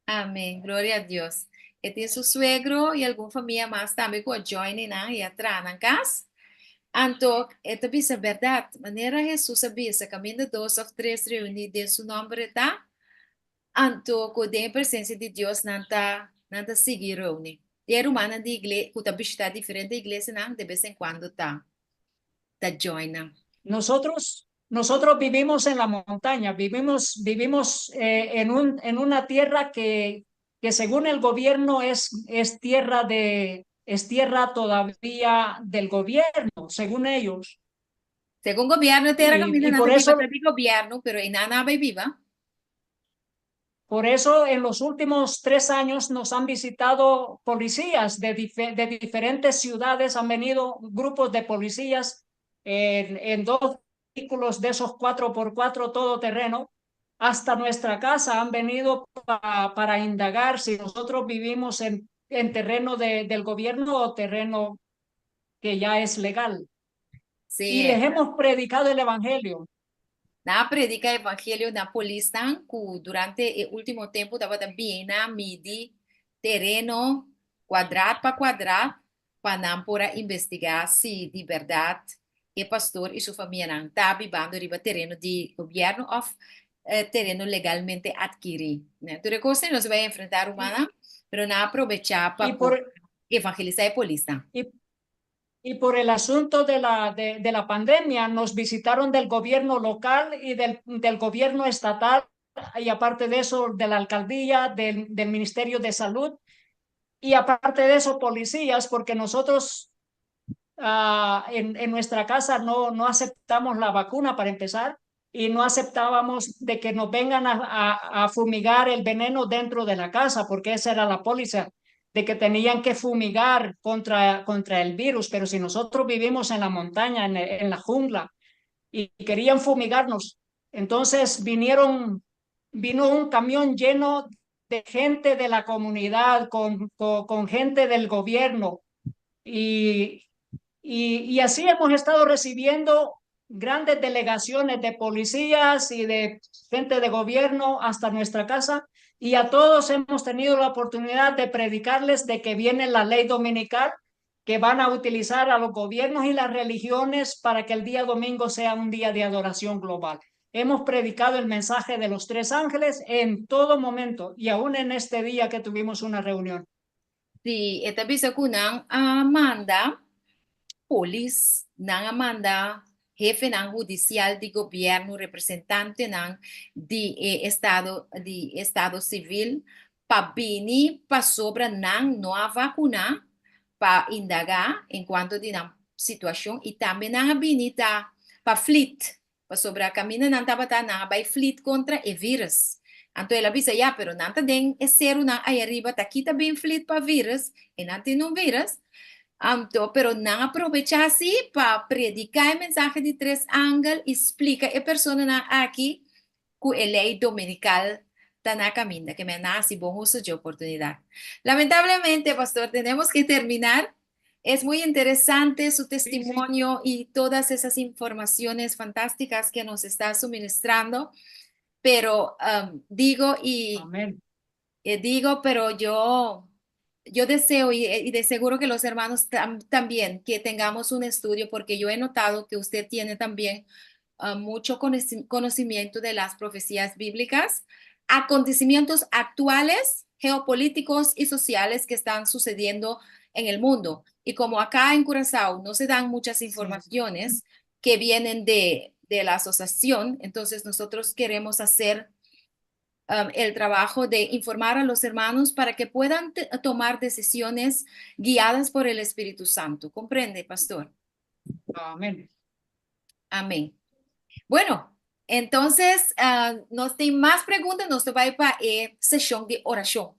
Amèn. Gloria na Dios. E tin su suegro i algun famia mas tambe ku a join nan i a traha nan kas. Anto, e ta bisa berdat, manera Hesus a bisa, kaminda dos òf tres reuní den su nòmber ta, anto ku den presensia di Dios nan ta sigui reuní. E rumannan di iglesia, ku ta bishitá diferente iglesianan, de bes en kuando ta join nan. Nosotros vivimos en la montaña, vivimos en una tierra que según el gobierno es tierra todavía del gobierno, según ellos. Segun gobièrnu, tera Y kaminda por eso, di gobièrnu, pero einan nan a biba. Por eso en los últimos 3 años nos han visitado policías de diferentes ciudades, han venido grupos de policías en dos vehículos de esos 4x4 todoterreno hasta nuestra casa, han venido para indagar si nosotros vivimos en terreno del gobierno o terreno que ya es legal. Y les hemos predicado el evangelio. Nan a prediká evangelio na polisnan ku durante e último tempu tabata bin midi tereno kuadrá pa kuadrá pa nan por a investigá si di berdat e pastor i su famianan ta bibando riba tereno di gobièrnu òf tereno legalmente atkirí. Ne? Tur kos nos ta bai enfrentá, rumannan, pero nan a probechá pa evangelisá e polisnan. Y por el asunto de la pandemia, nos visitaron del gobierno local y del gobierno estatal, y aparte de eso, de la alcaldía, del Ministerio de Salud, y aparte de eso, policías, porque nosotros en nuestra casa no aceptamos la vacuna para empezar, y no aceptábamos de que nos vengan a fumigar el veneno dentro de la casa, porque esa era la póliza, de que tenían que fumigar contra el virus, pero si nosotros vivimos en la montaña, en la jungla, y querían fumigarnos, entonces vino un camión lleno de gente de la comunidad, con gente del gobierno, y así hemos estado recibiendo grandes delegaciones de policías y de gente de gobierno hasta nuestra casa y a todos hemos tenido la oportunidad de predicarles de que viene la ley dominical, que van a utilizar a los gobiernos y las religiones para que el día domingo sea un día de adoración global. Hemos predicado el mensaje de los tres ángeles en todo momento y aún en este día que tuvimos una reunión. Sí, e ta bisa ku nan a manda polis, nan a manda hefenan hudisial di gobièrnu, representantenan di estado sivil pa bini pasobra nan no a vakuná pa indagá en kuanto di nan situashon i tambe nan a bini ta pa flit pasobra kaminda nan tabata nan a bai flit kontra e virus. Anto el a bisa ya, pero nan ta den e serunan ei ariba ta kita bin flit pa virus e nan tin un virus. Anto, pero nan a probechá sí pa prediká e mensahe di tres angel i splika e personanan aki ku e lei dominikal ta na kaminda, ke men nan a hasi bon uso di oportunidat. Lamentablemente, pastor, tenemos que terminar. Es muy interesante su testimonio y todas esas informaciones fantásticas que nos está suministrando, pero digo y Amén. Digo, pero yo deseo y de seguro que los hermanos también que tengamos un estudio, porque yo he notado que usted tiene también mucho conocimiento de las profecías bíblicas, acontecimientos actuales, geopolíticos y sociales que están sucediendo en el mundo. Y como acá en Curazao no se dan muchas informaciones que vienen de la asociación, entonces nosotros queremos hacer el trabajo de informar a los hermanos para que puedan tomar decisiones guiadas por el Espíritu Santo. ¿Comprende, pastor? Amén. Amén. Bueno, entonces uh, nos tin mas pregunta, nos ta bai pa e seshon di orashon.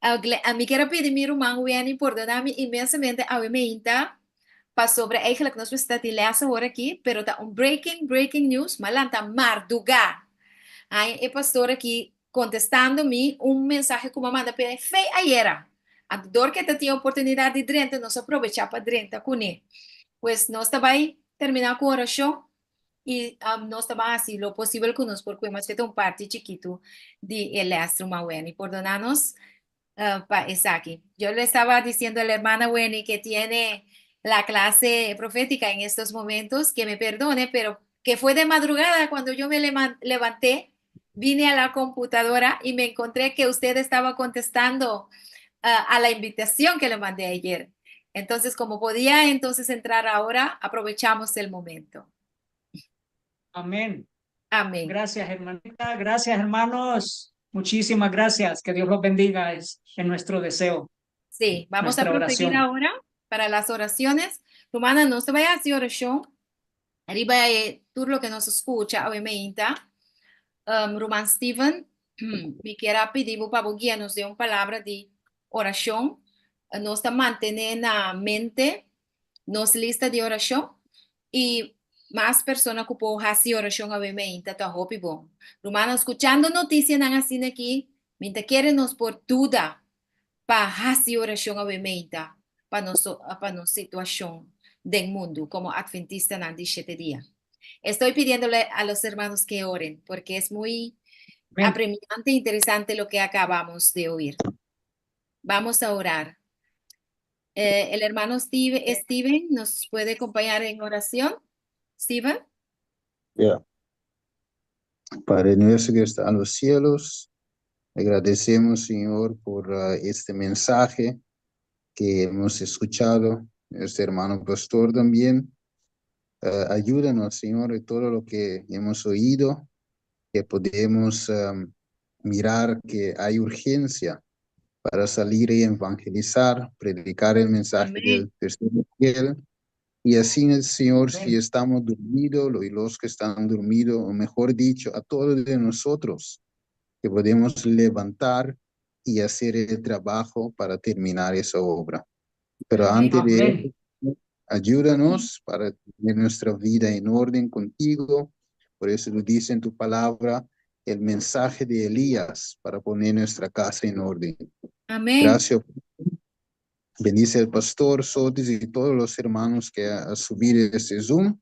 Uh, mi kier a pidi mi ruman Wenny pordona mi inmensamente awe meinta pasobra eigenlijk nos mester ta di les awor aki, pero ta un breaking, breaking news, m'a lanta mardugá. Ai, e pastor aki contestando mi un mensahe cu m'a manda p'e fe ayera. Anto dor cu e ta tin oportunidad di drenta, nos a probecha pa drenta cune. Pues nos ta bay termina cu oracion y nos ta bay haci lo posibel cu nos por cue maske ta un parti chikitu di e les, ruman Wenny. Pordona nos pa esaki. Yo le estaba diciendo a la hermana Wenny que tiene la clase profética en estos momentos, que me perdone, pero que fue de madrugada cuando yo me levanté, vine a la computadora y me encontré que usted estaba contestando a la invitación que le mandé ayer. Entonces, como podía entonces entrar ahora, aprovechamos el momento. Amén. Amén. Gracias, hermanita. Gracias, hermanos. Muchísimas gracias. Que Dios los bendiga. Es en nuestro deseo. Sí, vamos a Nuestra proseguir oración. ahora para las oraciones. Rumannan, nos ta bai hasi orashon. Riba e tur loke nos a skucha awe meinta. Ruman Steven, mi kier a pidi bo pa bo guia nos den un palabra di orashon. Nos ta mantené na mente nos lista di orashon i mas persona ku por hasi orashon awe meinta ta hopi bon. Rumannan, skuchando notisianan asina aki, mi ta kere nos por duda pa hasi orashon awe meinta pa nos pa nos situashon den mundu komo Adventistanan di shete dia. Estoy pidiéndole a los hermanos que oren porque es muy apremiante e interesante lo que acabamos de oír. Vamos a orar. Eh, el hermano Steve, Steven nos puede acompañar en oración. Steven. Ya. Padre nuestro que está en los cielos, agradecemos, Señor, por uh, este mensaje que hemos escuchado, nuestro hermano pastor también. Uh, ayúdanos, Señor, en todo lo que hemos oído, que podemos um, mirar que hay urgencia para salir y evangelizar, predicar el mensaje Amén. del tercer ángel. Y así, Señor, si estamos dormidos y los que están dormidos, o mejor dicho, a todos de nosotros, que podemos levantar y hacer el trabajo para terminar esa obra. Pero antes de Amén. eso, ayúdanos para tener nuestra vida en orden contigo. Por eso lo dice en tu palabra, el mensaje de Elías para poner nuestra casa en orden. Amén. Gracias. Bendice al pastor Sotis y todos los hermanos que ha, subido este Zoom.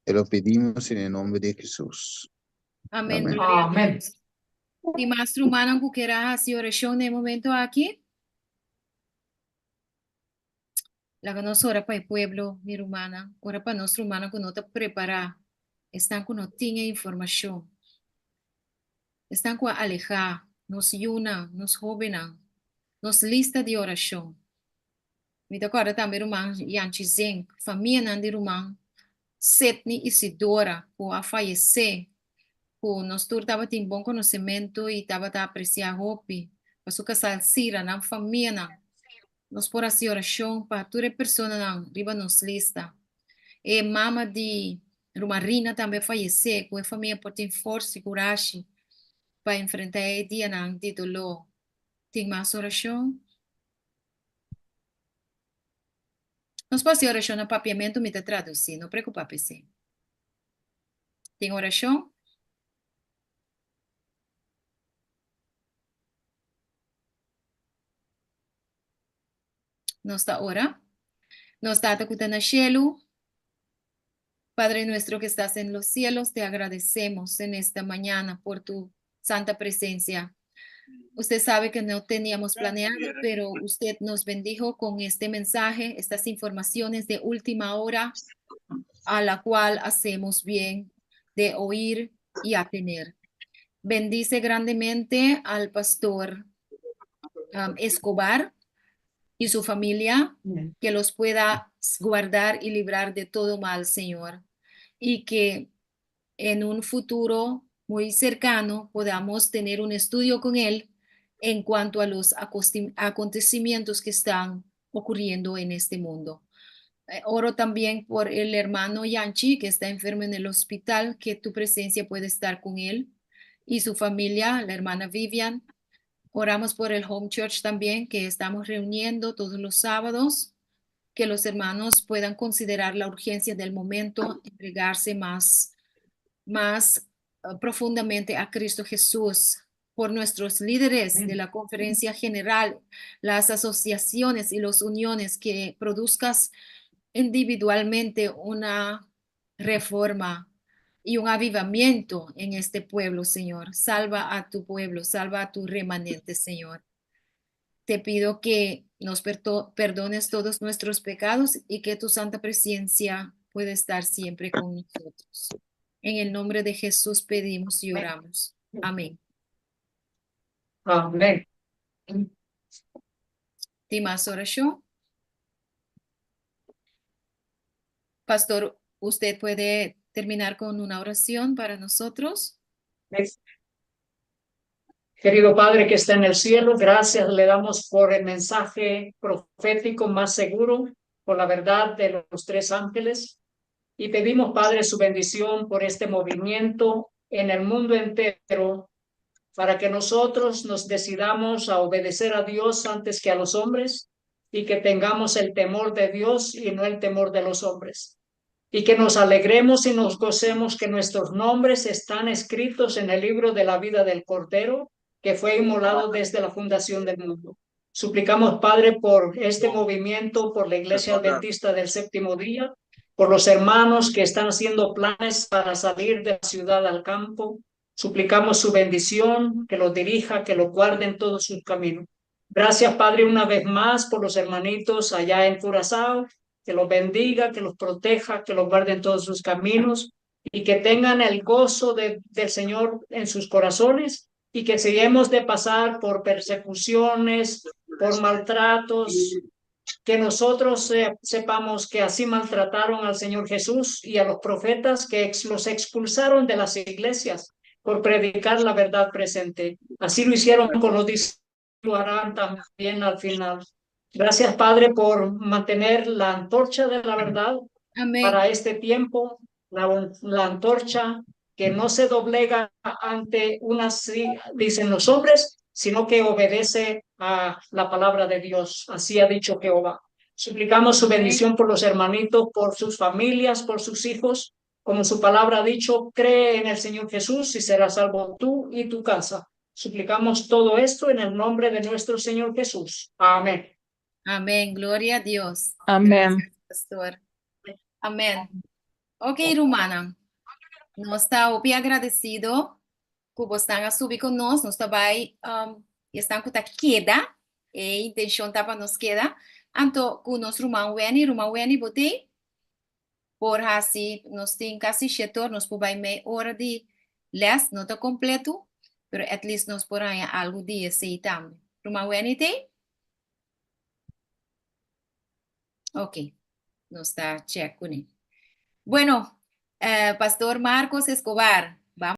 Te lo pedimos en el nombre de Jesús. Amén. Amén. Gloria a Amén. Dios. Tin mas rumannan ku kier hasi orashon na e momento aki? Laga nos ora pa e pueblo, mi rumannan. Ora pa nos rumannan ku no ta prepará, esnan ku no tin e informashon, esnan ku a alehá, nos yunan, nos hóbennan, nos lista di orashon. Mi ta kòrda tambe ruman Yanchi Zink, famianan di ruman Sidney Isidora ku a fayesé, ku nos tur tabatin bon konosementu i tabata apresiá hopi pa su kasá Elcira, nan famianan. Nos por hasi orashon pa tur e personanan riba nos lista. E mama di ruman Rina tambe a fayesé, ku e famia por tin forsa i kurashi pa enfrentá e dianan di doló. Tin mas orashon? Nos por hasi orashon na papiamentu, mi ta tradusí, no preokupá p'esei. Tin orashon? Nos ta ora. Nos Tata ku ta na shelu, Padre nuestro que estás en los cielos, te agradecemos en esta mañana por tu santa presencia. Usted sabe que no teníamos planeado, pero usted nos bendijo con este mensaje, estas informaciones de última hora, a la cual hacemos bien de oír y atener. Bendice grandemente al pastor Escobar y su familia, que los pueda guardar y librar de todo mal, Señor, y que en un futuro muy cercano podamos tener un estudio con él en cuanto a los acontecimientos que están ocurriendo en este mundo. Eh, oro también por el hermano Yanchi, que está enfermo en el hospital, que tu presencia puede estar con él y su familia, la hermana Vivian. Oramos por el Home Church también, que estamos reuniendo todos los sábados, que los hermanos puedan considerar la urgencia del momento, entregarse más, más eh, profundamente a Cristo Jesús por nuestros líderes de la conferencia general, las asociaciones y las uniones, que produzcas individualmente una reforma y un avivamiento en este pueblo, Señor. Salva a tu pueblo, salva a tu remanente, Señor. Te pido que nos perdones todos nuestros pecados y que tu santa presencia pueda estar siempre con nosotros. En el nombre de Jesús pedimos y oramos. Amén. Amén. Tin mas orashon? Pastor, ¿usted puede terminar con una oración para nosotros? Querido Padre que está en el cielo, gracias le damos por el mensaje profético más seguro, por la verdad de los tres ángeles. Y pedimos, Padre, su bendición por este movimiento en el mundo entero, para que nosotros nos decidamos a obedecer a Dios antes que a los hombres y que tengamos el temor de Dios y no el temor de los hombres. Y que nos alegremos y nos gocemos que nuestros nombres están escritos en el libro de la vida del Cordero, que fue inmolado desde la fundación del mundo. Suplicamos, Padre, por este movimiento, por la Iglesia Adventista del Séptimo Día, por los hermanos que están haciendo planes para salir de la ciudad al campo. Suplicamos su bendición, que los dirija, que los guarde en todos sus caminos. Gracias, Padre, una vez más por los hermanitos allá en Curazao, que los bendiga, que los proteja, que los guarde en todos sus caminos y que tengan el gozo de, del Señor en sus corazones y que si hemos de pasar por persecuciones, por maltratos, que nosotros sepamos que así maltrataron al Señor Jesús y a los profetas que los expulsaron de las iglesias por predicar la verdad presente. Así lo hicieron con los discípulos, lo harán también al final. Gracias, Padre, por mantener la antorcha de la verdad Amén. para este tiempo, la, la antorcha que no se doblega ante unas, dicen los hombres, sino que obedece a la palabra de Dios. Así ha dicho Jehová. Suplicamos su bendición por los hermanitos, por sus familias, por sus hijos. Como su palabra ha dicho, cree en el Señor Jesús y serás salvo tú y tu casa. Suplicamos todo esto en el nombre de nuestro Señor Jesús. Amén. Amén. Gloria a Dios. Amén. Gracias, pastor. Amén. Ok, rumannan. Nos ta hopi agradesido ku boso a subi ku nos, nos ta bai um, esnan ku ta keda, e intenshon ta pa nos keda. Anto ku nos ruman Wenny, ruman Wenny bo t'ei? Por hasi, nos tin kasi shetor, nos por bai mei ora di les, no ta kompleto, pero at least nos por haña algu di esei tambe. Ruman Wenny t'ei? Ok, nos ta check kuné. Bueno, eh, Pastor Marcos Escobar.